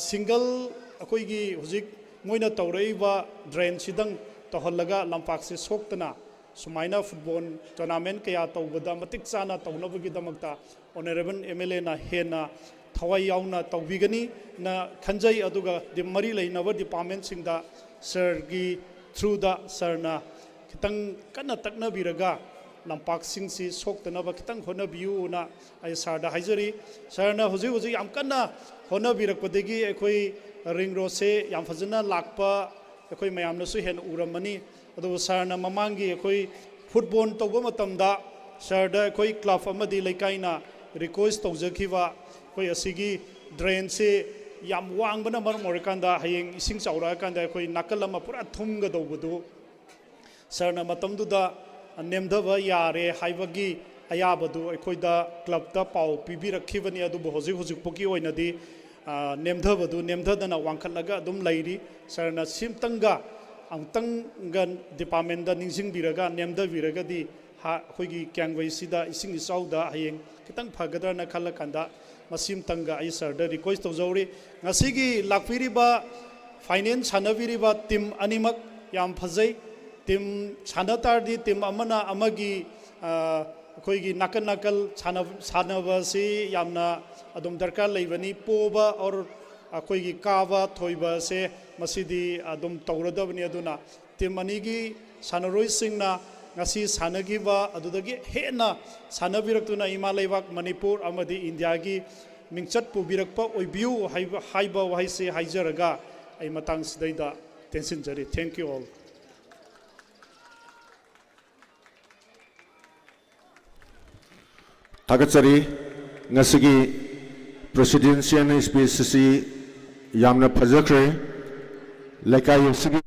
ꯁꯤꯡꯒꯜ, ꯑꯩꯈꯣꯏꯒꯤ ꯍꯧꯖꯤꯛ ꯃꯣꯏꯅ ꯇꯧꯔꯛꯏꯕ ꯗ꯭ꯔꯦꯟꯁꯤꯗꯪ ꯇꯧꯍꯜꯂꯒ ꯂꯝꯄꯥꯛꯁꯦ ꯁꯣꯛꯇꯅ ꯁꯨꯃꯥꯏꯅ ꯐꯨꯠꯕꯣꯜ ꯇꯣꯔꯅꯥꯃꯦꯟ ꯀꯌꯥ ꯇꯧꯕꯗ ꯃꯇꯤꯛ ꯆꯥꯅ ꯇꯧꯅꯕꯒꯤꯗꯃꯛꯇ ꯑꯣꯅꯔꯦꯕꯜ ꯑꯦꯝ ꯑꯦꯜ ꯑꯦꯅ ꯍꯦꯟꯅ ꯊꯋꯥꯏ ꯌꯥꯎꯅ ꯇꯧꯕꯤꯒꯅꯤꯅ ꯈꯟꯖꯩ꯫ ꯑꯗꯨꯒ ꯃꯔꯤ ꯂꯩꯅꯕ ꯗꯤꯄꯥꯔꯠꯃꯦꯟꯁꯤꯡꯗ ꯁꯥꯔꯒꯤ ꯊ꯭ꯔꯨꯗ ꯁꯥꯔꯅ ꯈꯤꯇꯪ ꯀꯟꯅ ꯇꯛꯅꯕꯤꯔꯒ ꯂꯝꯄꯥꯛꯁꯤꯡꯁꯤ ꯁꯣꯛꯇꯅꯕ ꯈꯤꯇꯪ ꯍꯣꯠꯅꯕꯤꯌꯨꯅ ꯑꯩ ꯁꯥꯔꯗ ꯍꯥꯏꯖꯔꯤ꯫ ꯁꯥꯔꯅ ꯍꯧꯖꯤꯛ ꯍꯧꯖꯤꯛ ꯌꯥꯝ ꯀꯟꯅ ꯍꯣꯠꯅꯕꯤꯔꯛꯄꯗꯒꯤ ꯑꯩꯈꯣꯏ ꯔꯤꯡ ꯔꯣꯗꯁꯦ ꯌꯥꯝ ꯐꯖꯅ ꯂꯥꯛꯄ ꯑꯩꯈꯣꯏ ꯃꯌꯥꯝꯅꯁꯨ ꯍꯦꯟꯅ ꯎꯔꯝꯃꯅꯤ꯫ ꯑꯗꯨꯕꯨ ꯁꯥꯔꯅ ꯃꯃꯥꯡꯒꯤ ꯑꯩꯈꯣꯏ ꯐꯨꯠꯕꯣꯜ ꯇꯧꯕ ꯃꯇꯝꯗ ꯁꯥꯔꯗ ꯑꯩꯈꯣꯏ ꯀ꯭ꯂꯕ ꯑꯃꯗꯤ ꯂꯩꯀꯥꯏꯅ ꯔꯤꯀ꯭ꯋꯦꯁ ꯇꯧꯖꯈꯤꯕ, ꯑꯩꯈꯣꯏ ꯑꯁꯤꯒꯤ ꯗ꯭ꯔꯦꯟꯁꯤ ꯌꯥꯝ ꯋꯥꯡꯕꯅ ꯃꯔꯝ ꯑꯣꯏꯔꯀꯥꯟꯗ ꯍꯌꯦꯡ ꯏꯁꯤꯡ ꯆꯥꯎꯔꯛꯑꯀꯥꯟꯗ ꯑꯩꯈꯣꯏ ꯅꯥꯀꯜ ꯑꯃ ꯄꯨꯔꯥ ꯊꯨꯝꯒꯗꯧꯕꯗꯨ ꯁꯥꯔꯅ ꯃꯇꯝꯗꯨꯗ ꯅꯦꯝꯊꯕ ꯌꯥꯔꯦ ꯍꯥꯏꯕꯒꯤ ꯑꯌꯥꯕꯗꯨ ꯑꯩꯈꯣꯏꯗ ꯀ꯭ꯂꯕꯇ ꯄꯥꯎ ꯄꯤꯕꯤꯔꯛꯈꯤꯕꯅꯤ꯫ ꯑꯗꯨꯕꯨ ꯍꯧꯖꯤꯛ ꯍꯧꯖꯤꯛ ꯐꯥꯎꯒꯤ ꯑꯣꯏꯅꯗꯤ ꯅꯦꯝꯊꯕꯗꯨ ꯅꯦꯝꯊꯗꯅ ꯋꯥꯡꯈꯠꯂꯒ ꯑꯗꯨꯝ ꯂꯩꯔꯤ꯫ ꯁꯥꯔꯅ ꯁꯤꯝꯇꯪꯒ ꯑꯃꯨꯛꯇꯪꯒ ꯗꯤꯄꯥꯔꯠꯃꯦꯟꯗ ꯅꯤꯡꯁꯤꯡꯕꯤꯔꯒ ꯅꯦꯝꯊꯕꯤꯔꯒꯗꯤ ꯑꯩꯈꯣꯏꯒꯤ ꯀ꯭ꯌꯥꯡꯒꯩꯁꯤꯗ ꯏꯁꯤꯡ ꯏꯆꯥꯎꯗ ꯍꯌꯦꯡ ꯈꯤꯇꯪ ꯐꯒꯗ꯭ꯔꯅ ꯈꯜꯂꯀꯥꯟꯗ ꯃꯁꯤꯝꯇꯪꯒ ꯑꯩ ꯁꯥꯔꯗ ꯔꯤꯀ꯭ꯋꯦꯁ ꯇꯧꯖꯍꯧꯔꯤ꯫ ꯉꯁꯤꯒꯤ ꯂꯥꯛꯄꯤꯔꯤꯕ ꯐꯥꯏꯅꯦꯜ ꯁꯥꯟꯅꯕꯤꯔꯤꯕ ꯇꯤꯝ ꯑꯅꯤꯃꯛ ꯌꯥꯝ ꯐꯖꯩ꯫ ꯇꯤꯝ ꯁꯥꯟꯅ ꯇꯥꯔꯗꯤ ꯇꯤꯝ ꯑꯃꯅ ꯑꯃꯒꯤ ꯑꯩꯈꯣꯏꯒꯤ ꯅꯥꯀꯟ ꯅꯥꯀꯜ ꯁꯥꯟꯅꯕ ꯑꯁꯤ ꯌꯥꯝꯅ ꯑꯗꯨꯝ ꯗꯔꯀꯥꯔ ꯂꯩꯕꯅꯤ꯫ ꯄꯣꯕ ꯑꯣꯔ ꯑꯩꯈꯣꯏꯒꯤ ꯀꯥꯕ ꯊꯣꯏꯕ ꯑꯁꯦ ꯃꯁꯤꯗꯤ ꯑꯗꯨꯝ ꯇꯧꯔꯗꯕꯅꯤ꯫ ꯑꯗꯨꯅ ꯇꯤꯝ ꯑꯅꯤꯒꯤ ꯁꯥꯟꯅꯔꯣꯏꯁꯤꯡꯅ ꯉꯁꯤ ꯁꯥꯟꯅꯈꯤꯕ ꯑꯗꯨꯗꯒꯤ ꯍꯦꯟꯅ ꯁꯥꯟꯅꯕꯤꯔꯛꯇꯨꯅ ꯏꯃꯥ ꯂꯩꯕꯥꯛ ꯃꯅꯤꯄꯨꯔ ꯑꯃꯗꯤ ꯏꯟꯗꯤꯌꯥꯒꯤ ꯃꯤꯡꯆꯠ ꯄꯨꯕꯤꯔꯛꯄ ꯑꯣꯏꯕꯤꯌꯨ ꯍꯥꯏꯕ ꯋꯥꯍꯩꯁꯦ ꯍꯥꯏꯖꯔꯒ ꯑꯩ ꯃꯇꯥꯡꯁꯤꯗꯩꯗ ꯇꯦꯟꯁꯤꯟꯖꯔꯤ꯫ Thank you all. ꯊꯥꯒꯠꯆꯔꯤ꯫ ꯉꯁꯤꯒꯤ presidential speech ꯑꯁꯤ ꯌꯥꯝꯅ ꯐꯖꯈ꯭ꯔꯦ꯫ ꯂꯩꯀꯥꯏ ꯑꯁꯤꯒꯤ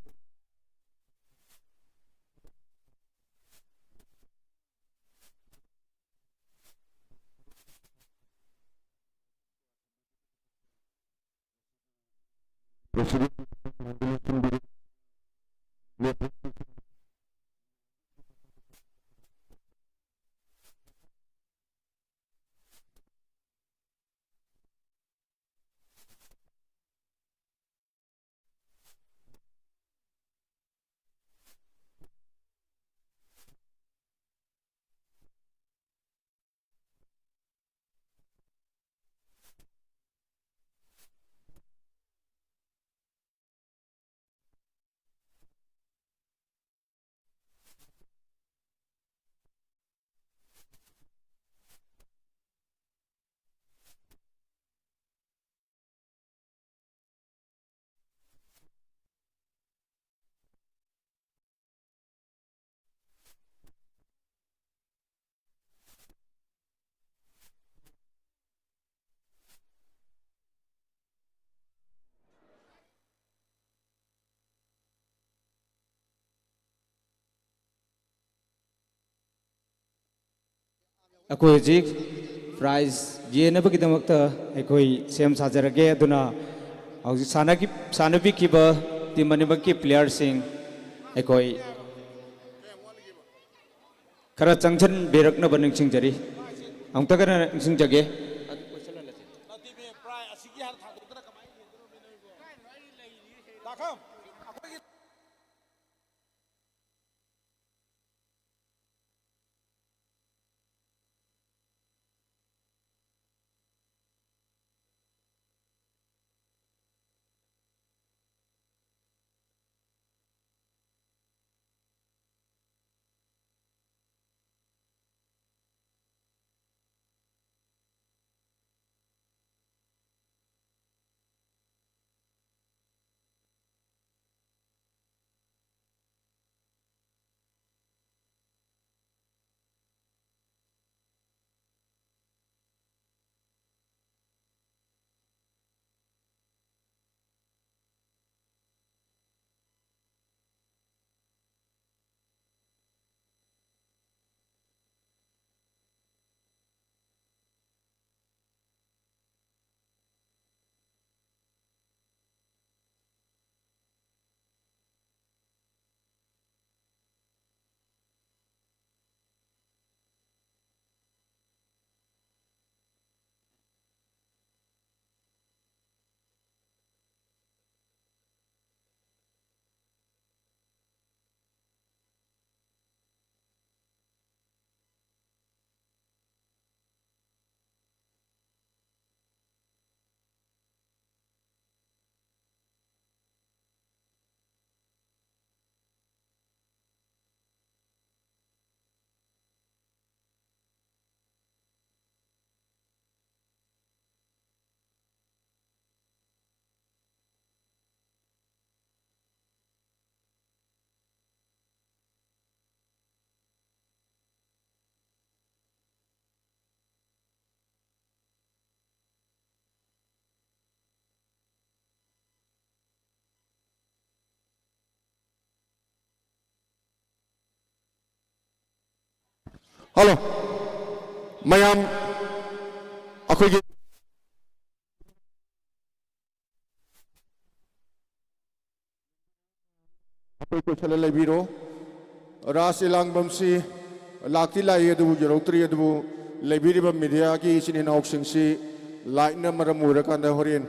ꯑꯩꯈꯣꯏ ꯍꯧꯖꯤꯛ ꯄ꯭ꯔꯥꯏꯖ ꯌꯦꯟꯅꯕꯒꯤꯗꯃꯛꯇ ꯑꯩꯈꯣꯏ ꯁꯦꯝ ꯁꯥꯖꯔꯒꯦ꯫ ꯑꯗꯨꯅ ꯍꯧꯖꯤꯛ ꯁꯥꯟꯅꯈꯤ-, ꯁꯥꯟꯅꯕꯤꯈꯤꯕ ꯇꯤꯝ ꯑꯅꯤꯃꯛꯀꯤ ꯄ꯭ꯂꯦꯌꯔꯁꯤꯡ ꯑꯩꯈꯣꯏ ꯈꯔ ꯆꯪꯁꯤꯟꯕꯤꯔꯛꯅꯕ ꯅꯤꯡꯁꯤꯡꯖꯔꯤ꯫ ꯑꯃꯨꯛꯇꯒ ꯅꯤꯡꯁꯤꯡꯖꯒꯦ꯫ ꯍꯜꯂꯣ, ꯃꯌꯥꯝ, ꯑꯩꯈꯣꯏꯒꯤ ꯑꯩꯈꯣꯏ ꯀꯣꯏꯁꯜꯂ ꯂꯩꯕꯤꯔꯣ꯫ ꯔꯥꯁ ꯏꯂꯥꯡꯕꯝꯁꯤ ꯂꯥꯛꯇꯤ ꯂꯥꯛꯏ, ꯑꯗꯨꯕꯨ ꯌꯧꯔꯛꯇ꯭ꯔꯤ꯫ ꯑꯗꯨꯕꯨ ꯂꯩꯕꯤꯔꯤꯕ ꯃꯤꯗꯤꯌꯥꯒꯤ ꯏꯆꯤꯟ ꯏꯅꯥꯎꯁꯤꯡꯁꯤ ꯂꯥꯏꯠꯅ ꯃꯔꯝ ꯑꯣꯏꯔꯀꯥꯟꯗ ꯍꯣꯔꯦꯟ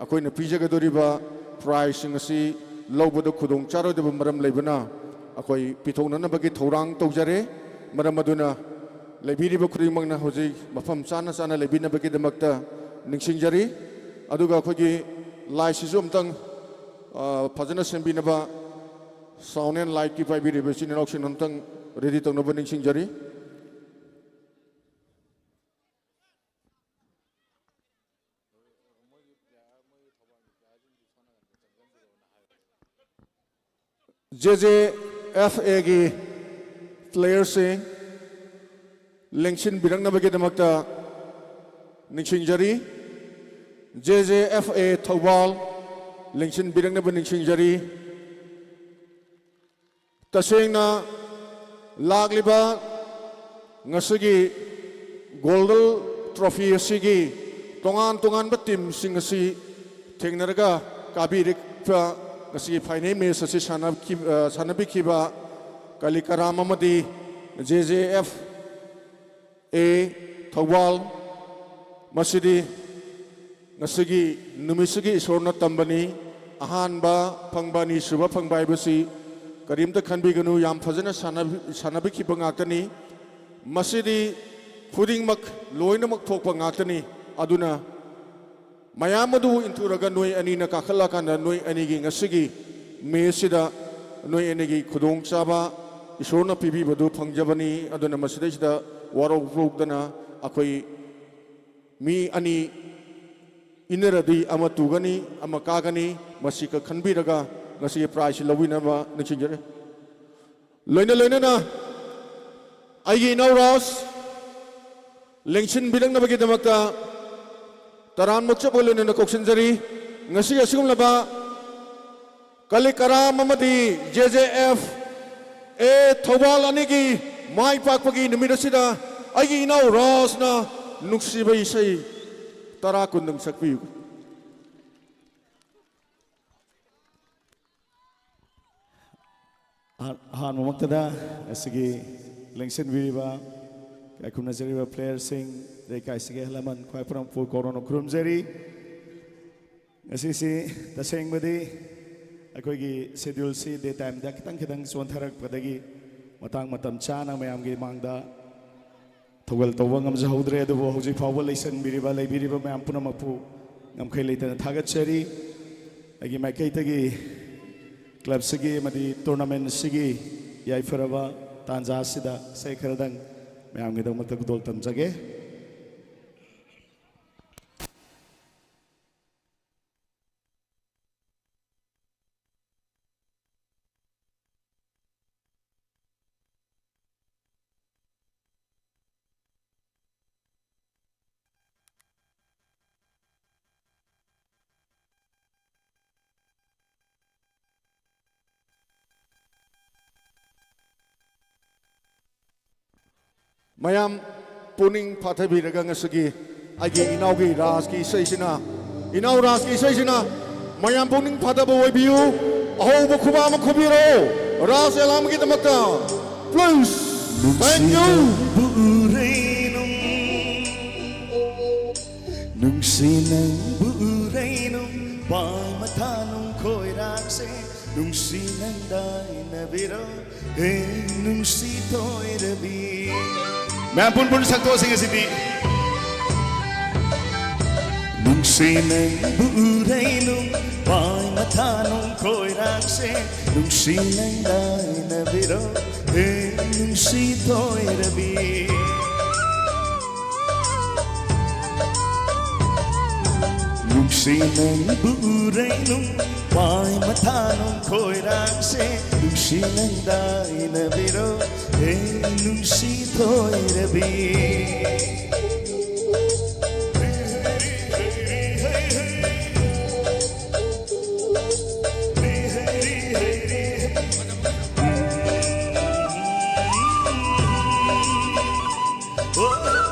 ꯑꯩꯈꯣꯏꯅ ꯄꯤꯖꯒꯗꯧꯔꯤꯕ ꯄ꯭ꯔꯥꯏꯖꯁꯤꯡ ꯑꯁꯤ ꯂꯧꯕꯗ ꯈꯨꯗꯣꯡ ꯆꯥꯔꯣꯏꯗꯕ ꯃꯔꯝ ꯂꯩꯕꯅ ꯑꯩꯈꯣꯏ ꯄꯤꯊꯣꯛꯅꯅꯕꯒꯤ ꯊꯧꯔꯥꯡ ꯇꯧꯖꯔꯦ꯫ ꯃꯔꯝ ꯑꯗꯨꯅ ꯂꯩꯕꯤꯔꯤꯕ ꯈꯨꯗꯤꯡꯃꯛꯅ ꯍꯧꯖꯤꯛ ꯃꯐꯝ ꯆꯥꯅ ꯆꯥꯅ ꯂꯩꯕꯤꯅꯕꯒꯤꯗꯃꯛꯇ ꯅꯤꯡꯁꯤꯡꯖꯔꯤ꯫ ꯑꯗꯨꯒ ꯑꯩꯈꯣꯏꯒꯤ ꯂꯥꯏꯠꯁꯤꯁꯨ ꯑꯝꯇꯪ, ꯑ, ꯐꯖꯅ ꯁꯦꯝꯕꯤꯅꯕ sound and lightꯀꯤ ꯄꯥꯏꯕꯤꯔꯤꯕ ꯏꯆꯤꯟ ꯏꯅꯥꯎꯁꯤꯡ ꯑꯝꯇꯪ ready ꯇꯧꯅꯕ ꯅꯤꯡꯁꯤꯡꯖꯔꯤ꯫ ꯖꯦ ꯖꯦ ꯑꯦꯐ ꯑꯦꯒꯤ ꯄ꯭ꯂꯦꯌꯔꯁꯤꯡ ꯂꯦꯡꯁꯤꯟꯕꯤꯔꯛꯅꯕꯒꯤꯗꯃꯛꯇ ꯅꯤꯡꯁꯤꯡꯖꯔꯤ꯫ ꯖꯦ ꯖꯦ ꯑꯦꯐ ꯑꯦ ꯊꯧꯕꯥꯜ ꯂꯦꯡꯁꯤꯟꯕꯤꯔꯛꯅꯕ ꯅꯤꯡꯁꯤꯡꯖꯔꯤ꯫ ꯇꯁꯦꯡꯅ ꯂꯥꯛꯂꯤꯕ ꯉꯁꯤꯒꯤ ꯒꯣꯜꯗꯟ ꯇ꯭ꯔꯣꯐꯤ ꯑꯁꯤꯒꯤ ꯇꯣꯉꯥꯟ ꯇꯣꯉꯥꯟꯕ ꯇꯤꯝꯁꯤꯡ ꯑꯁꯤ ꯊꯦꯡꯅꯔꯒ ꯀꯥꯕꯤꯔꯤꯕ ꯉꯁꯤꯒꯤ ꯐꯥꯏꯅꯦꯜ ꯃꯦꯆ ꯑꯁꯤ ꯁꯥꯟꯅꯈꯤ-, ꯑ, ꯁꯥꯟꯅꯕꯤꯈꯤꯕ ꯀꯂꯤꯀꯔꯥꯝ ꯑꯃꯗꯤ ꯖꯦ ꯖꯦ ꯑꯦꯐ ꯑꯦ ꯊꯧꯕꯥꯜ, ꯃꯁꯤꯗꯤ ꯉꯁꯤꯒꯤ ꯅꯨꯃꯤꯠꯁꯤꯒꯤ ꯏꯁꯣꯔꯅ ꯇꯝꯕꯅꯤ꯫ ꯑꯍꯥꯟꯕ ꯐꯪꯕ, ꯑꯅꯤꯁꯨꯕ ꯐꯪꯕ ꯍꯥꯏꯕꯁꯤ ꯀꯔꯤꯝꯇ ꯈꯟꯕꯤꯒꯅꯨ, ꯌꯥꯝ ꯐꯖꯅ ꯁꯥꯟꯅꯕꯤ-, ꯁꯥꯟꯅꯕꯤꯈꯤꯕ ꯉꯥꯛꯇꯅꯤ꯫ ꯃꯁꯤꯗꯤ ꯈꯨꯗꯤꯡꯃꯛ ꯂꯣꯏꯅꯃꯛ ꯊꯣꯛꯄ ꯉꯥꯛꯇꯅꯤ꯫ ꯑꯗꯨꯅ ꯃꯌꯥꯝ ꯑꯗꯨ ꯏꯟꯊꯨꯔꯒ ꯅꯣꯏ ꯑꯅꯤꯅ ꯀꯥꯈꯠꯂꯀꯥꯟꯗ ꯅꯣꯏ ꯑꯅꯤꯒꯤ ꯉꯁꯤꯒꯤ ꯃꯦꯆꯁꯤꯗ ꯅꯣꯏ ꯑꯅꯤꯒꯤ ꯈꯨꯗꯣꯡꯆꯥꯕ ꯏꯁꯣꯔꯅ ꯄꯤꯕꯤꯕꯗꯨ ꯐꯪꯖꯕꯅꯤ꯫ ꯑꯗꯨꯅ ꯃꯁꯤꯗꯩꯁꯤꯗ ꯋꯥꯔꯧ ꯄꯨꯔꯧꯗꯅ ꯑꯩꯈꯣꯏ ꯃꯤ ꯑꯅꯤ ꯏꯟꯅꯔꯗꯤ ꯑꯃ ꯇꯨꯒꯅꯤ, ꯑꯃ ꯀꯥꯒꯅꯤ, ꯃꯁꯤ ꯈꯛ ꯈꯟꯕꯤꯔꯒ ꯉꯁꯤꯒꯤ ꯄ꯭ꯔꯥꯏꯖꯁꯤ ꯂꯧꯕꯤꯅꯕ ꯅꯤꯡꯁꯤꯡꯖꯔꯤ꯫ ꯂꯣꯏꯅ ꯂꯣꯏꯅꯅ ꯑꯩꯒꯤ ꯏꯅꯥꯎ ꯔꯥꯖ ꯂꯦꯡꯁꯤꯟꯕꯤꯔꯛꯅꯕꯒꯤꯗꯃꯛꯇ ꯇꯔꯥꯝꯅ ꯑꯣꯛꯆꯕꯒ ꯂꯣꯏꯅꯅ ꯀꯧꯁꯤꯟꯖꯔꯤ꯫ ꯉꯁꯤ ꯑꯁꯤꯒꯨꯝꯂꯕ ꯀꯂꯤꯀꯔꯥꯝ ꯑꯃꯗꯤ ꯖꯦ ꯖꯦ ꯑꯦꯐ ꯑꯦ ꯊꯧꯕꯥꯜ ꯑꯅꯤꯒꯤ ꯃꯥꯏ ꯄꯥꯛꯄꯒꯤ ꯅꯨꯃꯤꯠ ꯑꯁꯤꯗ ꯑꯩꯒꯤ ꯏꯅꯥꯎ ꯔꯥꯖꯅ ꯅꯨꯡꯁꯤꯕ ꯏꯁꯩ ꯇꯔꯥ ꯀꯨꯟꯗꯪ ꯁꯛꯄꯤꯌꯨ꯫ ꯑꯍꯥꯟꯕꯃꯛꯇꯗ ꯉꯁꯤꯒꯤ ꯂꯦꯡꯁꯤꯟꯕꯤꯔꯤꯕ, ꯈꯨꯔꯨꯝꯅꯖꯔꯤꯕ ꯄ꯭ꯂꯦꯌꯔꯁꯤꯡ, ꯂꯩꯀꯥꯏꯁꯤꯒꯤ ꯑꯍꯜ ꯂꯃꯟ, ꯈ꯭ꯋꯥꯏ ꯄꯨꯔꯝꯄꯨ ꯀꯣꯔꯣꯅ ꯈꯨꯔꯨꯝꯖꯔꯤ꯫ ꯉꯁꯤꯁꯤ ꯇꯁꯦꯡꯕꯗꯤ ꯑꯩꯈꯣꯏꯒꯤ ꯁꯦꯗ꯭ꯌꯨꯜꯁꯤ ꯗꯦ ꯇꯥꯏꯝꯗ ꯈꯤꯇꯪ ꯈꯤꯇꯪ ꯆꯣꯟꯊꯔꯛꯄꯗꯒꯤ ꯃꯇꯥꯡ ꯃꯇꯝ ꯆꯥꯅ ꯃꯌꯥꯝꯒꯤ ꯃꯥꯡꯗ ꯊꯧꯒꯜ ꯇꯧꯕ ꯉꯝꯖꯍꯧꯗ꯭ꯔꯦ꯫ ꯑꯗꯨꯕꯨ ꯍꯧꯖꯤꯛ ꯐꯥꯎꯕ ꯂꯩꯁꯟꯕꯤꯔꯤꯕ, ꯂꯩꯕꯤꯔꯤꯕ ꯃꯌꯥꯝ ꯄꯨꯝꯅꯃꯛꯄꯨ ꯉꯝꯈꯩ ꯂꯩꯇꯅ ꯊꯥꯒꯠꯆꯔꯤ꯫ ꯑꯩꯒꯤ ꯃꯥꯏꯀꯩꯗꯒꯤ ꯀ꯭ꯂꯕꯁꯤꯒꯤ ꯑꯃꯗꯤ ꯇꯣꯔꯅꯥꯃꯦꯟ ꯑꯁꯤꯒꯤ ꯌꯥꯏꯐꯔꯕ ꯇꯥꯟꯖꯥ ꯑꯁꯤꯗ ꯏꯁꯩ ꯈꯔꯗꯪ ꯃꯌꯥꯝꯒꯤꯗꯃꯛꯇ ꯈꯨꯗꯣꯜ ꯇꯝꯖꯒꯦ꯫ ꯃꯌꯥꯝ ꯄꯨꯛꯅꯤꯡ ꯐꯥꯊꯕꯤꯔꯒ ꯉꯁꯤꯒꯤ ꯑꯩꯒꯤ ꯏꯅꯥꯎꯒꯤ ꯔꯥꯖꯀꯤ ꯏꯁꯩꯁꯤꯅ, ꯏꯅꯥꯎ ꯔꯥꯖꯀꯤ ꯏꯁꯩꯁꯤꯅ ꯃꯌꯥꯝ ꯄꯨꯛꯅꯤꯡ ꯐꯥꯊꯕ ꯑꯣꯏꯕꯤꯌꯨ꯫ ꯑꯍꯧꯕ ꯈꯨꯕꯥꯛ ꯑꯃ ꯈꯨꯕꯤꯔꯣ ꯔꯥꯖ ꯑꯦꯂꯥꯝꯒꯤꯗꯃꯛꯇ, please꯫ Thank you꯫ ꯅꯨꯡꯁꯤ ꯅꯪꯕꯨ ꯎꯔꯩꯅꯨꯡ, ꯅꯨꯡꯁꯤ ꯅꯪꯕꯨ ꯎꯔꯩꯅꯨꯡ, ꯄꯥꯏ ꯃꯊꯥꯅꯨꯡ ꯈꯣꯏꯔꯥꯛꯁꯦ, ꯅꯨꯡꯁꯤ ꯅꯪꯗꯥꯏꯅꯕꯤꯔꯣ꯫ ꯍꯦ ꯅꯨꯡꯁꯤ ꯊꯣꯏꯔꯕꯤ꯫ ꯃꯌꯥꯝ ꯄꯨꯟ ꯄꯨꯟ ꯁꯛꯇꯣꯛꯑꯁꯤ ꯉꯁꯤꯗꯤ꯫ ꯅꯨꯡꯁꯤ ꯅꯪꯕꯨ ꯎꯔꯩꯅꯨꯡ, ꯄꯥꯏ ꯃꯊꯥꯅꯨꯡ ꯈꯣꯏꯔꯥꯛꯁꯦ, ꯅꯨꯡꯁꯤ ꯅꯪꯗꯥꯏꯅꯕꯤꯔꯣ꯫ ꯍꯦ ꯅꯨꯡꯁꯤ ꯊꯣꯏꯔꯕꯤ꯫ ꯅꯨꯡꯁꯤ ꯅꯪꯕꯨ ꯎꯔꯩꯅꯨꯡ, ꯄꯥꯏ ꯃꯊꯥꯅꯨꯡ ꯈꯣꯏꯔꯥꯛꯁꯦ, ꯅꯨꯡꯁꯤ ꯅꯪꯗꯥꯏꯅꯕꯤꯔꯣ꯫ ꯍꯦ ꯅꯨꯡꯁꯤ ꯊꯣꯏꯔꯕꯤ꯫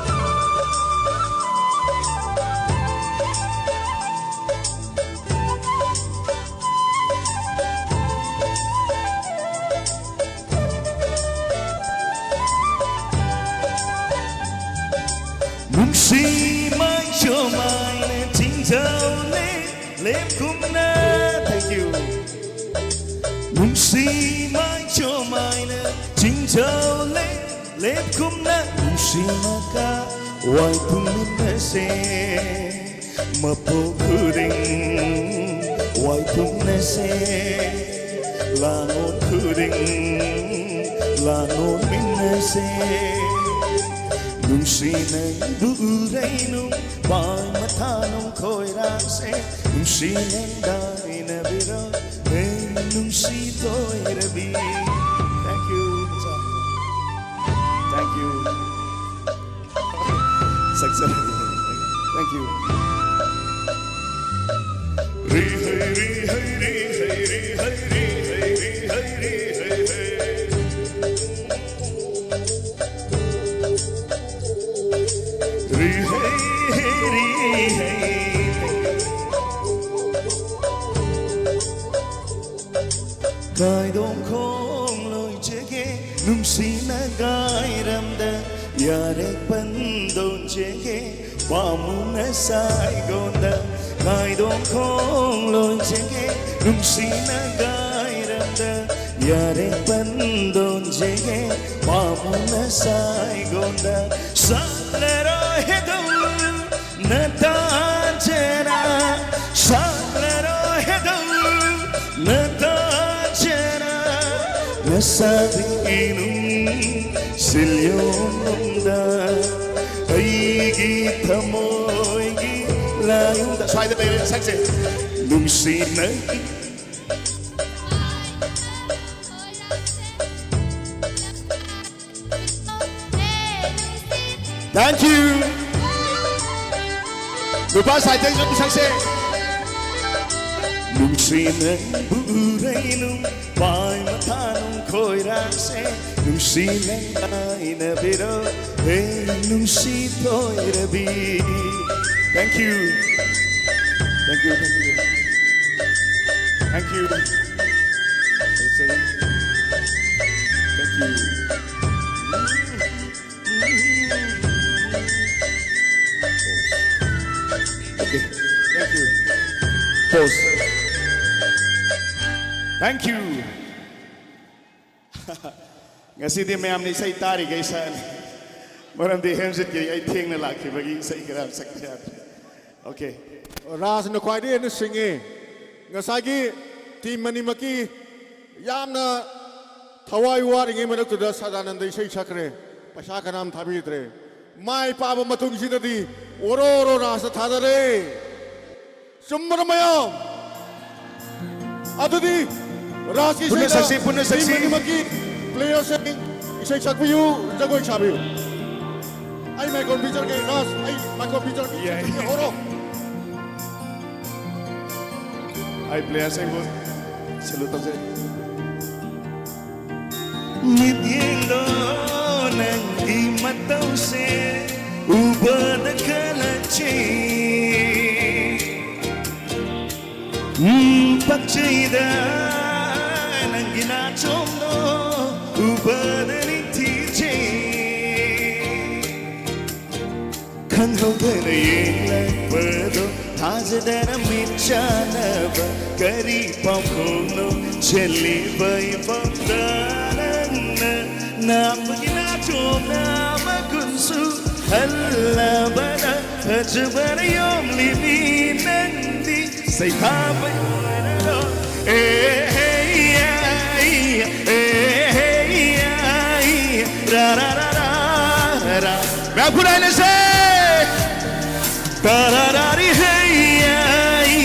ꯅꯨꯡꯁꯤ ꯃꯥꯏꯆꯣꯝ ꯍꯥꯏꯅ ꯆꯤꯡꯖꯧꯂꯦ ꯂꯦꯞꯀꯨꯝꯅ. Thank you. ꯅꯨꯡꯁꯤ ꯃꯥꯏꯆꯣꯝ ꯍꯥꯏꯅ ꯆꯤꯡꯖꯧꯂꯦ ꯂꯦꯞꯀꯨꯝꯅ. ꯅꯨꯡꯁꯤꯅ ꯀꯥ ꯋꯥꯏ ꯇꯨꯝꯃꯤꯟꯅꯁꯦ. ꯃꯄꯣꯛ ꯈꯨꯗꯤꯡ ꯋꯥꯏ ꯇꯨꯝꯅꯁꯦ. ꯂꯥꯡꯑꯣꯟ ꯈꯨꯗꯤꯡ ꯂꯥꯡꯑꯣꯟꯃꯤꯟꯅꯁꯦ. ꯅꯨꯡꯁꯤ ꯅꯪꯕꯨ ꯎꯔꯩꯅꯨ ꯄꯥꯏ ꯃꯊꯥꯅꯨꯡ ꯈꯣꯏꯔꯥꯡꯁꯦ. ꯅꯨꯡꯁꯤ ꯅꯪꯗꯥꯏꯅꯕꯤꯔꯣ ꯍꯦ ꯅꯨꯡꯁꯤ ꯇꯣꯏꯔꯕꯤ. Thank you. Thank you. ꯆꯠꯆꯔꯒꯦ. Thank you. ꯔꯤ ꯍꯩ, ꯔꯤ ꯍꯩ, ꯔꯤ ꯍꯩ, ꯔꯤ ꯍꯩ, ꯔꯤ ꯍꯩ, ꯔꯤ ꯍꯩ, ꯔꯤ ꯍꯩ, ꯔꯤ ꯍꯩ, ꯔꯤ ꯍꯩ. ꯔꯤ ꯍꯩ, ꯔꯤ ꯍꯩ. ꯀꯥꯏꯗꯣꯡ ꯈꯣꯡ ꯂꯣꯏꯖꯒꯦ ꯅꯨꯡꯁꯤꯅ ꯒꯥꯏꯔꯝꯗ ꯌꯥꯔꯦ ꯄꯟꯗꯣꯟꯖꯒꯦ ꯄꯥꯃꯨꯅ ꯁꯥꯏꯒꯣꯟꯗ. ꯀꯥꯏꯗꯣꯡ ꯈꯣꯡ ꯂꯣꯏꯖꯒꯦ ꯅꯨꯡꯁꯤꯅ ꯒꯥꯏꯔꯝꯗ ꯌꯥꯔꯦ ꯄꯟꯗꯣꯟꯖꯒꯦ ꯄꯥꯃꯨꯅ ꯁꯥꯏꯒꯣꯟꯗ. ꯁꯥꯠꯂꯔꯣꯏ ꯍꯦꯗꯧ ꯅꯇꯥꯖꯦꯅ ꯁꯥꯠꯂꯔꯣꯏ ꯍꯦꯗꯧ ꯅꯇꯥꯖꯦꯅ. ꯅꯁꯥꯕꯤ ꯅꯨꯡ ꯁꯤꯜꯌꯣꯝꯗ ꯑꯩꯒꯤ ꯊꯃꯣꯏꯒꯤ ꯂꯥꯏꯌꯨꯝꯗ. ꯁ꯭ꯋꯥꯏꯗ ꯂꯩꯔꯦ ꯁꯛꯁꯦ. ꯅꯨꯡꯁꯤꯅ. Thank you. ꯅꯨꯄꯥ ꯁꯥꯏꯠꯇꯩꯁꯨ ꯑꯗꯨꯝ ꯁꯛꯁꯦ. ꯅꯨꯡꯁꯤ ꯅꯪꯕꯨ ꯎꯔꯩꯅꯨ ꯄꯥꯏ ꯃꯊꯥꯅꯨꯡ ꯈꯣꯏꯔꯥꯡꯁꯦ. ꯅꯨꯡꯁꯤ ꯅꯪ ꯉꯥꯏꯅꯕꯤꯔꯣ ꯍꯦ ꯅꯨꯡꯁꯤ ꯊꯣꯏꯔꯕꯤ. Thank you. Thank you, thank you. Thank you. Thank you. Okay. Thank you. Pause. Thank you. ꯉꯁꯤꯗꯤ ꯃꯌꯥꯝꯅ ꯏꯁꯩ ꯇꯥꯔꯤꯈꯩ ꯁꯛꯑꯅꯤ꯫ ꯃꯔꯝꯗꯤ ꯍꯦꯝꯖꯤꯠꯀꯤ ꯑꯩ ꯊꯦꯡꯅ ꯂꯥꯛꯈꯤꯕꯒꯤ ꯏꯁꯩ ꯈꯔ ꯁꯛꯄ ꯌꯥꯗ꯭ꯔꯦ꯫ Okay. ꯔꯥꯖꯅ ꯈ꯭ꯋꯥꯏꯗꯒꯤ ꯍꯦꯟꯅ ꯁꯤꯡꯉꯤ꯫ ꯉꯁꯥꯏꯒꯤ team ꯑꯅꯤꯃꯛꯀꯤ ꯌꯥꯝꯅ ꯊꯋꯥꯏ ꯋꯥꯔꯤꯉꯩ ꯃꯔꯛꯇꯨꯗ ꯁꯗꯥꯅꯟꯗ ꯏꯁꯩ ꯁꯛꯈ꯭ꯔꯦ꯫ ꯄꯩꯁꯥ ꯀꯅꯥꯝ ꯊꯥꯕꯤꯗ꯭ꯔꯦ꯫ ꯃꯥꯏ ꯄꯥꯕ ꯃꯇꯨꯡꯁꯤꯗꯗꯤ ꯑꯣꯔꯣ ꯑꯣꯔꯣ ꯔꯥꯖꯇ ꯊꯥꯗꯔꯦ꯫ ꯆꯨꯝꯕ꯭ꯔꯥ ꯃꯌꯥꯝ? ꯑꯗꯨꯗꯤ ꯔꯥꯖꯀꯤ ꯄꯨꯟꯅ ꯏꯁꯩꯗ ꯁꯛꯁꯤ, ꯄꯨꯟꯅ team ꯁꯛꯁꯤ꯫ ꯑꯅꯤꯃꯛꯀꯤ playerꯁꯤꯡ ꯏꯁꯩ ꯁꯛꯄꯤꯌꯨ, ꯖꯒꯣꯏ ꯁꯥꯕꯤꯌꯨ꯫ ꯑꯩ microphone ꯄꯤꯖꯔꯒꯦ, ꯔꯥꯖ, ꯑꯩ microphone ꯄꯤꯖꯔꯒꯦ꯫ ꯌꯥꯏ꯫ ꯍꯧꯔꯣ꯫ ꯑꯩ playerꯁꯤꯡꯕꯨ salute ꯇꯧꯖꯔꯤ꯫ ꯃꯤꯠꯌꯦꯡꯗꯣ ꯅꯪꯒꯤ ꯃꯇꯧꯁꯦ ꯎꯕꯗ ꯈꯜꯂꯛꯆꯩ꯫ ꯎꯝ, ꯄꯛꯆꯩꯗ ꯅꯪꯒꯤ ꯅꯥꯆꯣꯝꯗꯣ ꯎꯕꯗ ꯅꯤꯡꯊꯤꯖꯩ꯫ ꯈꯪꯍꯧꯗꯅ ꯌꯦꯡꯂꯛꯄꯗꯣ ꯊꯥꯖꯗꯅ ꯃꯤꯠ ꯆꯥꯟꯅꯕ ꯀꯔꯤ ꯄꯥꯎꯈꯣꯡꯅꯣ ꯆꯦꯜꯂꯤꯕ ꯏꯄꯝꯗ ꯅꯪꯅ ꯅꯥꯄꯒꯤ ꯅꯥꯆꯣꯝꯅ ꯃꯒꯨꯟꯁꯨ ꯍꯜꯂꯕꯗ ꯐꯖꯕꯅ ꯌꯣꯝꯂꯤꯕꯤ ꯅꯪꯗꯤ ꯁꯩꯊꯥꯕ ꯑꯦ ꯍꯦ ꯌꯥ, ꯑꯦ ꯍꯦ ꯌꯥ, ꯔꯥ ꯔꯥ ꯔꯥ ꯔꯥ ꯔꯥ꯫ ꯃꯌꯥꯝ ꯈꯨꯠ ꯍꯥꯏꯅꯁꯦ꯫ ꯇꯔꯥꯔꯥꯔꯤ ꯍꯩ ꯌꯥꯏ,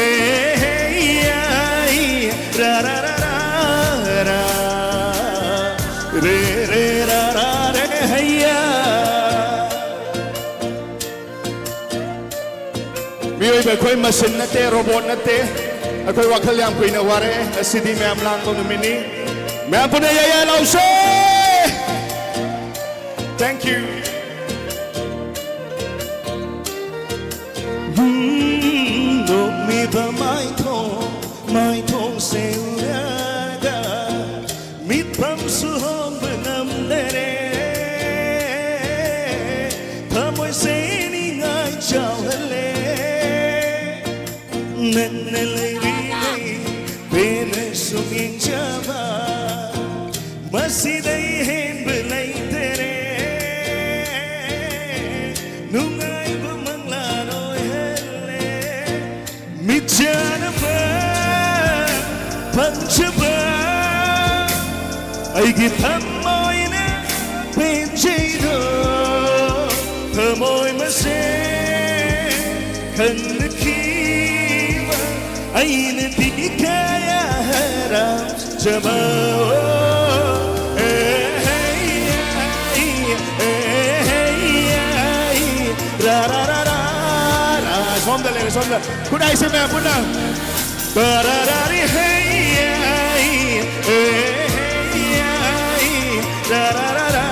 ꯑꯦ ꯍꯩ ꯌꯥꯏ, ꯔꯥ ꯔꯥ ꯔꯥ ꯔꯥ ꯔꯥ, ꯔꯦ ꯔꯦ ꯔꯥ ꯔꯥ ꯔꯦ ꯍꯩ ꯌꯥ꯫ ꯃꯤꯑꯣꯏꯕ ꯑꯩꯈꯣꯏ machine ꯅꯠꯇꯦ, robot ꯅꯠꯇꯦ꯫ ꯑꯩꯈꯣꯏ ꯋꯥꯈꯜ ꯌꯥꯝ ꯀꯨꯏꯅ ꯋꯥꯔꯦ꯫ ꯉꯁꯤꯗꯤ ꯃꯌꯥꯝ ꯂꯥꯡꯕ ꯅꯨꯃꯤꯠꯅꯤ꯫ ꯃꯌꯥꯝ ꯄꯨꯟꯅ ꯌꯥꯏ ꯌꯥꯏ ꯂꯥꯎꯁꯦ꯫ Thank you. ꯎꯝ, ꯅꯣꯛꯃꯤꯕ ꯃꯥꯏꯊꯣꯡ, ꯃꯥꯏꯊꯣꯡꯁꯦ ꯎꯔꯒ ꯃꯤꯠꯐꯝꯁꯨ ꯍꯣꯡꯕ ꯉꯝꯗꯔꯦ꯫ ꯊꯃꯣꯏꯁꯦ ꯆꯥꯎꯍꯜꯂꯦ꯫ ꯅꯪꯅ ꯂꯩꯔꯤꯉꯩ ꯄꯦꯟꯅ ꯁꯨꯝ ꯌꯦꯡꯖꯕ, ꯃꯁꯤꯗꯩ ꯍꯦꯟꯕ ꯂꯩꯇꯔꯦ꯫ ꯅꯨꯡꯉꯥꯏꯕ ꯃꯪꯂꯥꯟ ꯑꯣꯏꯍꯜꯂꯦ꯫ ꯃꯤꯠꯆꯥꯟꯅꯕ ꯐꯪꯖꯕ, ꯑꯩꯒꯤ ꯊꯃꯣꯏꯅ ꯄꯦꯟꯖꯩꯗꯣ, ꯊꯃꯣꯏ ꯃꯁꯦꯟ ꯈꯪꯅꯈꯤꯕ, ꯑꯩꯅꯗꯤ ꯀꯌꯥ ꯍꯔꯥꯎꯖꯕ꯫ ꯑꯦ, ꯑꯦ, ꯑꯦ, ꯑꯦ, ꯑꯦ, ꯔꯥ, ꯔꯥ, ꯔꯥ, ꯔꯥ, ꯔꯥ꯫ ꯁꯣꯝꯗ ꯂꯩꯔꯦ, ꯁꯣꯝꯗ꯫ ꯈꯨꯠ ꯍꯥꯏꯁꯦ ꯃꯌꯥꯝ ꯄꯨꯟꯅ꯫ ꯇꯔꯥꯔꯥꯔꯤ ꯍꯦ ꯌꯥꯏ, ꯑꯦ ꯍꯦ ꯌꯥꯏ, ꯇꯔꯥꯔꯥꯔꯥ,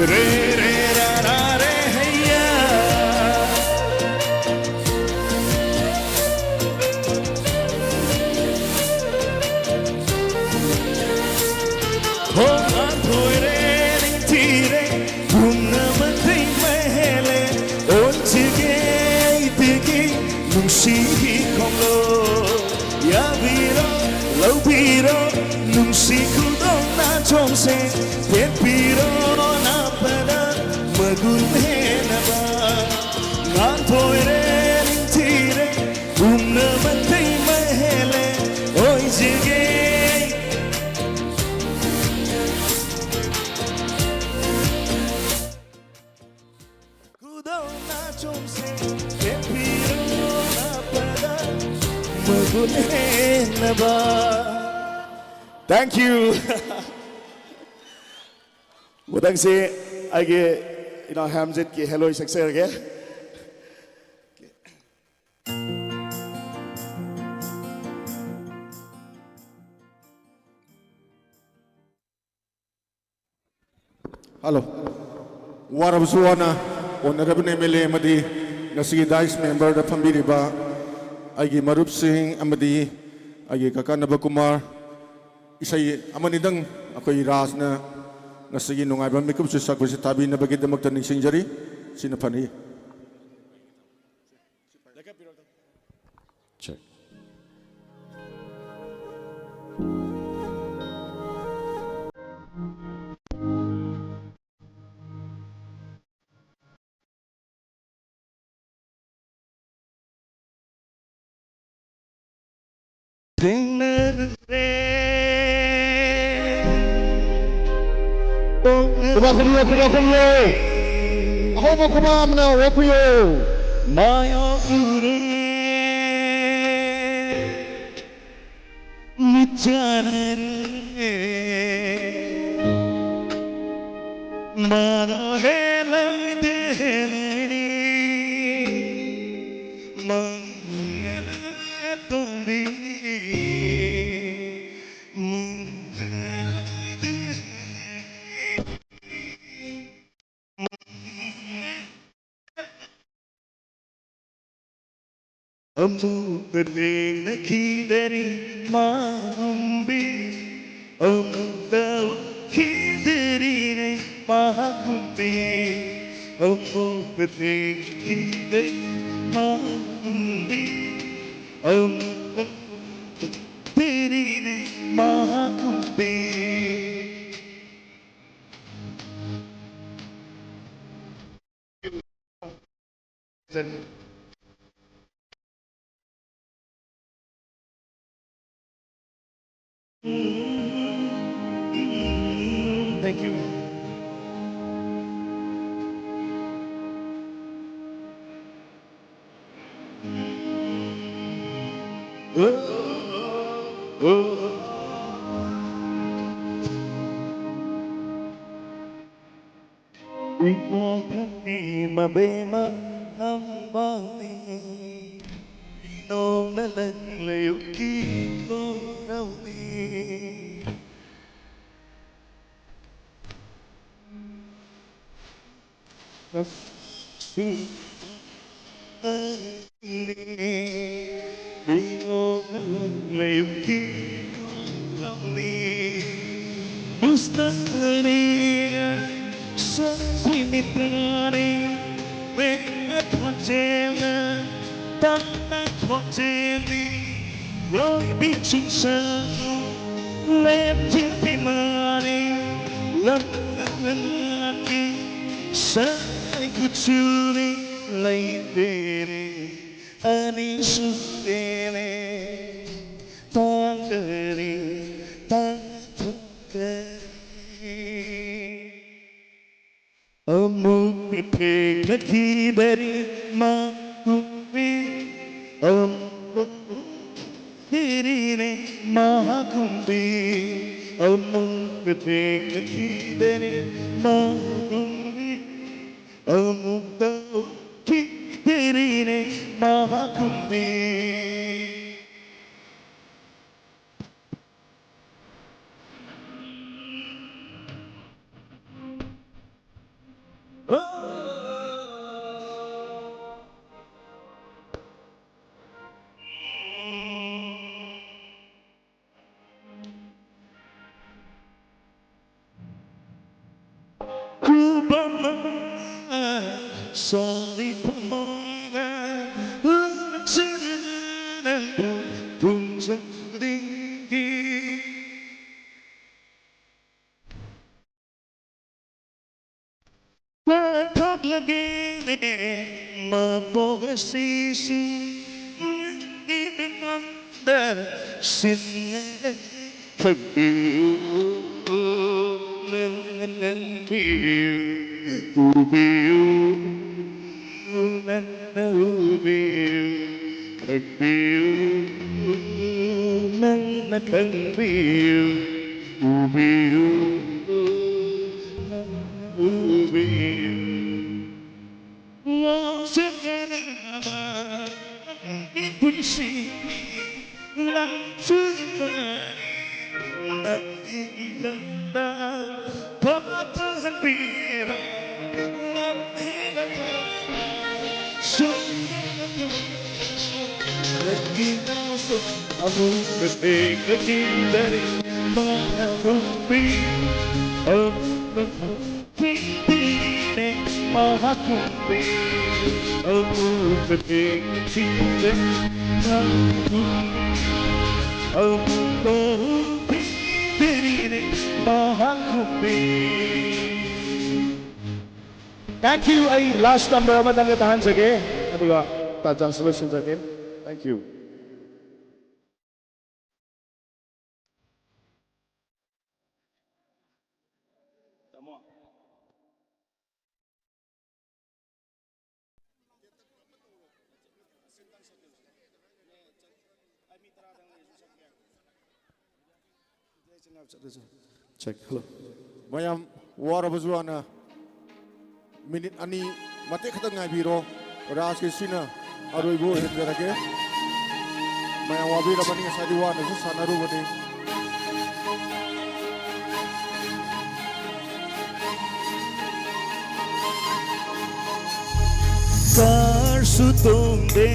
ꯔꯦ ꯔꯦ ꯔꯥ ꯔꯥ ꯔꯦ ꯍꯦ ꯌꯥ꯫ ꯍꯣ ꯃꯥꯊꯣꯏꯔꯦ ꯅꯤꯡꯊꯤꯔꯦ ꯄꯨꯝꯅꯃꯛꯇꯩ ꯃꯍꯦꯜꯂꯦ ꯑꯣꯟꯖꯒꯦ ꯑꯩꯗꯒꯤ ꯅꯨꯡꯁꯤꯒꯤ ꯈꯣꯡꯂꯣ ꯌꯥꯕꯤꯔꯣ ꯂꯧꯕꯤꯔꯣ ꯅꯨꯡꯁꯤ ꯈꯨꯗꯣꯡ ꯅꯥꯆꯣꯝꯁꯦ ꯄꯦꯟꯕꯤꯔꯣ ꯅꯥꯄꯗ ꯃꯒꯨꯟ ꯍꯦꯟꯅꯕ ꯉꯥꯟꯊꯣꯏꯔꯦ ꯅꯤꯡꯊꯤꯔꯦ ꯄꯨꯝꯅꯃꯛꯇꯩ ꯃꯍꯦꯜꯂꯦ ꯑꯣꯏꯖꯒꯦ ꯈꯨꯗꯣꯡ ꯅꯥꯆꯣꯝꯁꯦ ꯄꯦꯟꯕꯤꯔꯣ ꯅꯥꯄꯗ ꯃꯒꯨꯟ ꯍꯦꯟꯅꯕ꯫ Thank you. ꯃꯊꯪꯁꯤ ꯑꯩꯒꯤ ꯏꯅꯥꯎ ꯍꯦꯝꯖꯤꯠꯀꯤ ꯍꯦꯂꯣꯏ ꯁꯛꯆꯔꯒꯦ꯫ ꯍꯜꯂꯣ꯫ ꯋꯥꯔꯕꯁꯨ ꯋꯥꯅ Honourable M L A ꯑꯃꯗꯤ ꯉꯁꯤꯒꯤ dais memberꯗ ꯐꯝꯕꯤꯔꯤꯕ ꯑꯩꯒꯤ ꯃꯔꯨꯞꯁꯤꯡ ꯑꯃꯗꯤ ꯑꯩꯒꯤ ꯀꯀꯥ ꯅꯕꯀꯨꯃꯥꯔ, ꯏꯁꯩ ꯑꯃꯅꯤꯗꯪ ꯑꯩꯈꯣꯏ ꯔꯥꯖꯅ ꯉꯁꯤꯒꯤ ꯅꯨꯡꯉꯥꯏꯕ ꯃꯤꯀꯨꯞꯁꯨ ꯁꯛꯄꯁꯤ ꯇꯥꯕꯤꯅꯕꯒꯤꯗꯃꯛꯇ ꯅꯤꯡꯁꯤꯡꯖꯔꯤ꯫ ꯁꯤꯅ ꯐꯅꯤ꯫ Check. ꯊꯦꯡꯅꯔꯦ꯫ ꯈꯨꯕꯥꯛ ꯈꯨꯕꯤꯌꯨ, ꯈꯨꯕꯥꯛ ꯈꯨꯕꯤꯌꯨ꯫ ꯑꯍꯧꯕ ꯈꯨꯕꯥꯛ ꯑꯃꯅ ꯑꯣꯛꯄꯤꯌꯨ꯫ ꯃꯥꯌꯣꯛꯅꯔꯦ꯫ ꯃꯤꯠꯆꯥꯟꯅꯔꯦ꯫ ꯃꯥꯅ ꯍꯦꯜꯂꯝꯗꯦꯅꯦ꯫ ꯃꯪ ꯇꯣꯝꯕꯤ꯫ ꯃꯪ ꯑꯃꯨꯛꯀ ꯊꯦꯡꯅꯈꯤꯗꯔꯤ ꯃꯥꯍꯨꯝꯕꯤ, ꯑꯃꯨꯛꯇ ꯎꯈꯤꯗꯔꯤꯅꯦ ꯃꯥꯍꯨꯝꯕꯤ, ꯑꯃꯨꯛꯀ ꯊꯦꯡꯅꯈꯤꯗꯔꯤ ꯃꯥꯍꯨꯝꯕꯤ, ꯑꯃꯨꯛꯇ ꯎꯈꯤꯗꯔꯤꯅꯦ ꯃꯥꯍꯨꯝꯕꯤ꯫ Thank you. ꯏꯃꯣꯈꯪꯒꯤ ꯃꯕꯦꯝꯃ ꯅꯪꯕꯥꯎꯅꯤ, ꯅꯣꯡꯅ ꯂꯪꯂꯦ ꯎꯀꯤ ꯈꯣꯡꯂꯝꯅꯤ꯫ Itani, me atwatene, tana twatene, robi chunsa, lefti mani, lamani, sai kuchuni, laitene, ani sutene, tangani, tangani. Amu pipe kati bari ma kumbi. Amu pirine ma kumbi. Amu pipe kati bari ma kumbi. Amu pirine ma kumbi. Kubama, sorry, Kubama, Hakumbe, hakumbe, sinde, hakumbe, hakumbe, hakumbe. Thank you. ꯑꯩ last number ꯑꯃꯇꯪꯒ ꯇꯥꯍꯟꯖꯒꯦ, ꯑꯗꯨꯒ ꯇꯥꯟꯖꯥꯁꯨ ꯂꯣꯏꯁꯤꯟꯖꯒꯦ꯫ Thank you. Check. Hello. ꯃꯌꯥꯝ ꯋꯥꯔꯕꯁꯨ ꯍꯥꯟꯅ minute ꯑꯅꯤ ꯃꯇꯦꯛ ꯈꯛꯇꯪ ꯉꯥꯏꯕꯤꯔꯣ꯫ ꯔꯥꯖꯀꯤ ꯁꯤꯅ ꯑꯔꯣꯏꯕ ꯑꯣꯏꯍꯟꯖꯔꯒꯦ꯫ ꯃꯌꯥꯝ ꯋꯥꯕꯤꯔꯕꯅꯤ, ꯉꯁꯥꯏꯗꯤ ꯋꯥꯅꯁꯨ ꯁꯥꯟꯅꯔꯨꯕꯅꯤ꯫ Car ꯁꯨ ꯇꯣꯡꯗꯦ,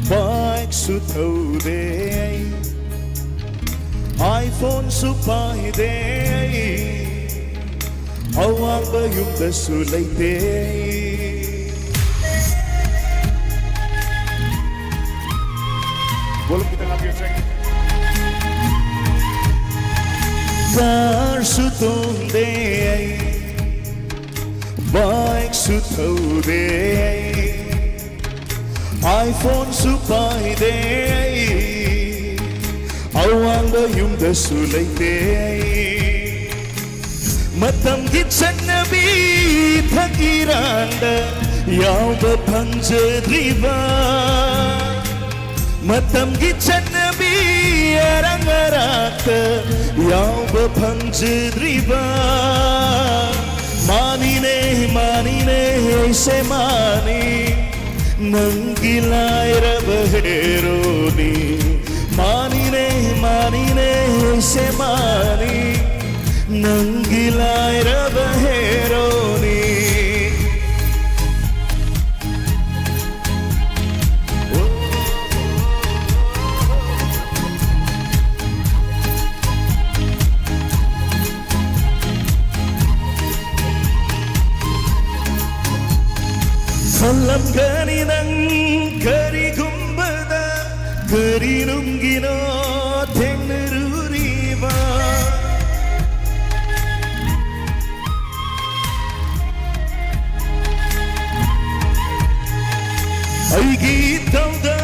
bike ꯁꯨ ꯊꯧꯗꯦ, iPhone ꯁꯨ ꯄꯥꯏꯗꯦ, ꯑꯋꯥꯡꯕ ꯌꯨꯝꯗꯁꯨ ꯂꯩꯇꯦ꯫ Volume ꯈꯤꯇꯪ ꯍꯥꯞꯄꯤꯌꯨ, check. Car ꯁꯨ ꯇꯣꯡꯗꯦ, bike ꯁꯨ ꯊꯧꯗꯦ, iPhone ꯁꯨ ꯄꯥꯏꯗꯦ, ꯑꯋꯥꯡꯕ ꯌꯨꯝꯗꯁꯨ ꯂꯩꯇꯦ꯫ ꯃꯇꯝꯒꯤ ꯆꯠꯅꯕꯤ ꯊꯛ ꯏꯔꯥꯡꯗ ꯌꯥꯎꯕ ꯐꯪꯖꯗ꯭ꯔꯤꯕ, ꯃꯇꯝꯒꯤ ꯆꯠꯅꯕꯤ ꯑꯔꯥꯡ ꯑꯔꯥꯛꯇ ꯌꯥꯎꯕ ꯐꯪꯖꯗ꯭ꯔꯤꯕ꯫ ꯃꯥꯅꯤꯅꯦ, ꯃꯥꯅꯤꯅꯦ, ꯑꯩꯁꯦ ꯃꯥꯅꯤ, ꯅꯪꯒꯤ ꯂꯥꯏꯔꯕ ꯍꯦꯔꯣꯅꯤ꯫ ꯃꯥꯅꯤꯅꯦ, ꯃꯥꯅꯤꯅꯦ, ꯑꯩꯁꯦ ꯃꯥꯅꯤ, ꯅꯪꯒꯤ ꯂꯥꯏꯔꯕ ꯍꯦꯔꯣꯅꯤ꯫ ꯈꯜꯂꯝꯒꯅꯤ ꯅꯪ ꯀꯔꯤꯒꯨꯝꯕꯗ, ꯀꯔꯤ ꯅꯨꯡꯒꯤꯅꯣ ꯊꯦꯡꯅꯔꯨꯔꯤꯕ? ꯑꯩꯒꯤ ꯏꯊꯧꯗ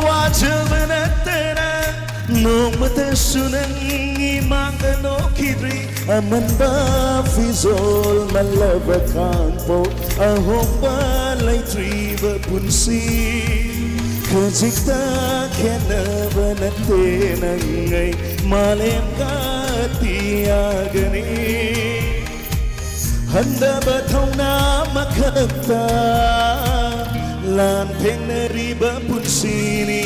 ꯋꯥꯖꯕ ꯅꯠꯇꯅ ꯅꯣꯡꯃꯇꯁꯨ ꯅꯪ ꯏꯃꯥꯡꯗ ꯅꯣꯛꯈꯤꯗ꯭ꯔꯤ꯫ ꯑꯃꯟꯕ ꯐꯤꯖꯣꯜ, ꯃꯜꯂꯕ ꯈꯥꯡꯄꯣꯛ, ꯑꯍꯣꯡꯕ ꯂꯩꯇ꯭ꯔꯤꯕ ꯄꯨꯟꯁꯤ꯫ ꯈꯖꯤꯛꯇ ꯈꯦꯠꯅꯕ ꯅꯠꯇꯦ ꯅꯪ ꯑꯩ, ꯃꯥꯂꯦꯝꯒ ꯑꯇꯤꯌꯥꯒꯅꯤ꯫ ꯍꯟꯊꯕ ꯊꯧꯅꯥ ꯑꯃꯈꯛꯇ ꯂꯥꯟꯊꯦꯡꯅꯔꯤꯕ ꯄꯨꯟꯁꯤꯅꯤ꯫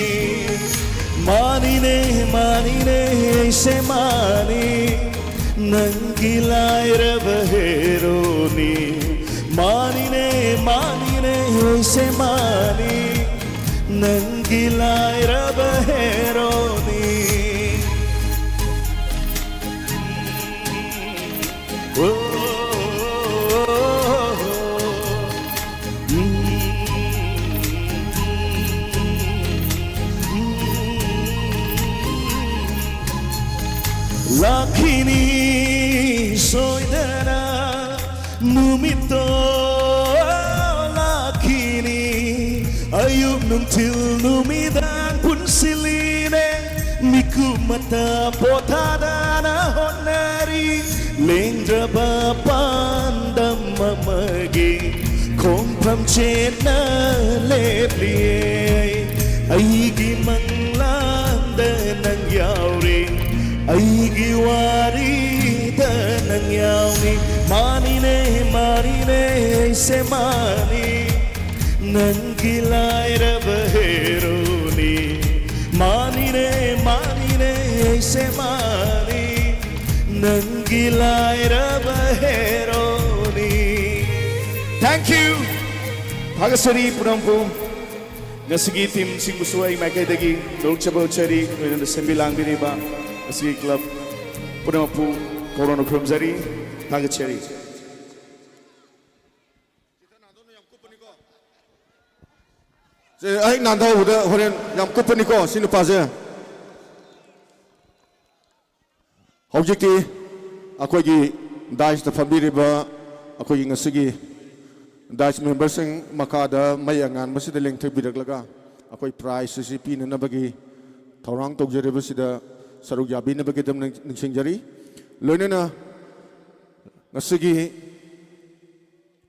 ꯃꯥꯅꯤꯅꯦ, ꯃꯥꯅꯤꯅꯦ, ꯑꯩꯁꯦ ꯃꯥꯅꯤ, ꯅꯪꯒꯤ ꯂꯥꯏꯔꯕ ꯍꯦꯔꯣꯅꯤ꯫ ꯃꯥꯅꯤꯅꯦ, ꯃꯥꯅꯤꯅꯦ, ꯑꯩꯁꯦ ꯃꯥꯅꯤ, ꯅꯪꯒꯤ ꯂꯥꯏꯔꯕ ꯍꯦꯔꯣꯅꯤ꯫ ꯂꯥꯛꯈꯤꯅꯤ ꯁꯣꯏꯗꯅ ꯅꯨꯃꯤꯠꯇꯣ, ꯂꯥꯛꯈꯤꯅꯤ꯫ ꯑꯌꯨꯛ ꯅꯨꯡꯊꯤꯜ ꯅꯨꯃꯤꯗꯥꯡ ꯄꯨꯟꯁꯤꯜꯂꯤꯅꯦ, ꯃꯤꯀꯨꯞ ꯃꯇꯝ ꯄꯣꯊꯥꯗꯅ ꯍꯣꯠꯅꯔꯤ꯫ ꯂꯦꯡꯗ꯭ꯔꯕ ꯄꯥꯟꯗꯝ ꯑꯃꯒꯤ ꯈꯣꯡꯐꯝ ꯆꯦꯠꯅ ꯂꯦꯞꯂꯤꯌꯦ꯫ ꯑꯩꯒꯤ ꯃꯪꯂꯥꯟꯗ ꯅꯪ ꯌꯥꯎꯔꯤ, ꯑꯩꯒꯤ ꯋꯥꯔꯤꯗ ꯅꯪ ꯌꯥꯎꯔꯤ꯫ ꯃꯥꯅꯤꯅꯦ, ꯃꯥꯅꯤꯅꯦ, ꯑꯩꯁꯦ ꯃꯥꯅꯤ, ꯅꯪꯒꯤ ꯂꯥꯏꯔꯕ ꯍꯦꯔꯣꯅꯤ꯫ ꯃꯥꯅꯤꯅꯦ, ꯃꯥꯅꯤꯅꯦ, ꯑꯩꯁꯦ ꯃꯥꯅꯤ, ꯅꯪꯒꯤ ꯂꯥꯏꯔꯕ ꯍꯦꯔꯣꯅꯤ꯫ Thank you. ꯊꯥꯒꯠꯆꯔꯤ ꯄꯨꯝꯅꯃꯛꯄꯨ꯫ ꯉꯁꯤꯒꯤ teamꯁꯤꯡꯕꯨꯁꯨ ꯑꯩ ꯃꯥꯏꯀꯩꯗꯒꯤ ꯅꯣꯛꯆꯕ ꯎꯠꯆꯔꯤ꯫ ꯂꯣꯏꯅꯅ ꯁꯦꯝꯕꯤ ꯂꯥꯡꯕꯤꯔꯤꯕ ꯉꯁꯤꯒꯤ club ꯄꯨꯝꯅꯃꯛꯄꯨ ꯀꯧꯔꯣꯅ ꯈꯨꯔꯨꯝꯖꯔꯤ꯫ ꯊꯥꯒꯠꯆꯔꯤ꯫ ꯆꯤꯊ ꯅꯥꯗꯧꯅ ꯌꯥꯝ ꯀꯨꯞꯄꯅꯤꯀꯣ꯫ ꯑꯦ, ꯑꯩ ꯅꯥꯟꯊꯍꯧꯕꯗ ꯍꯣꯔꯦꯟ ꯌꯥꯝ ꯀꯨꯞꯄꯅꯤꯀꯣ ꯁꯤ ꯅꯨꯄꯥꯁꯦ꯫ ꯍꯧꯖꯤꯛꯇꯤ ꯑꯩꯈꯣꯏꯒꯤ dais ꯇ ꯐꯝꯕꯤꯔꯤꯕ ꯑꯩꯈꯣꯏꯒꯤ ꯉꯁꯤꯒꯤ dais member ꯁꯤꯡ ꯃꯈꯥꯗ ꯃꯩ ꯑꯉꯥꯟꯕꯁꯤꯗ ꯂꯦꯡꯊꯕꯤꯔꯛꯂꯒ ꯑꯩꯈꯣꯏ prize ꯑꯁꯤ ꯄꯤꯅꯅꯕꯒꯤ ꯊꯧꯔꯥꯡ ꯇꯧꯖꯔꯤꯕꯁꯤꯗ ꯁꯔꯨꯛ ꯌꯥꯕꯤꯅꯕꯒꯤꯗꯃꯛ ꯅꯤꯡꯁꯤꯡꯖꯔꯤ꯫ ꯂꯣꯏꯅꯅ ꯉꯁꯤꯒꯤ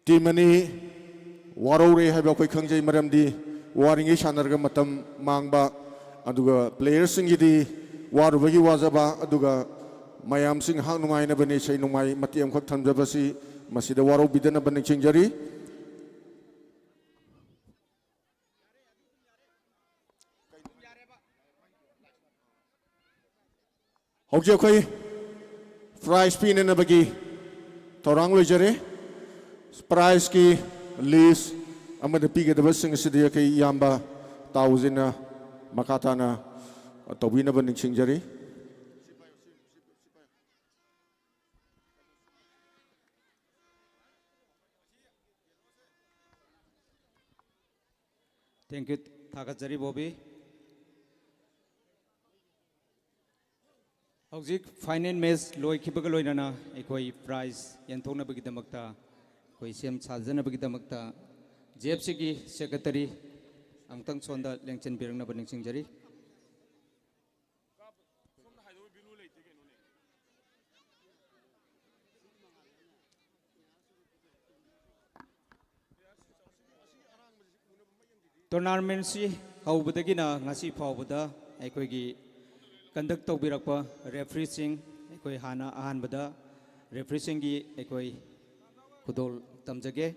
team ꯑꯅꯤ ꯋꯥꯔꯧꯔꯦ ꯍꯥꯏꯕ ꯑꯩꯈꯣꯏ ꯈꯪꯖꯩ, ꯃꯔꯝꯗꯤ ꯋꯥꯔꯤꯉꯩ ꯁꯥꯟꯅꯔꯒ ꯃꯇꯝ ꯃꯥꯡꯕ, ꯑꯗꯨꯒ player ꯁꯤꯡꯒꯤꯗꯤ ꯋꯥꯔꯨꯕꯒꯤ ꯋꯥꯖꯕ, ꯑꯗꯨꯒ ꯃꯌꯥꯝꯁꯤ ꯉꯥꯏꯍꯥꯛ ꯅꯨꯡꯉꯥꯏꯅꯕꯅꯤ ꯏꯁꯩ ꯅꯣꯡꯃꯥꯏ ꯃꯇꯦꯛ ꯑꯃꯈꯛ ꯊꯝꯖꯕꯁꯤ, ꯃꯁꯤꯗ ꯋꯥꯔꯧꯕꯤꯗꯅꯕ ꯅꯤꯡꯁꯤꯡꯖꯔꯤ꯫ ꯍꯧꯖꯤꯛ ꯑꯩꯈꯣꯏ prize ꯄꯤꯅꯅꯕꯒꯤ ꯊꯧꯔꯥꯡ ꯂꯣꯏꯖꯔꯦ꯫ Prize ꯀꯤ list ꯑꯃꯗꯤ ꯄꯤꯒꯗꯕꯁꯤꯡ ꯑꯁꯤꯗꯤ ꯑꯩꯈꯣꯏ ꯏꯌꯥꯝꯕ ꯇꯥꯎꯖꯤꯅ ꯃꯈꯥ ꯇꯥꯅ ꯇꯧꯕꯤꯅꯕ ꯅꯤꯡꯁꯤꯡꯖꯔꯤ꯫ Thank you, ꯊꯥꯒꯠꯆꯔꯤ ꯕꯣꯕꯤ꯫ ꯍꯧꯖꯤꯛ final match ꯂꯣꯏꯈꯤꯕꯒ ꯂꯣꯏꯅꯅ ꯑꯩꯈꯣꯏ prize ꯌꯦꯟꯊꯣꯛꯅꯕꯒꯤꯗꯃꯛꯇ, ꯑꯩꯈꯣꯏ ꯁꯦꯝ ꯁꯥꯖꯅꯕꯒꯤꯗꯃꯛꯇ J F C ꯒꯤ secretary ꯑꯃꯨꯛꯇꯪ ꯁꯣꯝꯗ ꯂꯦꯡꯁꯤꯟꯕꯤꯔꯛꯅꯕ ꯅꯤꯡꯁꯤꯡꯖꯔꯤ꯫ Tournament ꯁꯤ ꯍꯧꯕꯗꯒꯤꯅ ꯉꯁꯤ ꯐꯥꯎꯕꯗ ꯑꯩꯈꯣꯏꯒꯤ conduct ꯇꯧꯕꯤꯔꯛꯄ referee ꯁꯤꯡ, ꯑꯩꯈꯣꯏ ꯍꯥꯟꯅ ꯑꯍꯥꯟꯕꯗ referee ꯁꯤꯡꯒꯤ ꯑꯩꯈꯣꯏ ꯈꯨꯗꯣꯜ ꯇꯝꯖꯒꯦ꯫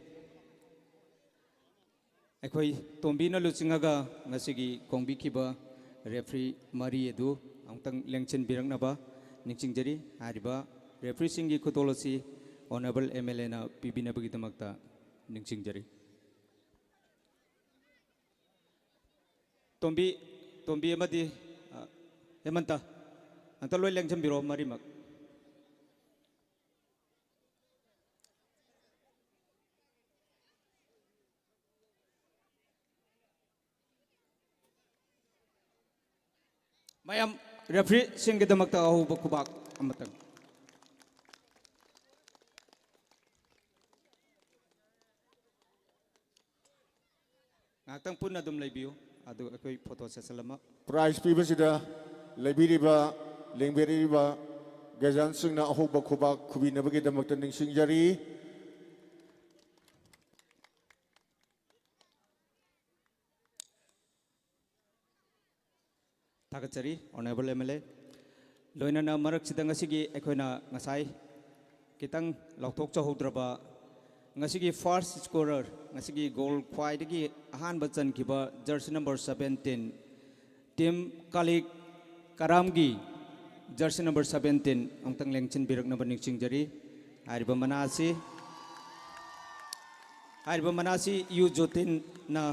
ꯑꯩꯈꯣꯏ ꯇꯣꯝꯕꯤꯅ ꯂꯨꯆꯤꯡꯉꯒ ꯉꯁꯤꯒꯤ ꯈꯣꯡꯕꯤꯈꯤꯕ referee ꯃꯔꯤ ꯑꯗꯨ ꯑꯃꯨꯛꯇꯪ ꯂꯦꯡꯁꯤꯟꯕꯤꯔꯛꯅꯕ ꯅꯤꯡꯁꯤꯡꯖꯔꯤ꯫ ꯍꯥꯏꯔꯤꯕ referee ꯁꯤꯡꯒꯤ ꯈꯨꯗꯣꯜ ꯑꯁꯤ Honourable M L A ꯅ ꯄꯤꯕꯤꯅꯕꯒꯤꯗꯃꯛꯇ ꯅꯤꯡꯁꯤꯡꯖꯔꯤ꯫ ꯇꯣꯝꯕꯤ, ꯇꯣꯝꯕꯤ ꯑꯃꯗꯤ, ꯑ, ꯍꯦꯃꯟꯇ, ꯑꯝꯇ ꯂꯣꯏ ꯂꯦꯡꯁꯤꯟꯕꯤꯔꯣ ꯃꯔꯤꯃꯛ꯫ ꯃꯌꯥꯝ, ꯔꯦꯐ꯭ꯔꯤꯁꯤꯡꯒꯤꯗꯃꯛꯇ ꯑꯍꯧꯕ ꯈꯨꯕꯥꯛ ꯑꯃꯇꯪ꯫ ꯉꯥꯏꯍꯥꯛꯇꯪ ꯄꯨꯟꯅ ꯑꯗꯨꯝ ꯂꯩꯕꯤꯌꯨ꯫ ꯑꯗꯨ ꯑꯩꯈꯣꯏ ꯐꯣꯇꯣ ꯁꯦꯁꯟ ꯑꯃ꯫ ꯄ꯭ꯔꯥꯏꯖ ꯄꯤꯕꯁꯤꯗ ꯂꯩꯕꯤꯔꯤꯕ, ꯂꯦꯡꯕꯤꯔꯛꯏꯕ ꯒꯥꯔꯖꯤꯌꯥꯟꯁꯤꯡꯅ ꯑꯍꯧꯕ ꯈꯨꯕꯥꯛ ꯈꯨꯕꯤꯅꯕꯒꯤꯗꯃꯛꯇ ꯅꯤꯡꯁꯤꯡꯖꯔꯤ꯫ ꯊꯥꯒꯠꯆꯔꯤ, Honourable M L A꯫ ꯂꯣꯏꯅꯅ ꯃꯔꯛꯁꯤꯗ ꯉꯁꯤꯒꯤ ꯑꯩꯈꯣꯏꯅ ꯉꯁꯥꯏ ꯈꯤꯇꯪ ꯂꯥꯎꯊꯣꯛꯆꯍꯧꯗ꯭ꯔꯕ ꯉꯁꯤꯒꯤ first scorer, ꯉꯁꯤꯒꯤ goal ꯈ꯭ꯋꯥꯏꯗꯒꯤ ꯑꯍꯥꯟꯕ ꯆꯟꯈꯤꯕ jersey number seventeen, team ꯀꯥꯂꯤꯛ ꯀꯔꯥꯝꯒꯤ jersey number seventeen ꯑꯃꯨꯛꯇꯪ ꯂꯦꯡꯁꯤꯟꯕꯤꯔꯛꯅꯕ ꯅꯤꯡꯁꯤꯡꯖꯔꯤ꯫ ꯍꯥꯏꯔꯤꯕ ꯃꯅꯥ ꯑꯁꯤ, ꯍꯥꯏꯔꯤꯕ ꯃꯅꯥ ꯑꯁꯤ ꯌꯨ ꯖꯣꯇꯤꯟꯅ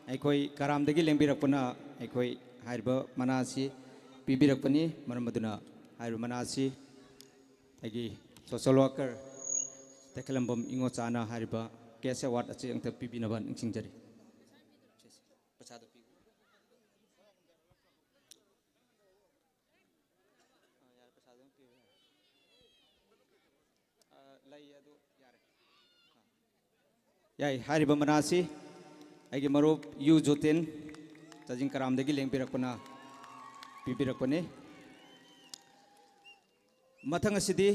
ꯑꯩꯈꯣꯏ ꯀꯔꯥꯝꯗꯒꯤ ꯂꯦꯡꯕꯤꯔꯛꯄꯅ ꯑꯩꯈꯣꯏ ꯍꯥꯏꯔꯤꯕ ꯃꯅꯥ ꯑꯁꯤ ꯄꯤꯕꯤꯔꯛꯄꯅꯤ꯫ ꯃꯔꯝ ꯑꯗꯨꯅ ꯍꯥꯏꯔꯤꯕ ꯃꯅꯥ ꯑꯁꯤ ꯑꯩꯒꯤ social worker ꯇꯈꯦꯂꯝꯕꯝ ꯏꯉꯣꯆꯥꯅ ꯍꯥꯏꯔꯤꯕ cash award ꯑꯁꯤ ꯑꯃꯨꯛꯇ ꯄꯤꯕꯤꯅꯕ ꯅꯤꯡꯁꯤꯡꯖꯔꯤ꯫ ꯄꯩꯁꯥꯗꯣ ꯄꯤꯌꯨ꯫ ꯑꯥ, ꯌꯥꯔꯦ, ꯄꯩꯁꯥꯗꯣ ꯑꯗꯨꯝ ꯄꯤꯌꯨ꯫ ꯑꯥ, ꯂꯩ ꯑꯗꯨ ꯌꯥꯔꯦ꯫ ꯑꯥ꯫ ꯌꯥꯏ, ꯍꯥꯏꯔꯤꯕ ꯃꯅꯥ ꯑꯁꯤ ꯑꯩꯒꯤ ꯃꯔꯨꯞ ꯌꯨ ꯖꯣꯇꯤꯟ, ꯆꯥꯖꯤꯡ ꯀꯔꯥꯝꯗꯒꯤ ꯂꯦꯡꯕꯤꯔꯛꯄꯅ ꯄꯤꯕꯤꯔꯛꯄꯅꯤ꯫ ꯃꯊꯪ ꯑꯁꯤꯗꯤ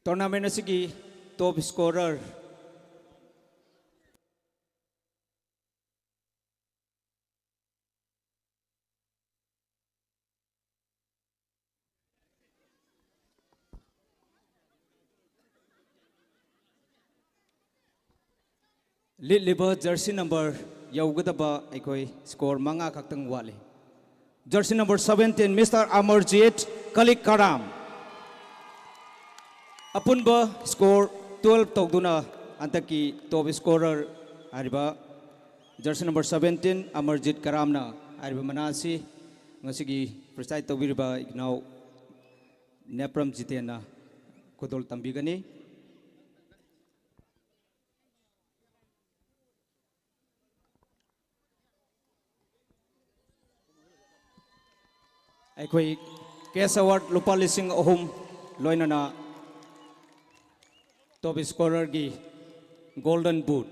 tournament ꯑꯁꯤꯒꯤ top scorer, ꯂꯤꯠꯂꯤꯕ jersey number ꯌꯧꯒꯗꯕ ꯑꯩꯈꯣꯏ score ꯃꯉꯥ ꯈꯛꯇꯪ ꯋꯥꯠꯂꯤ꯫ Jersey number seventeen, Mister Amarjit Kalikkaram꯫ ꯑꯄꯨꯟꯕ score twelve ꯇꯧꯗꯨꯅ ꯍꯟꯗꯛꯀꯤ top scorer ꯍꯥꯏꯔꯤꯕ jersey number seventeen, ꯑꯃꯔꯖꯤꯠ ꯀꯔꯥꯝꯅ ꯍꯥꯏꯔꯤꯕ ꯃꯅꯥ ꯑꯁꯤ ꯉꯁꯤꯒꯤ preside ꯇꯧꯕꯤꯔꯤꯕ ꯏꯅꯥꯎ ꯅꯦꯄ꯭ꯔꯝ ꯖꯤꯇꯦꯟꯅ ꯈꯨꯗꯣꯜ ꯇꯝꯕꯤꯒꯅꯤ꯫ ꯑꯩꯈꯣꯏ cash award ꯂꯨꯄꯥ ꯂꯤꯁꯤꯡ ꯑꯍꯨꯝ, ꯂꯣꯏꯅꯅ top scorerꯒꯤ golden boot꯫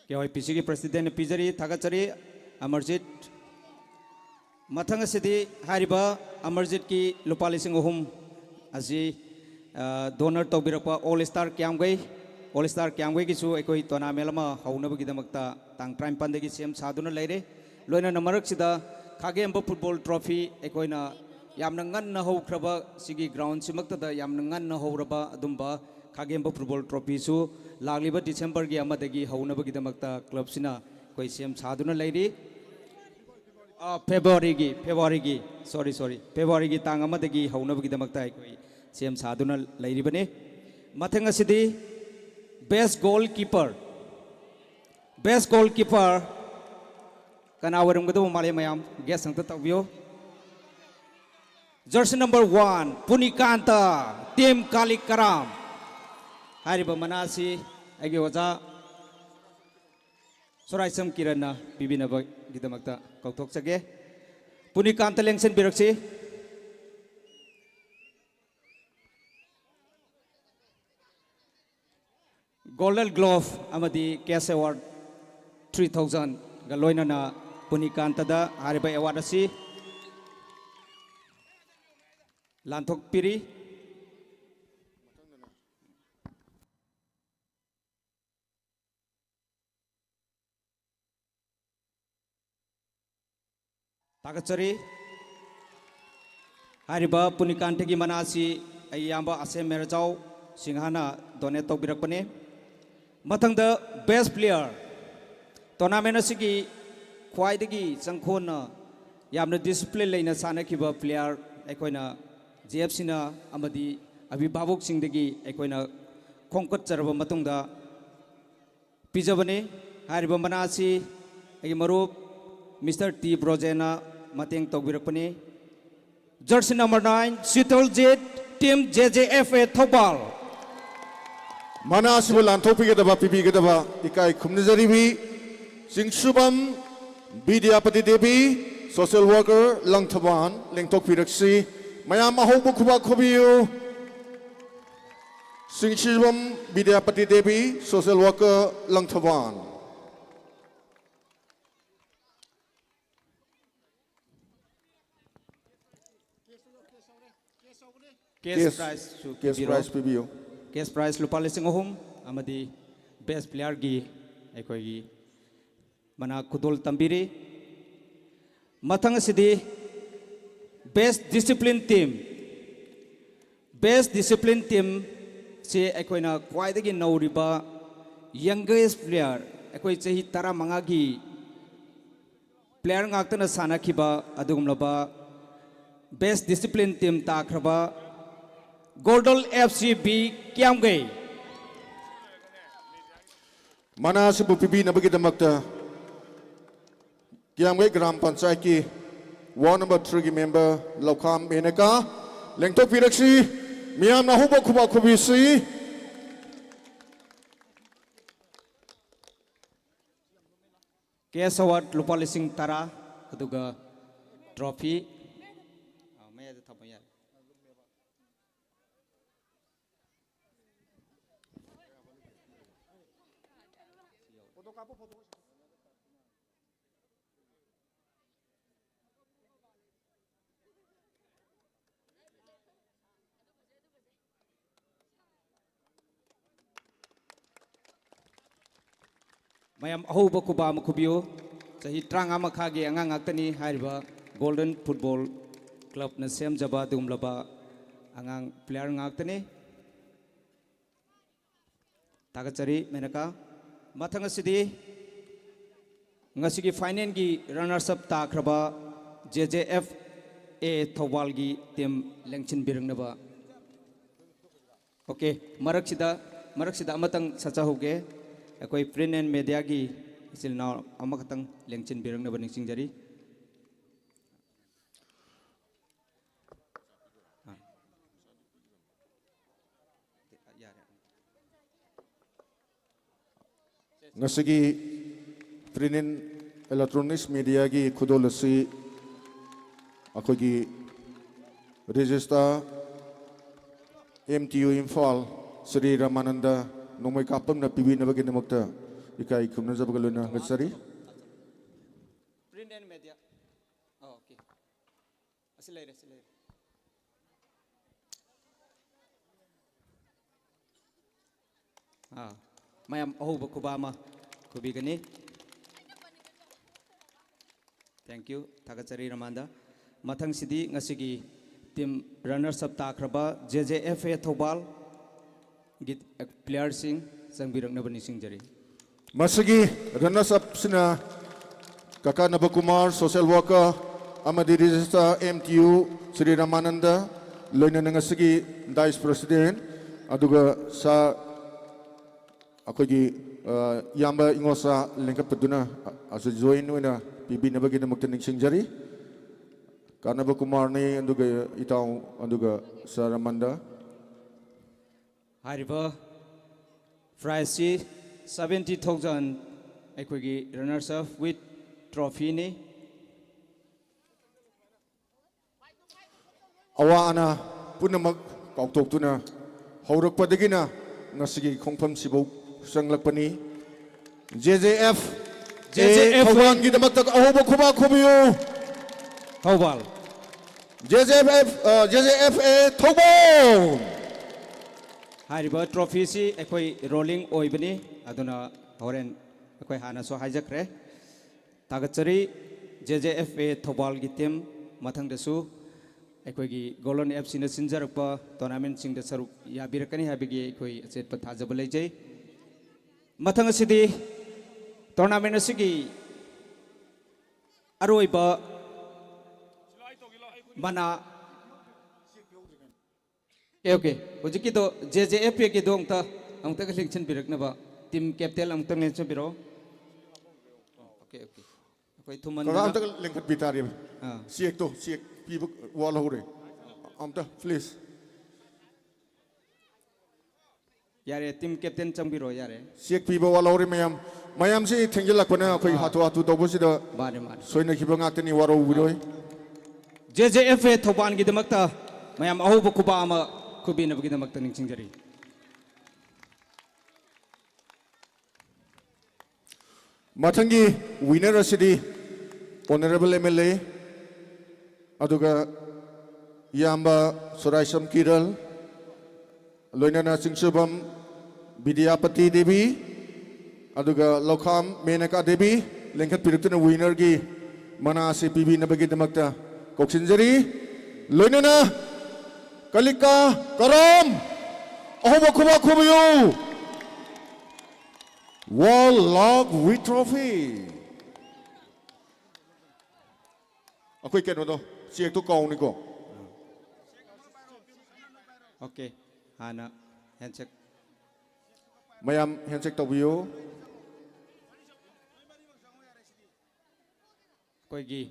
KYPCꯒꯤ presidentꯅ ꯄꯤꯖꯔꯤ, ꯊꯥꯒꯠꯆꯔꯤ ꯑꯃꯔꯖꯤꯠ꯫ ꯃꯊꯪ ꯑꯁꯤꯗꯤ ꯍꯥꯏꯔꯤꯕ ꯑꯃꯔꯖꯤꯠꯀꯤ ꯂꯨꯄꯥ ꯂꯤꯁꯤꯡ ꯑꯍꯨꯝ ꯑꯁꯤ, ꯑ, donor ꯇꯧꯕꯤꯔꯛꯄ All Star ꯀ꯭ꯌꯥꯝꯒꯩ, All Star ꯀ꯭ꯌꯥꯝꯒꯩꯒꯤꯁꯨ ꯑꯩꯈꯣꯏ tournament ꯑꯃ ꯍꯧꯅꯕꯒꯤꯗꯃꯛꯇ ꯇꯥꯡ ꯇꯔꯥꯅꯤꯄꯥꯟꯗꯒꯤ ꯁꯦꯝ ꯁꯥꯗꯨꯅ ꯂꯩꯔꯦ꯫ ꯂꯣꯏꯅꯅ ꯃꯔꯛꯁꯤꯗ ꯈꯥꯒꯦꯝꯕ football trophy ꯑꯩꯈꯣꯏꯅ ꯌꯥꯝꯅ ꯉꯟꯅ ꯍꯧꯈ꯭ꯔꯕ ꯁꯤꯒꯤ groundꯁꯤꯃꯛꯇꯗ ꯌꯥꯝꯅ ꯉꯟꯅ ꯍꯧꯔꯕ ꯑꯗꯨꯝꯕ ꯈꯥꯒꯦꯝꯕ football trophyꯁꯨ ꯂꯥꯛꯂꯤꯕ Decemberꯒꯤ ꯑꯃꯗꯒꯤ ꯍꯧꯅꯕꯒꯤꯗꯃꯛꯇ clubꯁꯤꯅ ꯑꯩꯈꯣꯏ ꯁꯦꯝ ꯁꯥꯗꯨꯅ ꯂꯩꯔꯤ꯫ ꯑ, Februaryꯒꯤ, Februaryꯒꯤ, sorry, sorry, Februaryꯒꯤ ꯇꯥꯡ ꯑꯃꯗꯒꯤ ꯍꯧꯅꯕꯒꯤꯗꯃꯛꯇ ꯑꯩꯈꯣꯏ ꯁꯦꯝ ꯁꯥꯗꯨꯅ ꯂꯩꯔꯤꯕꯅꯤ꯫ ꯃꯊꯪ ꯑꯁꯤꯗꯤ best goalkeeper, best goalkeeper ꯀꯅꯥ ꯑꯣꯏꯔꯝꯒꯗꯕ ꯃꯥꯜꯂꯤ? ꯃꯌꯥꯝ guess ꯑꯝꯇ ꯇꯧꯕꯤꯌꯨ꯫ Jersey number one, ꯄꯨꯅꯤꯀꯥꯟꯇ, team ꯀꯥꯂꯤꯀꯔꯥꯝ꯫ ꯍꯥꯏꯔꯤꯕ ꯃꯅꯥ ꯑꯁꯤ ꯑꯩꯒꯤ ꯑꯣꯖꯥ ꯁꯣꯔꯥꯏꯁꯝ ꯀꯤꯔꯟꯅ ꯄꯤꯕꯤꯅꯕꯒꯤꯗꯃꯛꯇ ꯀꯧꯊꯣꯛꯆꯒꯦ꯫ ꯄꯨꯅꯤꯀꯥꯟꯇ ꯂꯦꯡꯁꯤꯟꯕꯤꯔꯛꯁꯤ꯫ Golden Glove ꯑꯃꯗꯤ cash award three thousandꯒ ꯂꯣꯏꯅꯅ ꯄꯨꯅꯤꯀꯥꯟꯇꯗ ꯍꯥꯏꯔꯤꯕ award ꯑꯁꯤ ꯂꯥꯟꯊꯣꯛꯄꯤꯔꯤ꯫ ꯊꯥꯒꯠꯆꯔꯤ꯫ ꯍꯥꯏꯔꯤꯕ ꯄꯨꯅꯤꯀꯥꯟꯇꯒꯤ ꯃꯅꯥ ꯑꯁꯤ ꯑꯩ ꯏꯌꯥꯝꯕ ꯑꯁꯦꯝ ꯃꯦꯔꯖꯥꯎ ꯁꯤꯡꯍꯥꯅ donate ꯇꯧꯕꯤꯔꯛꯄꯅꯤ꯫ ꯃꯊꯪꯗ best player, tournament ꯑꯁꯤꯒꯤ ꯈ꯭ꯋꯥꯏꯗꯒꯤ ꯆꯪꯈꯣꯟꯅ ꯌꯥꯝꯅ discipline ꯂꯩꯅ ꯁꯥꯟꯅꯈꯤꯕ player ꯑꯩꯈꯣꯏꯅ JFCꯅ ꯑꯃꯗꯤ ꯑꯚꯤꯚꯥꯕꯛꯁꯤꯡꯗꯒꯤ ꯑꯩꯈꯣꯏꯅ ꯈꯣꯝꯀꯠꯆꯔꯕ ꯃꯇꯨꯡꯗ ꯄꯤꯖꯕꯅꯤ꯫ ꯍꯥꯏꯔꯤꯕ ꯃꯅꯥ ꯑꯁꯤ ꯑꯩꯒꯤ ꯃꯔꯨꯞ Mister T ꯕ꯭ꯔꯣꯖꯦꯟꯅ ꯃꯇꯦꯡ ꯇꯧꯕꯤꯔꯛꯄꯅꯤ꯫ Jersey number nine, ꯁꯤꯇꯜꯖꯤꯠ, team JJFA Thoubal. ꯃꯅꯥ ꯑꯁꯤꯕꯨ ꯂꯥꯟꯊꯣꯛꯄꯤꯒꯗꯕ, ꯄꯤꯕꯤꯒꯗꯕ ꯏꯀꯥꯏ ꯈꯨꯝꯅꯖꯔꯤꯕꯤ ꯆꯤꯡꯁꯨꯕꯝ ꯕꯤꯗ꯭ꯌꯥꯄꯇꯤ ꯗꯦꯕꯤ, Social worker ꯂꯪꯊꯕꯥꯟ ꯂꯦꯡꯊꯣꯛꯄꯤꯔꯛꯁꯤ꯫ ꯃꯌꯥꯝ ꯑꯍꯧꯕ ꯈꯨꯕꯥꯛ ꯈꯨꯕꯤꯌꯨ꯫ ꯁꯤꯡꯁꯤꯕꯝ Bidyapati Devi, social worker ꯂꯪꯊꯕꯥꯟ꯫ Cash prize ꯁꯨ cash ꯄꯤꯕꯤꯔꯣ꯫ Prize ꯄꯤꯕꯤꯌꯨ꯫ Cash prize ꯂꯨꯄꯥ ꯂꯤꯁꯤꯡ ꯑꯍꯨꯝ ꯑꯃꯗꯤ best player ꯒꯤ ꯑꯩꯈꯣꯏꯒꯤ ꯃꯅꯥ ꯈꯨꯗꯣꯜ ꯇꯝꯕꯤꯔꯤ꯫ ꯃꯊꯪ ꯑꯁꯤꯗꯤ best discipline team꯫ Best discipline team ꯁꯤ ꯑꯩꯈꯣꯏꯅ ꯈ꯭ꯋꯥꯏꯗꯒꯤ ꯅꯧꯔꯤꯕ youngest player, ꯑꯩꯈꯣꯏ ꯆꯍꯤ ꯇꯔꯥꯃꯉꯥꯒꯤ player ꯉꯥꯛꯇꯅ ꯁꯥꯟꯅꯈꯤꯕ ꯑꯗꯨꯒꯨꯝꯂꯕ best discipline team ꯇꯥꯈ꯭ꯔꯕ ꯒꯣꯜꯗꯜ F C B ꯀꯤꯌꯥꯝꯒꯩ꯫ ꯃꯅꯥ ꯑꯁꯤꯕꯨ ꯄꯤꯕꯤꯅꯕꯒꯤꯗꯃꯛꯇ ꯀꯤꯌꯥꯝꯒꯩ ꯒ꯭ꯔꯥꯝ ꯄꯟꯆꯥꯌꯠꯀꯤ ward number three ꯒꯤ member ꯂꯧꯈꯥꯝ ꯃꯦꯅꯀꯥ ꯂꯦꯡꯊꯣꯛꯄꯤꯔꯛꯁꯤ꯫ ꯃꯤꯌꯥꯝꯅ ꯑꯍꯧꯕ ꯈꯨꯕꯥꯛ ꯈꯨꯕꯤꯁꯤ꯫ Cash award ꯂꯨꯄꯥ ꯂꯤꯁꯤꯡ ꯇꯔꯥ, ꯑꯗꯨꯒ trophy, ꯑ, ꯃꯌꯥꯏꯗ ꯊꯝꯕ ꯌꯥꯔꯦ꯫ ꯃꯌꯥꯝ ꯑꯍꯧꯕ ꯈꯨꯕꯥꯛ ꯑꯃ ꯈꯨꯕꯤꯌꯨ꯫ ꯆꯍꯤ ꯇꯔꯥꯃꯉꯥ ꯃꯈꯥꯒꯤ ꯑꯉꯥꯡ ꯉꯥꯛꯇꯅꯤ ꯍꯥꯏꯔꯤꯕ Golden Football Club ꯅ ꯁꯦꯝꯖꯕ ꯑꯗꯨꯒꯨꯝꯂꯕ ꯑꯉꯥꯡ player ꯉꯥꯛꯇꯅꯤ꯫ ꯊꯥꯒꯠꯆꯔꯤ ꯃꯦꯅꯀꯥ꯫ ꯃꯊꯪ ꯑꯁꯤꯗꯤ ꯉꯁꯤꯒꯤ final ꯒꯤ runners up ꯇꯥꯈ꯭ꯔꯕ J J F A ꯊꯧꯕꯥꯜꯒꯤ team ꯂꯦꯡꯁꯤꯟꯕꯤꯔꯛꯅꯕ꯫ Okay, ꯃꯔꯛꯁꯤꯗ, ꯃꯔꯛꯁꯤꯗ ꯑꯃꯇꯪ ꯁꯠꯆꯍꯧꯒꯦ꯫ ꯑꯩꯈꯣꯏ print and media ꯒꯤ ꯏꯆꯤꯜ ꯏꯅꯥꯎ ꯑꯃꯈꯛꯇꯪ ꯂꯦꯡꯁꯤꯟꯕꯤꯔꯛꯅꯕ ꯅꯤꯡꯁꯤꯡꯖꯔꯤ꯫ ꯑꯥ꯫ ꯌꯥꯔꯦ꯫ ꯉꯁꯤꯒꯤ print and electronics media ꯒꯤ ꯈꯨꯗꯣꯜ ꯑꯁꯤ ꯑꯩꯈꯣꯏꯒꯤ registrar, M T U Imphal, Shri Ramananda ꯅꯣꯡꯃꯩꯀꯥꯞꯄꯝꯅ ꯄꯤꯕꯤꯅꯕꯒꯤꯗꯃꯛꯇ ꯏꯀꯥꯏ ꯈꯨꯝꯅꯖꯕꯒ ꯂꯣꯏꯅꯅ ꯍꯪꯒꯠꯆꯔꯤ꯫ Print and media. ꯑꯣꯀꯦ꯫ ꯑꯁꯤ ꯂꯩꯔꯦ, ꯑꯁꯤ ꯂꯩꯔꯦ꯫ ꯑꯥ, ꯃꯌꯥꯝ ꯑꯍꯧꯕ ꯈꯨꯕꯥꯛ ꯑꯃ ꯈꯨꯕꯤꯒꯅꯤ꯫ Thank you, ꯊꯥꯒꯠꯆꯔꯤ ꯔꯃꯥꯟꯗ꯫ ꯃꯊꯪꯁꯤꯗꯤ ꯉꯁꯤꯒꯤ team runners up ꯇꯥꯈ꯭ꯔꯕ J J F A ꯊꯧꯕꯥꯜꯒꯤ playerꯁꯤꯡ ꯆꯪꯕꯤꯔꯛꯅꯕ ꯅꯤꯡꯁꯤꯡꯖꯔꯤ꯫ ꯃꯁꯤꯒꯤ runners upꯁꯤꯅ ꯀꯀꯥ ꯅꯕꯀꯨꯃꯥꯔ, social worker ꯑꯃꯗꯤ registrar M T U Shri Ramanand, ꯂꯣꯏꯅꯅ ꯉꯁꯤꯒꯤ dais president, ꯑꯗꯨꯒ ꯁꯥ ꯑꯩꯈꯣꯏꯒꯤ, ꯑ, ꯏꯌꯥꯝꯕ ꯏꯉꯣꯆꯥ ꯂꯦꯡꯈꯠꯄꯗꯨꯅ ꯑꯁꯤ join ꯑꯣꯏꯅ ꯄꯤꯕꯤꯅꯕꯒꯤꯗꯃꯛꯇ ꯅꯤꯡꯁꯤꯡꯖꯔꯤ꯫ ꯀꯥ ꯅꯕꯀꯨꯃꯥꯔꯅꯤ, ꯑꯗꯨꯒ ꯏꯇꯥꯎ, ꯑꯗꯨꯒ ꯁꯥ ꯔꯥꯃꯥꯅꯟꯗ꯫ ꯍꯥꯏꯔꯤꯕ prizeꯁꯤ seventy thousand ꯑꯩꯈꯣꯏꯒꯤ runners up with trophyꯅꯤ꯫ ꯑꯋꯥ ꯑꯅꯥ ꯄꯨꯝꯅꯃꯛ ꯀꯥꯎꯊꯣꯛꯇꯨꯅ ꯍꯧꯔꯛꯄꯗꯒꯤꯅ ꯉꯁꯤꯒꯤ ꯈꯣꯡꯐꯝꯁꯤꯐꯥꯎ ꯆꯪꯂꯛꯄꯅꯤ꯫ J J F A J J F A ꯊꯧꯕꯥꯜꯒꯤꯗꯃꯛꯇ ꯑꯍꯧꯕ ꯈꯨꯕꯥꯛ ꯈꯨꯕꯤꯌꯨ꯫ ꯊꯧꯕꯥꯜ꯫ J J F, ꯑ, J J F A ꯊꯧꯕꯥꯜ꯫ ꯍꯥꯏꯔꯤꯕ trophyꯁꯤ ꯑꯩꯈꯣꯏ rolling ꯑꯣꯏꯕꯅꯤ, ꯑꯗꯨꯅ ꯍꯣꯔꯦꯟ ꯑꯩꯈꯣꯏ ꯍꯥꯟꯅꯁꯨ ꯍꯥꯏꯖꯈ꯭ꯔꯦ꯫ ꯊꯥꯒꯠꯆꯔꯤ J J F A ꯊꯧꯕꯥꯜꯒꯤ team꯫ ꯃꯊꯪꯗꯁꯨ ꯑꯩꯈꯣꯏꯒꯤ ꯒꯣꯂꯟ F Cꯅ ꯁꯤꯟꯖꯔꯛꯄ tournamentꯁꯤꯡꯗ ꯁꯔꯨꯛ ꯌꯥꯕꯤꯔꯛꯀꯅꯤ ꯍꯥꯏꯕꯒꯤ ꯑꯩꯈꯣꯏ ꯑꯆꯦꯠꯄ ꯊꯥꯖꯕ ꯂꯩꯖꯩ꯫ ꯃꯊꯪ ꯑꯁꯤꯗꯤ tournament ꯑꯁꯤꯒꯤ ꯑꯔꯣꯏꯕ ꯃꯅꯥ ꯑꯣꯀꯦ, ꯑꯣꯀꯦ꯫ ꯍꯧꯖꯤꯛꯀꯤꯗꯣ J J F Aꯒꯤꯗꯣ ꯑꯃꯨꯛꯇ, ꯑꯃꯨꯛꯇꯒ ꯂꯦꯡꯁꯤꯟꯕꯤꯔꯛꯅꯕ꯫ Team captain ꯑꯃꯨꯛꯇ ꯂꯦꯡꯁꯤꯟꯕꯤꯔꯛꯑꯣ꯫ Okay, okay. ꯑꯩꯈꯣꯏ ꯀꯀꯥ ꯊꯨꯝꯃꯟꯗꯅ ꯑꯝꯇꯒ ꯂꯦꯡꯈꯠꯄꯤ ꯇꯥꯔꯦ꯫ ꯑꯥ꯫ Chequeꯇꯣ, cheque ꯄꯤꯕ ꯋꯥꯠꯍꯧꯔꯦ꯫ ꯑꯝꯇ, please꯫ ꯌꯥꯔꯦ, team captain ꯆꯪꯕꯤꯔꯣ, ꯌꯥꯔꯦ꯫ Cheque ꯄꯤꯕ ꯋꯥꯠꯍꯧꯔꯦ ꯃꯌꯥꯝ꯫ ꯃꯌꯥꯝꯁꯤ ꯊꯦꯡꯖꯤꯜꯂꯛꯄꯅ ꯑꯩꯈꯣꯏ ꯑꯥ꯫ ꯍꯥꯊꯨ ꯍꯥꯊꯨ ꯇꯧꯕꯁꯤꯗ ꯃꯥꯅꯦ, ꯃꯥꯅꯦ꯫ ꯁꯣꯏꯅꯈꯤꯕ ꯉꯥꯛꯇꯅꯤ, ꯋꯥꯔꯧꯕꯤꯔꯣꯏ꯫ ꯖꯦ ꯖꯦ ꯑꯦꯐ ꯑꯦ ꯊꯧꯕꯥꯜꯒꯤꯗꯃꯛꯇ ꯃꯌꯥꯝ ꯑꯍꯧꯕ ꯈꯨꯕꯥꯛ ꯑꯃ ꯈꯨꯕꯤꯅꯕꯒꯤꯗꯃꯛꯇ ꯅꯤꯡꯁꯤꯡꯖꯔꯤ꯫ ꯃꯊꯪꯒꯤ winner ꯑꯁꯤꯗꯤ Honourable M L A, ꯑꯗꯨꯒ ꯏꯌꯥꯝꯕ ꯁꯣꯔꯥꯏꯁꯝ ꯀꯤꯔꯜ, ꯂꯣꯏꯅꯅ ꯆꯤꯡꯁꯨꯕꯝ ꯕꯤꯗ꯭ꯌꯥꯄꯇꯤ ꯗꯦꯕꯤ, ꯑꯗꯨꯒ ꯂꯧꯈꯥꯝ ꯃꯦꯅꯀꯥ ꯗꯦꯕꯤ ꯂꯦꯡꯈꯠꯄꯤꯔꯛꯇꯨꯅ winnerꯒꯤ ꯃꯅꯥ ꯑꯁꯤ ꯄꯤꯕꯤꯅꯕꯒꯤꯗꯃꯛꯇ ꯀꯧꯁꯤꯟꯖꯔꯤ꯫ ꯂꯣꯏꯅꯅ ꯀꯂꯤꯀꯥ ꯀꯔꯥꯝ ꯑꯍꯧꯕ ꯈꯨꯕꯥꯛ ꯈꯨꯕꯤꯌꯨ꯫ World Log We Trophy꯫ ꯑꯩꯈꯣꯏ ꯀꯩꯅꯣꯗꯣ, ꯆꯦꯛꯇꯣ ꯀꯥꯎꯅꯤꯀꯣ꯫ ꯑꯣꯀꯦ, ꯍꯥꯟꯅ handshake꯫ ꯃꯌꯥꯝ handshake ꯇꯧꯕꯤꯌꯨ꯫ ꯑꯩꯈꯣꯏꯒꯤ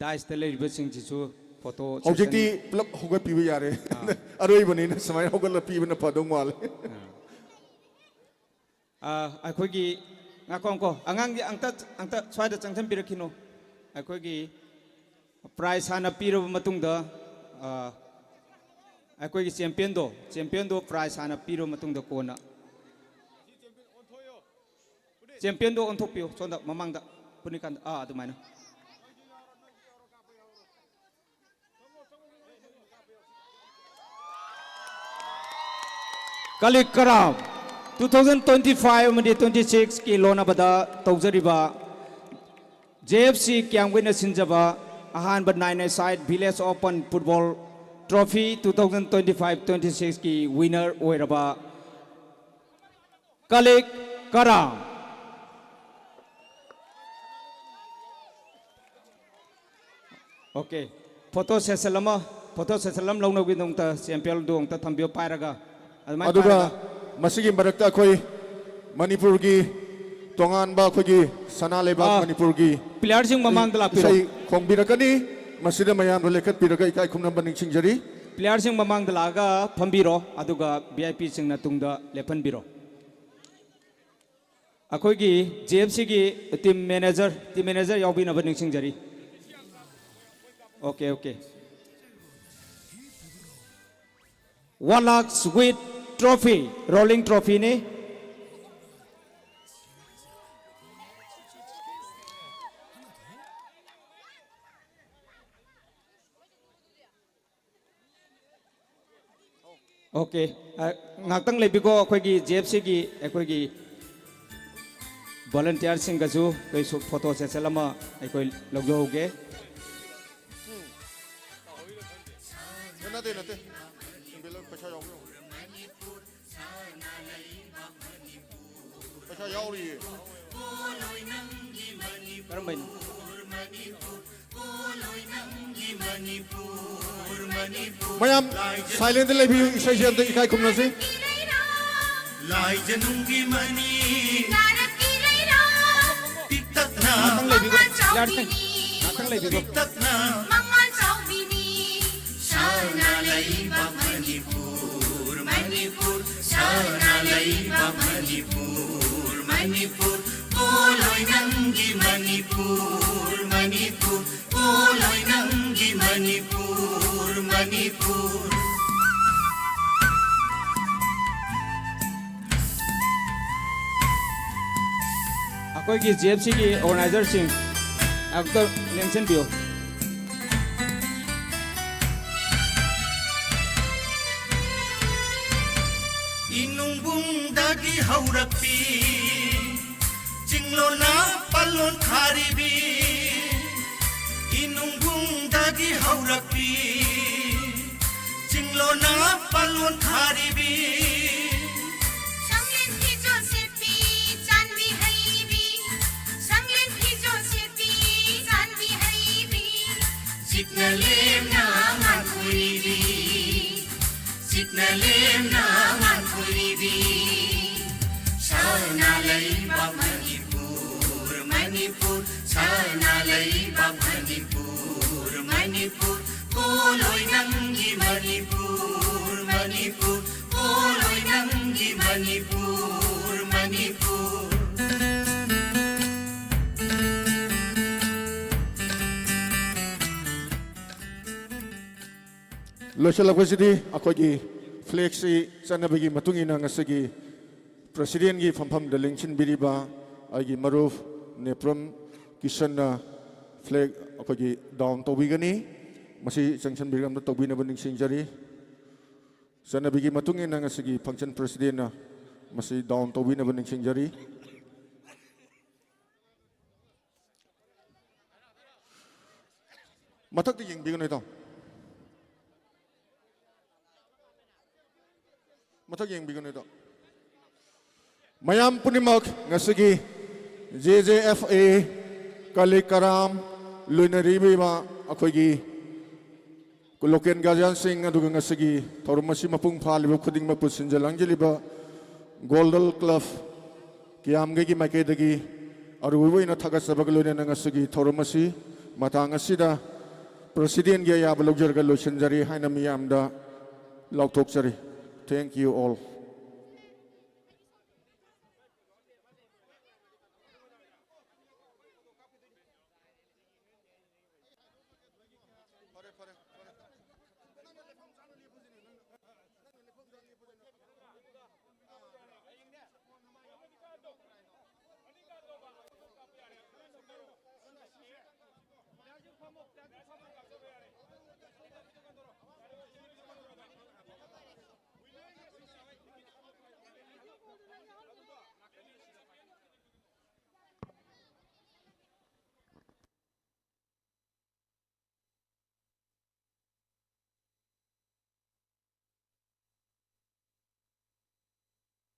dais ꯇ ꯂꯩꯔꯤꯕꯁꯤꯡꯁꯤꯁꯨ photo ꯍꯧꯖꯤꯛꯇꯤ session ꯄꯨꯂꯞ ꯍꯧꯒꯠꯄꯤꯕ ꯌꯥꯔꯦ꯫ ꯑꯔꯣꯏꯕꯅꯤꯅ ꯁꯨꯃꯥꯏꯅ ꯍꯧꯒꯠꯂ ꯄꯤꯕꯅ ꯐꯗꯧ ꯃꯥꯜꯂꯦ꯫ ꯑꯥ, ꯑꯩꯈꯣꯏꯒꯤ, ꯉꯥꯏꯈꯣ, ꯉꯥꯏꯈꯣ, ꯑꯉꯥꯡꯗꯤ ꯑꯝꯇ, ꯑꯝꯇ ꯁ꯭ꯋꯥꯏꯗ ꯆꯪꯁꯤꯟꯕꯤꯔꯛꯈꯤꯅꯣ꯫ ꯑꯩꯈꯣꯏꯒꯤ prize ꯍꯥꯟꯅ ꯄꯤꯔꯕ ꯃꯇꯨꯡꯗ, ꯑꯥ, ꯑꯩꯈꯣꯏꯒꯤ champion ꯗꯣ, champion ꯗꯣ prize ꯍꯥꯟꯅ ꯄꯤꯔꯕ ꯃꯇꯨꯡꯗ ꯀꯣꯟꯅ champion ꯗꯣ ꯑꯣꯟꯊꯣꯛꯄꯤꯌꯨ꯫ ꯁꯣꯝꯗ ꯃꯃꯥꯡꯗ, ꯄꯨꯅꯤꯀꯥꯟꯗ, ꯑꯥ, ꯑꯗꯨꯃꯥꯏꯅ꯫ ꯀꯂꯤꯛ ꯀꯔꯥꯝ, two thousand twenty five ꯑꯃꯗꯤ twenty six ꯀꯤ ꯂꯣꯟꯅꯕꯗ ꯇꯧꯖꯔꯤꯕ J F C ꯀ꯭ꯌꯥꯝꯒꯩꯅ ꯁꯤꯟꯖꯕ ꯑꯍꯥꯟꯕ nine a side Village Open Football Trophy two thousand twenty five twenty six ꯀꯤ winner ꯑꯣꯏꯔꯕ ꯀꯂꯤꯛ ꯀꯔꯥꯝ꯫ Okay, photo session ꯑꯃ, photo session ꯑꯃ ꯂꯧꯅꯕꯒꯤꯗꯃꯛꯇ champion ꯗꯨ ꯑꯃꯨꯛꯇ ꯊꯝꯕꯤꯌꯨ ꯄꯥꯏꯔꯒ꯫ ꯑꯗꯨꯃꯥꯏꯅ ꯑꯗꯨꯒ ꯄꯥꯏꯔꯒ꯫ ꯃꯁꯤꯒꯤ ꯃꯔꯛꯇ ꯑꯩꯈꯣꯏ ꯃꯅꯤꯄꯨꯔꯒꯤ ꯇꯣꯉꯥꯟꯕ ꯑꯩꯈꯣꯏꯒꯤ ꯁꯅꯥ ꯂꯩꯕꯥꯛ ꯑꯥ, ꯃꯅꯤꯄꯨꯔꯒꯤ player ꯁꯤꯡ ꯃꯃꯥꯡꯗ ꯂꯥꯛꯄꯤꯔꯣ꯫ ꯏꯁꯩ ꯈꯣꯡꯕꯤꯔꯛꯀꯅꯤ꯫ ꯃꯁꯤꯗ ꯃꯌꯥꯝꯅ ꯂꯦꯞꯈꯠꯄꯤꯔꯒ ꯏꯀꯥꯏ ꯈꯨꯝꯅꯕ ꯅꯤꯡꯁꯤꯡꯖꯔꯤ꯫ Player ꯁꯤꯡ ꯃꯃꯥꯡꯗ ꯂꯥꯛꯑꯒ ꯐꯝꯕꯤꯔꯣ, ꯑꯗꯨꯒ V I P ꯁꯤꯡꯅ ꯇꯨꯡꯗ ꯂꯦꯞꯍꯟꯕꯤꯔꯣ꯫ ꯑꯩꯈꯣꯏꯒꯤ J F C ꯒꯤ team manager, team manager ꯌꯥꯎꯕꯤꯅꯕ ꯅꯤꯡꯁꯤꯡꯖꯔꯤ꯫ Okay, okay. One lakhs with trophy, rolling trophy ꯅꯤ꯫ Okay, ꯑ, ꯉꯥꯛꯇꯪ ꯂꯩꯕꯤꯀꯣ, ꯑꯩꯈꯣꯏꯒꯤ J F C ꯒꯤ ꯑꯩꯈꯣꯏꯒꯤ volunteer ꯁꯤꯡꯒꯁꯨ ꯑꯩꯈꯣꯏ ꯁꯨ-, photo session ꯑꯃ ꯑꯩꯈꯣꯏ ꯂꯧꯖꯍꯧꯒꯦ꯫ ꯅꯠꯇꯦ, ꯅꯠꯇꯦ꯫ Envelope ꯄꯩꯁꯥ ꯌꯥꯎꯕ꯭ꯔꯣ? ꯄꯩꯁꯥ ꯌꯥꯎꯔꯤꯌꯦ꯫ ꯀꯔꯝꯕꯩꯅꯣ? ꯃꯌꯥꯝ silent ꯂꯩꯕꯤꯌꯨ, ꯏꯁꯩꯁꯦ ꯑꯝꯇ ꯏꯀꯥꯏ ꯈꯨꯝꯅꯁꯤ꯫ ꯂꯥꯏꯖꯅꯨꯡꯒꯤ ꯃꯅꯤ ꯅꯥꯔꯛꯀꯤ ꯂꯩꯔꯥ ꯄꯤꯛꯇꯛꯅ ꯉꯥꯛꯇꯪ ꯂꯩꯕꯤꯈꯣ, ꯌꯥꯔꯁꯦ꯫ ꯉꯥꯛꯇꯪ ꯂꯩꯕꯤꯈꯣ꯫ ꯄꯤꯛꯇꯛꯅ ꯃꯉꯥꯜ ꯆꯥꯎꯕꯤꯅꯤ ꯁꯅꯥ ꯂꯩꯕꯥꯛ ꯃꯅꯤꯄꯨꯔ, ꯃꯅꯤꯄꯨꯔ ꯁꯅꯥ ꯂꯩꯕꯥꯛ ꯃꯅꯤꯄꯨꯔ, ꯃꯅꯤꯄꯨꯔ ꯄꯣꯂꯣꯏ ꯅꯪꯒꯤ ꯃꯅꯤꯄꯨꯔ, ꯃꯅꯤꯄꯨꯔ ꯄꯣꯂꯣꯏ ꯅꯪꯒꯤ ꯃꯅꯤꯄꯨꯔ, ꯃꯅꯤꯄꯨꯔ꯫ ꯑꯩꯈꯣꯏꯒꯤ J F C ꯒꯤ organizer ꯁꯤꯡ ꯑꯃꯨꯛꯇ ꯂꯦꯡꯁꯤꯟꯕꯤꯌꯨ꯫ ꯏꯅꯨꯡꯕꯨꯡꯗꯒꯤ ꯍꯧꯔꯛꯄꯤ ꯆꯤꯡꯂꯣꯟꯅ ꯄꯜꯂꯣꯟ ꯊꯥꯔꯤꯕꯤ, ꯏꯅꯨꯡꯕꯨꯡꯗꯒꯤ ꯍꯧꯔꯛꯄꯤ ꯆꯤꯡꯂꯣꯟꯅ ꯄꯜꯂꯣꯟ ꯊꯥꯔꯤꯕꯤ꯫ ꯁꯪꯂꯦꯟ ꯐꯤꯖꯣꯜ ꯁꯦꯠꯄꯤ ꯆꯥꯟꯕꯤ ꯍꯩꯕꯤ, ꯁꯪꯂꯦꯟ ꯐꯤꯖꯣꯜ ꯁꯦꯠꯄꯤ ꯆꯥꯟꯕꯤ ꯍꯩꯕꯤ꯫ ꯁꯤꯛꯅ ꯂꯦꯝꯅ ꯉꯥꯟꯊꯣꯏꯕꯤ, ꯁꯤꯛꯅ ꯂꯦꯝꯅ ꯉꯥꯟꯊꯣꯏꯕꯤ꯫ ꯁꯅꯥ ꯂꯩꯕꯥꯛ ꯃꯅꯤꯄꯨꯔ, ꯃꯅꯤꯄꯨꯔ ꯁꯅꯥ ꯂꯩꯕꯥꯛ ꯃꯅꯤꯄꯨꯔ, ꯃꯅꯤꯄꯨꯔ ꯄꯣꯂꯣꯏ ꯅꯪꯒꯤ ꯃꯅꯤꯄꯨꯔ, ꯃꯅꯤꯄꯨꯔ ꯄꯣꯂꯣꯏ ꯅꯪꯒꯤ ꯃꯅꯤꯄꯨꯔ, ꯃꯅꯤꯄꯨꯔ꯫ ꯂꯣꯏꯁꯤꯜꯂꯛꯄꯁꯤꯗꯤ ꯑꯩꯈꯣꯏꯒꯤ ꯐ꯭ꯂꯦꯛꯁꯤ ꯆꯠꯅꯕꯤꯒꯤ ꯃꯇꯨꯡ ꯏꯟꯅ ꯉꯁꯤꯒꯤ ꯄ꯭ꯔꯁꯤꯗꯦꯟꯒꯤ ꯐꯝꯐꯝꯗ ꯂꯦꯡꯁꯤꯟꯕꯤꯔꯤꯕ ꯑꯩꯒꯤ ꯃꯔꯨꯞ ꯅꯦꯄ꯭ꯔꯝ ꯀꯤꯁꯟꯅ ꯐ꯭ꯂꯦꯛ ꯑꯩꯈꯣꯏꯒꯤ ꯗꯥꯎꯟ ꯇꯧꯕꯤꯒꯅꯤ꯫ ꯃꯁꯤ ꯆꯪꯁꯤꯟꯕꯤꯔꯒ ꯑꯝꯇ ꯇꯧꯕꯤꯅꯕ ꯅꯤꯡꯁꯤꯡꯖꯔꯤ꯫ ꯆꯠꯅꯕꯤꯒꯤ ꯃꯇꯨꯡ ꯏꯟꯅ ꯉꯁꯤꯒꯤ ꯐꯪꯁꯟ ꯄ꯭ꯔꯁꯤꯗꯦꯟꯅ ꯃꯁꯤ ꯗꯥꯎꯟ ꯇꯧꯕꯤꯅꯕ ꯅꯤꯡꯁꯤꯡꯖꯔꯤ꯫ ꯃꯊꯛꯇ ꯌꯦꯡꯕꯤꯒꯅꯨ ꯏꯇꯥꯎ꯫ ꯃꯊꯛ ꯌꯦꯡꯕꯤꯒꯅꯨ ꯏꯇꯥꯎ꯫ ꯃꯌꯥꯝ ꯄꯨꯝꯅꯃꯛ ꯉꯁꯤꯒꯤ J J F A ꯀꯂꯤ ꯀꯔꯥꯝ ꯂꯣꯏꯅꯔꯤꯕ ꯑꯩꯈꯣꯏꯒꯤ ꯂꯣꯀꯦꯜ ꯒꯥꯔꯖꯤꯌꯥꯟꯁꯤꯡ ꯑꯗꯨꯒ ꯉꯁꯤꯒꯤ ꯊꯧꯔꯝ ꯑꯁꯤ ꯃꯄꯨꯡ ꯐꯥꯍꯜꯂꯤꯕ ꯈꯨꯗꯤꯡꯃꯛꯄꯨ ꯁꯤꯟꯖ ꯂꯥꯡꯖꯜꯂꯤꯕ ꯒꯣꯜꯗꯜ ꯀ꯭ꯂꯕ ꯀꯤꯌꯥꯝꯒꯩꯒꯤ ꯃꯥꯏꯀꯩꯗꯒꯤ ꯑꯔꯣꯏꯕ ꯑꯣꯏꯅ ꯊꯥꯒꯠꯆꯕꯒ ꯂꯣꯏꯅꯅ ꯉꯁꯤꯒꯤ ꯊꯧꯔꯝ ꯑꯁꯤ ꯃꯇꯥꯡ ꯑꯁꯤꯗ ꯄ꯭ꯔꯁꯤꯗꯦꯟꯒꯤ ꯑꯌꯥꯕ ꯂꯧꯖꯔꯒ ꯂꯣꯏꯁꯤꯟꯖꯔꯤ ꯍꯥꯏꯅ ꯃꯤꯌꯥꯝꯗ ꯂꯥꯎꯊꯣꯛꯆꯔꯤ꯫ Thank you all.